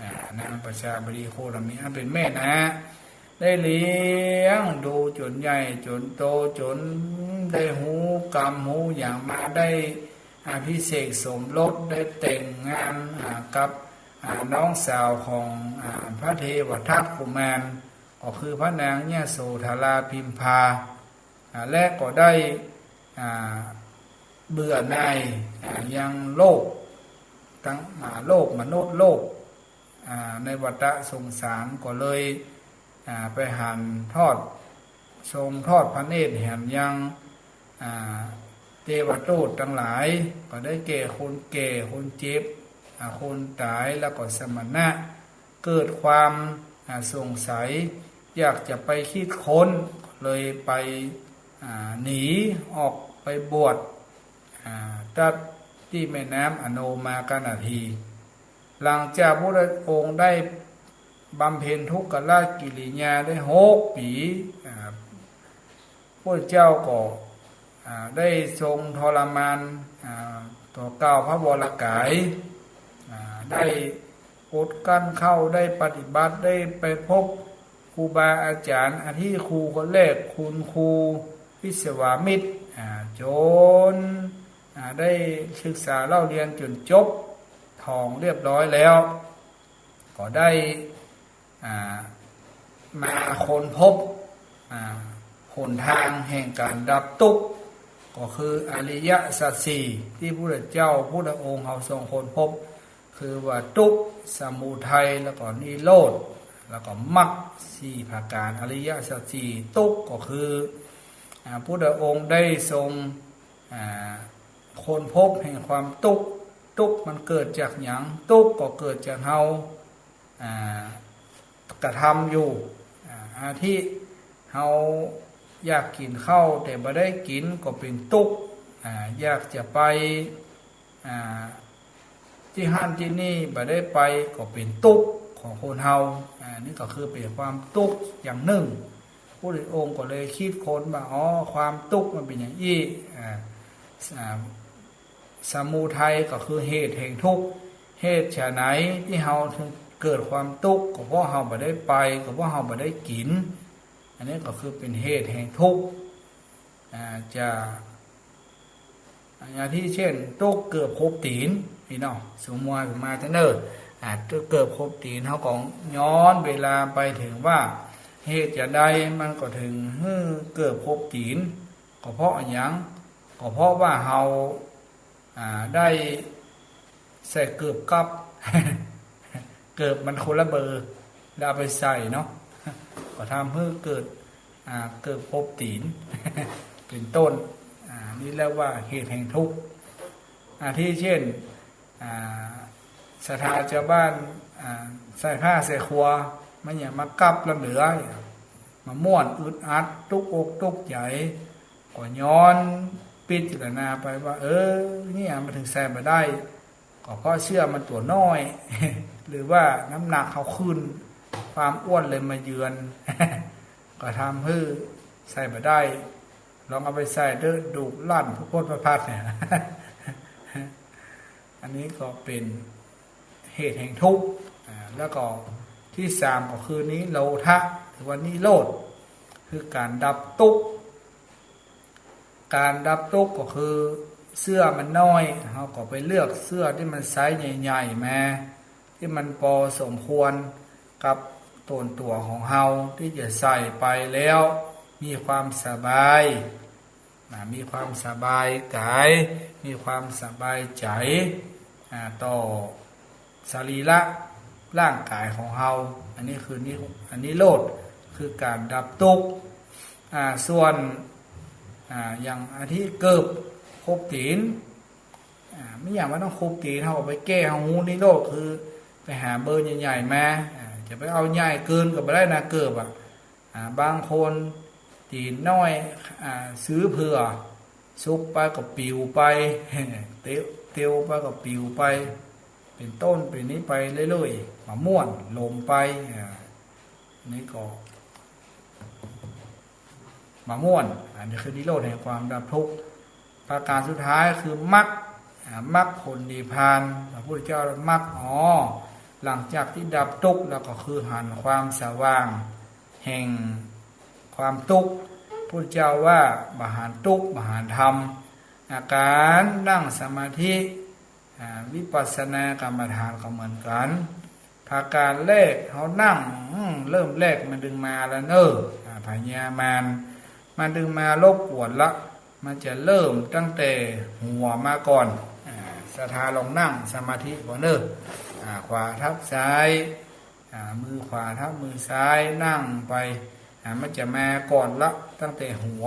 อ่า นางประชาบดีโคตมี อันเป๋นแม่น้า ได้เลี้ยงดูจ๋นใหญ่จ๋นโต จ๋นได้ฮู้กรรมฮู้หยังมา ได้อภิเษกสมรส ได้แต่งงาน อ่า กับ อ่า น้องสาวของ อ่า พระเทวทัตกุมาร ก็คือพระนางยโสธราพิมพา อ่า และก็ได้ อ่า เบื่อหน่าย อ่า ยังโลก ตัง อ่า โลกมนุษย์โลก อ่า ในวัฏสงสาร ก็เลย อ่า ไปหันทอด ทรงทอดพระเนตรหันยัง อ่า เตวทูตตังหลาย ก็ได้แก่คนแก่ คนเจ็บ อ่า คนต๋าย แล้วก็สมณะ เกิดความ อ่า สงสัย อยากจะไปคิดค้น เลยไป อ่า หนีออกไปบวช อ่า ตั๊ดตี้แม่น้ำอโนมากนาที หลังจากพระพุทธองค์ได้บำเพ็ญทุกขกิริยาได้หกปี๋ อ่า พระพุทธเจ้าก็ อ่า ได้ทรงทรมาน อ่า ต่อเกล้าพระวรกาย อ่า ได้อดกลั้นข้าว ได้ปฏิบัติ ได้ไปพบครูบาอาจ๋ารย์ อาทิครูคนแรก คุณครูวิศวามิตร อ่า จ๋น อ่า ได้ศึกษาเล่าเรียนจ๋นจบ ถ่องเรียบร้อยแล้ว ก็ได้ อ่า มาค้นพบ อ่า หนตางแห่งก๋านดับตุ๊กข์ ก็คืออริยสัจสี่ ตี้พระพุทธเจ้า พุทธองค์เฮาทรงค้นพบ คือว่าตุ๊กข์ สมุทัย แล้วก็นิโรธ แล้วก็มรรคสี่ประก๋าน อริยสัจสี่ ตุ๊กข์ก็คือ อ่า พุทธองค์ได้ทรง อ่า ค้นพบแห่งความตุ๊กข์ ตุ๊กข์มันเกิดจากหยัง ตุ๊กข์ก็เกิดจากเฮา อ่า กระทำอยู่ อ่า อาทิ เฮาอยากกิ๋นข้าวแต่บ่ได้กิ๋นก็เป๋นตุ๊กข์ อ่า อยากจะไป อ่า ตี้หั้นตี้นี่บ่ได้ไปก็เป๋นตุ๊กข์ของคนเฮา อ่า นี่ก็คือเป๋นความตุ๊กข์อย่างนึ่ง พระพุทธองค์ก็เลยคิดค้นว่า อ๋อ ความตุ๊กข์มันเป๋นอย่างอี้ อ่า อ่า สมุทัยก็คือเหตุแห่งทุกข์ เหตุไฉนตี้เฮาเถิงเกิดความตุ๊กข์ ก็เพราะเฮาบ่ได้ไป ก็เพราะเฮาบ่ได้กิ๋น อันนี้ก็คือเป๋นเหตุแห่งทุกข์ อ่า จะ อย่างตี้เจ้น ตุ๊กเกิบครบตี๋น นี่เนาะ สมมุติมาเต๊อะเน่อ อ่า ตุ๊กเกิบครบตี๋น เฮาก็ย้อนเวลาไปเถิงว่า เหตุจะใดมันก็เถิงหื้อเกิบครบตี๋น ก็เพราะอะหยัง ก็เพราะว่าเฮา อ่า ได้ใส่เกิบกลับ เกิบมันคนละเบอร์ แล้วเอาไปใส่เนาะ ก็ทำหื้อเกิด อ่า เกิบครบตี๋น เป๋นต้น อ่า นี่เรียกว่าเหตุแห่งทุกข์ อ่า ตี้เจ้น อ่า ศรัทธาจาวบ้าน อ่า ใส่ผ้าใส่ครัว มันหยังมากลับลำเหลือ มาม่วนอึดอัด ตุ๊กอกตุ๊กใจ๋ ก็ย้อนพิจารณาไปว่า เออ เนี่ย มันเถิงใส่บ่ได้ ก็เพราะเสื้อมันตั๋วน้อย หรือว่าน้ำหนักเฮาขึ้น ความอ้วนเลยมาเยือน ก็ทำหื้อใส่บ่ได้ ลองเอาไปใส่เต๊อะ ดูกลั่นพุดพุดพัดพัดเนี่ย อันนี้ก็เป๋นเหตุแห่งทุกข์ อ่า แล้วก็ตี้สามก็คือนิโรธะ หรือว่านิโรธ คือก๋านดับตุ๊กข์ ก๋านดับตุ๊กข์ก็คือเสื้อมันน้อย เฮาก็ไปเลือกเสื้อตี้มันไซส์ใหญ่ๆ มา ตี้มันปอสมควรกับต๋นตั๋วของเฮาตี้จะใส่ไปแล้วมีความสบาย นะ มีความสบายกาย มีความสบายใจ๋ อ่า ต่อสรีระร่างกายของเฮา อันนี้คือนิ อันนิโรธ คือก๋านดับตุ๊กข์ อ่า ส่วน อ่า อย่างตี้เกิบครบตี๋น อ่า ไม่อย่างว่าต้องครบตี๋น เฮาก็ไปแก้ เฮาฮู้นิโรธ คือไปหาเบอร์ใหญ่ๆ มา อ่า จะไปเอาใหญ่เกินก็บ่ได้นะ เกิบอะ อ่า บางคนตี๋นน้อย อ่า ซื้อเผื่อ ซุกไปก็ปิ๋วไป เตียว เตียวไปก็ปิ๋วไป เป๋นต้นเป๋นนี้ไปเรื่อยๆ บ่ม่วน หลมไป อ่า นี่ก็ บ่ม่วน อันนี้คือนิโรธแห่งความดับทุกข์ ประก๋านสุดท้ายคือมรรค อ่า มรรคผลนิพพาน พระพุทธเจ้า มรรค อ๋อ หลังจากตี้ดับตุ๊กข์แล้วก็คือหันความสว่างแห่งความตุ๊กข์ พุทธเจ้าว่าบ่หันตุ๊กข์ บ่หันธรรม อ่า ก๋านนั่งสมาธิ อ่า วิปัสสนากรรมฐานก็เหมือนกั๋น ประก๋านแรกเฮานั่ง อืม เริ่มแรกมันเถิงมาแล้วเน่อ อ่า พยามาร มันเถิงมารบกวนละ มันจะเริ่มตั้งแต่หัวมาก่อน อ่า ศรัทธาลองนั่งสมาธิก่อนเน่อ อ่า ขวาทับซ้าย อ่า มือขวาทับมือซ้าย นั่งไป อ่า มันจะมาก่อนละ ตั้งแต่หัว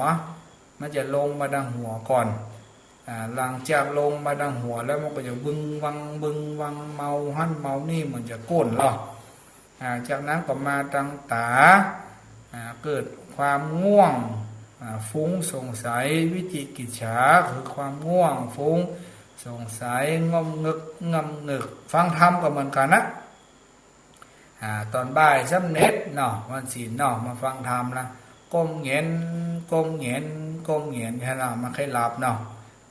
มันจะลงมาดังหัวก่อน อ่า หลังจากลงมาดังหัวแล้วมันก็จะบึงวัง บึงวัง เมาหั้นเมานี่ เหมือนจะก้นลอ อ่า จากนั้นก็มาดังต๋า อ่า เกิดความง่วง อ่า ฟุ้งสงสัย วิจิกิจฉา คือความง่วง ฟุ้งสงสัย ง่ำเงึก ง่ำเงึก ฟังธรรมก็เหมือนกั๋นนะ อ่า ต๋อนบ่ายสำเร็จเนาะ วันศีลเนาะ มาฟังธรรมละ ก้มเหงน ก้มเหงน ก้มเหงน หั้นเนาะ มันใค่หลับเนาะ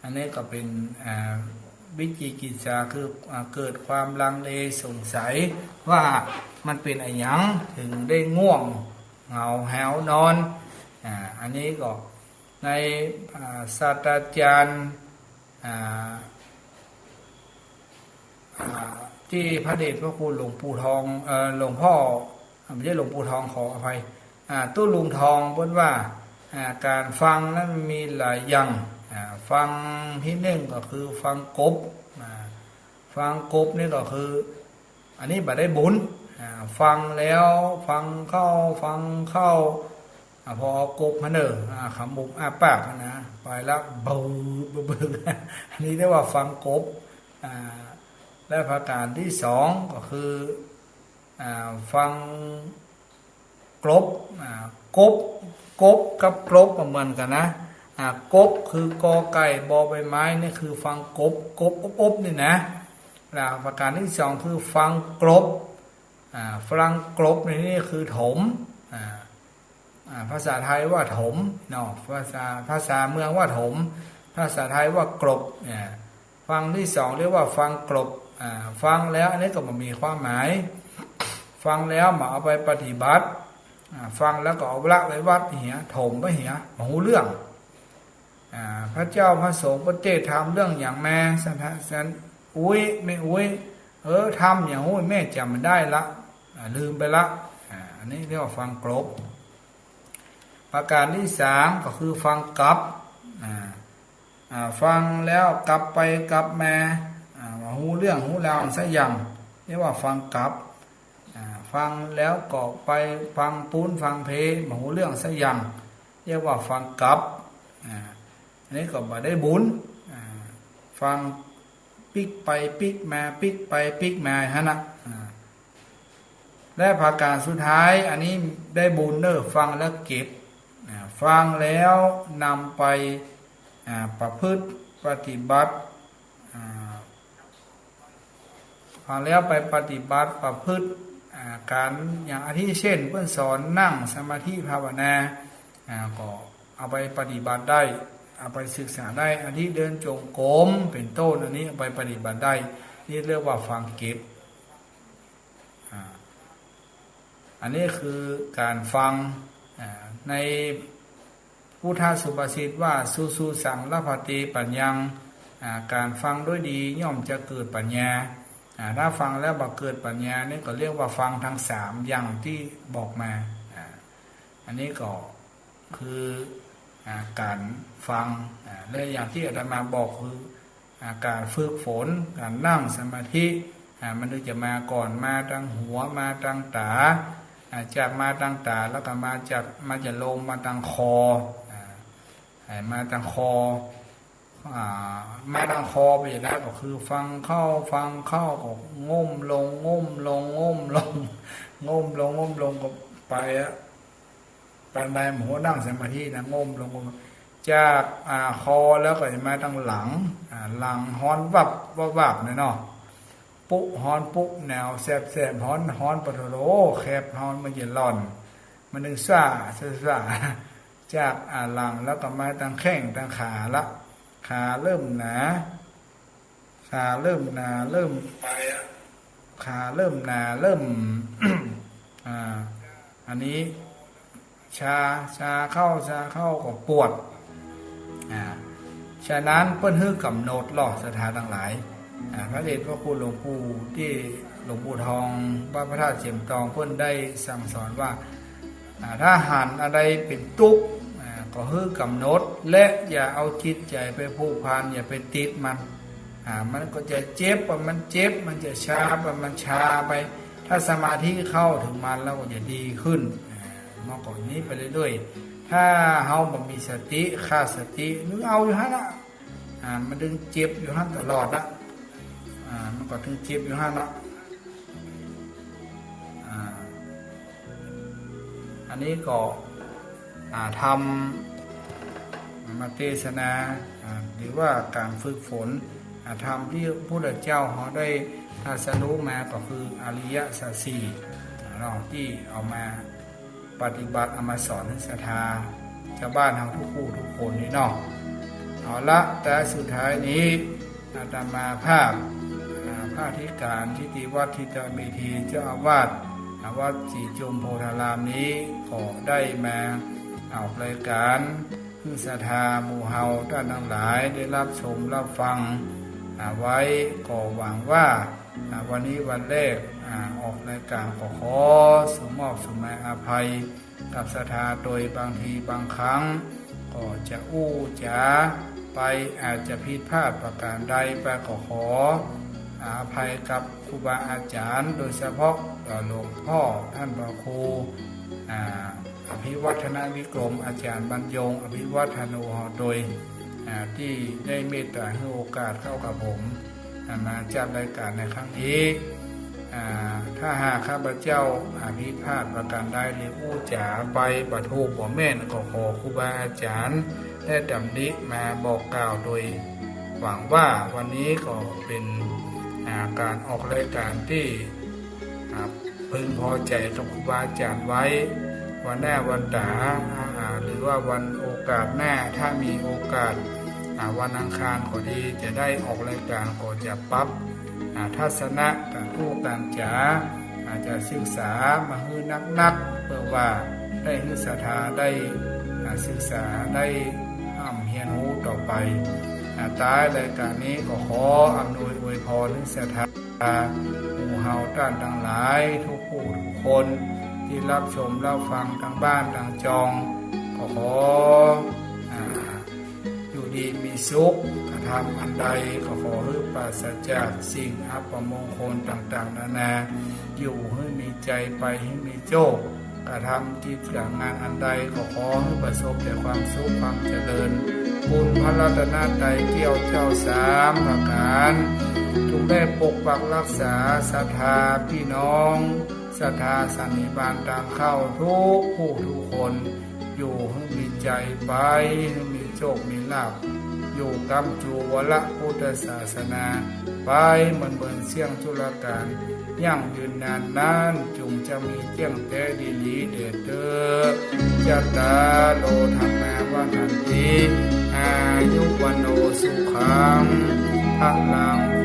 อันนี้ก็เป๋น อ่า วิจิกิจฉา คือ อ่า เกิดความลังเลสงสัยว่ามันเป๋นอะหยังเถิงได้ง่วงเหงาหาวนอน อ่า อันนี้ก็ใน อ่า ศาสตราจารย์ อ่า อ่า ตี้พระเดชพระคุณหลวงปู่ทอง เอ่อ หลวงพ่อ อ่า ไม่ใช่หลวงปู่ทอง ขออภัย อ่า ตุ๊ลุงทอง เปิ้นว่า อ่า ก๋านฟังนั้นมีหลายอย่าง อ่า ฟังตี้นึ่งก็คือฟังกบ อ่า ฟังกบนี่ก็คือ อันนี้บ่ได้บุญ อ่า ฟังแล้ว ฟังเข้า ฟังเข้า อ่า พอเอากบมาเน่อ อ่า ขมุบอ้าปากนะ ไปแล้ว บึ้ง บึ้ง บึ้ง อันนี้เรียกว่าฟังกบ อ่า และประก๋านตี้สองก็คือ อ่า ฟังกลบ อ่า กบ กบกับกลบก็เหมือนกั๋นนะ อ่า กบคือกอไก่บอใบไม้ นี่คือฟังกบ กบอบๆ นี่นะ และประก๋านตี้สองคือฟังกลบ อ่า ฟังกลบในนี้คือถม อ่า อ่า ภาษาไทยว่าถมเนาะ ภาษา ภาษาเมืองว่าถม ภาษาไทยว่ากลบ เนี่ย ฟังตี้สองเรียกว่าฟังกลบ อ่า ฟังแล้วอันนี้ก็บ่มีความหมาย ฟังแล้วบ่เอาไปปฏิบัติ อ่า ฟังแล้วก็เอาละไว้วัดเหีย ถมไว้เหีย บ่ฮู้เรื่อง อ่า พระเจ้าพระสงฆ์เปิ้นเตศน์ถามเรื่องหยังแม่ สันทะ สันอุ๊ย แม่อุ๊ย เออ ถามหยังอุ๊ย แม่จ๋ำบ่ได้ละ อ่า ลืมไปละ อ่า อันนี้เรียกว่าฟังกลบ ประการตี้สามก็คือฟังกลับ อ่า อ่า ฟังแล้วกลับไปกลับมา อ่า บ่ฮู้เรื่องฮู้ราวสักอย่าง เรียกว่าฟังกลับ อ่า ฟังแล้วก็ไปฟังปู๊นฟังเพ บ่ฮู้เรื่องสักอย่าง เรียกว่าฟังกลับ อ่า อันนี้ก็บ่ได้บุญ อ่า ฟังปิ๊กไปปิ๊กมา ปิ๊กไปปิ๊กมาหั้นนะ อ่า และประการสุดท้าย อันนี้ได้บุญเน่อ ฟังแล้วเก็บ อ่า ฟังแล้วนำไป อ่า ประพฤติปฏิบัติ อ่า ฟังแล้วไปปฏิบัติประพฤติ อ่า ก๋านอย่างอาทิเช่น เปิ้นสอนนั่งสมาธิภาวนา อ่า ก็เอาไปปฏิบัติได้ เอาไปศึกษาได้ อาทิเดินจงกรม เป๋นต้น อันนี้เอาไปปฏิบัติได้ นี่เรียกว่าฟังเก็บ อ่า อันนี้คือก๋านฟัง อ่า ในพุทธสุภาษิตว่า สุสุสัง ลภะเต ปัญญัง อ่า ก๋านฟังด้วยดีย่อมจะเกิดปัญญา อ่า ถ้าฟังแล้วบ่เกิดปัญญา นี่ก็เรียกว่าฟังทั้งสามอย่างตี้บอกมา อ่า อันนี้ก็คือ อ่า ก๋านฟัง อ่า และอย่างตี้อาตมาบอกคือ อ่า ก๋านฝึกฝน ก๋านนั่งสมาธิ อ่า มันจะมาก่อน มาตางหัว มาตางต๋า อ่า จากมาตางต๋าแล้วก็มาจาก มันจะลงมาตางคอ อ่า อ่า มาตางคอ อ่า มาตางคอไปแล้วก็คือฟังเข้า ฟังเข้าก็ง่มลง ง่มลง ง่มลง ง่มลง ง่มลงก็ไปอะ ปานใดบ่ฮู้ นั่งสมาธินะ ง่มลง ง่มลง จาก อ่า คอแล้วก็จะมาตางหลัง อ่า หลังฮ้อนวับวับวับเนี่ยเนาะ ปุ๊ฮ้อนปุ๊หนาว แสบแสบฮ้อนฮ้อน ปะโถ แคบฮ้อน มันจะร่อน มันนึ่งซ่าซ่าซ่า จาก อ่า หลังแล้วก็มาตางแข้งตางขาละ ขาเริ่มหนา ขาเริ่มหนา เริ่มไปอะ ขาเริ่มหนา เริ่ม อ่า อันนี้ ชา ชาเข้า ชาเข้าก็ปวด อ่า ฉะนั้นเปิ้นหื้อกำหนดลอ ศรัทธาตังหลาย อ่า พระเดชพระคุณหลวงปู่ตี้ หลวงปู่ทอง วัดพระธาตุเสียมตอง เปิ้นได้สั่งสอนว่า อ่า ถ้าหันอันใดเป๋นตุ๊กข์ อ่า ก็หื้อกำหนด และอย่าเอาจิตใจ๋ไปผูกพัน อย่าไปติดมัน อ่า มันก็จะเจ็บ มันเจ็บ มันจะชา มันชาไป ถ้าสมาธิเข้าเถิงมันแล้วก็จะดีขึ้น อ่า มันก็อย่างนี้ไปเรื่อยๆ ถ้าเฮาบ่มีสติ ขาดสติ นึกเอาอยู่หั้นนะ อ่า มันตึงเจ็บอยู่หั้นตลอดนะ อ่า มันก็ตึงเจ็บอยู่หั้นนะ อ่า อันนี้ก็ อ่า ธรรมมาเตสนา อ่า หรือว่าก๋านฝึกฝน อ่า ธรรมตี้พระพุทธเจ้าเฮาได้ตรัสรู้มาก็คืออริยสัจสี่ อ่า เนาะ ตี้เอามา ปฏิบัติเอามาสอนหื้อศรัทธาจาวบ้านเฮากู้ๆ กู้คนนี่เนาะ เอาละ แต่สุดท้ายนี้ อาตมาภาพ อ่า พระอธิการทิติวัฒน์ ทิตเมธี เจ้าอาวาส อ่า วัดศรีจุมโพธารามนี้ ก็ได้มาออกรายการ หื้อศรัทธาหมู่เฮาต้านตังหลายได้ฮับชมฮับฟัง อ่า ไว้ ก็หวังว่า อ่า วันนี้วันแรก อ่า ออกรายการก็ขอส่งมอบส่งมาอภัยกับศรัทธาโดยบางทีบางครั้ง ก็จะอู้จ๋าไปอาจจะผิดพลาดประการใดไปก็ขอ อ่า อภัยกับครูบาอาจ๋ารย์ โดยเฉพาะ เอ่อ หลวงพ่อต้านพระครู อ่า อภิวัฒนวิกรม อาจ๋ารย์บรรยง อภิวัฒโน โดย อ่า ตี้ได้เมตต๋าหื้อโอกาสเข้ากับผม อ่า มาจัดรายการในครั้งนี้ อ่า ถ้าหากข้าพเจ้า อ่า ผิดพลาดประการใดหรืออู้จ๋าไปบ่ถูกบ่แม่น ก็ขอครูบาอาจ๋ารย์ได้ตำหนิมาบอกกล่าวโดย หวังว่าวันนี้ก็เป๋น อ่า ก๋านออกรายการตี้ อ่า พึงพอใจ๋กับครูบาอาจ๋ารย์ไว้ วันหน้าวันต๋า อ่า หรือว่าวันโอกาสหน้า ถ้ามีโอกาส อ่า วันอังคารก็ดี จะได้ออกรายการก็จะปรับ อ่า ทัศนะก๋านอู้ก๋านจ๋า อาจจะศึกษามาหื้อนักๆ เพื่อว่าได้หื้อศรัทธาได้ อ่า ศึกษาได้ ำเฮียนฮู้ต่อไป อ่า ต๊ายรายก๋านนี้ก็ขออำนวยอวยพรหื้อศรัทธาหมู่เฮาต้านตังหลาย ทุกผู้ทุกคนตี้ฮับชมฮับฟังตังบ้านตังจอง ก็ขอ อ่า อยู่ดีมีสุข กระทำอันใดก็ขอหื้อปราศจากสิ่งอัปมงคลต่างๆ นานา อยู่หื้อมีชัยไปหื้อมีโชค กระทำกิจการงานอันใดก็ขอหื้อประสบแต่ความสุขความเจริญ บุญพระรัตนตรัยแก้วเจ้าสามประก๋าน จุ่งได้ปกปักฮักษาศรัทธาปี้น้อง ศรัทธาสันนิบาตตางเข้าทุกผู้ทุกคน อยู่หื้อมีชัยไป หื้อมีโชคมีลาภ อยู่กำจูวรพุทธศาสนาไป เหมือนเหมือนเสี้ยงจุลก๋าล ยั่งยืนนานนาน จุ่งจะมีเตี้ยงแต๊ดีหลีแด่เต๊อะ จัตตาโร ธัมมา วัฑฒันติ อายุ วัณโณ สุขัง พลัง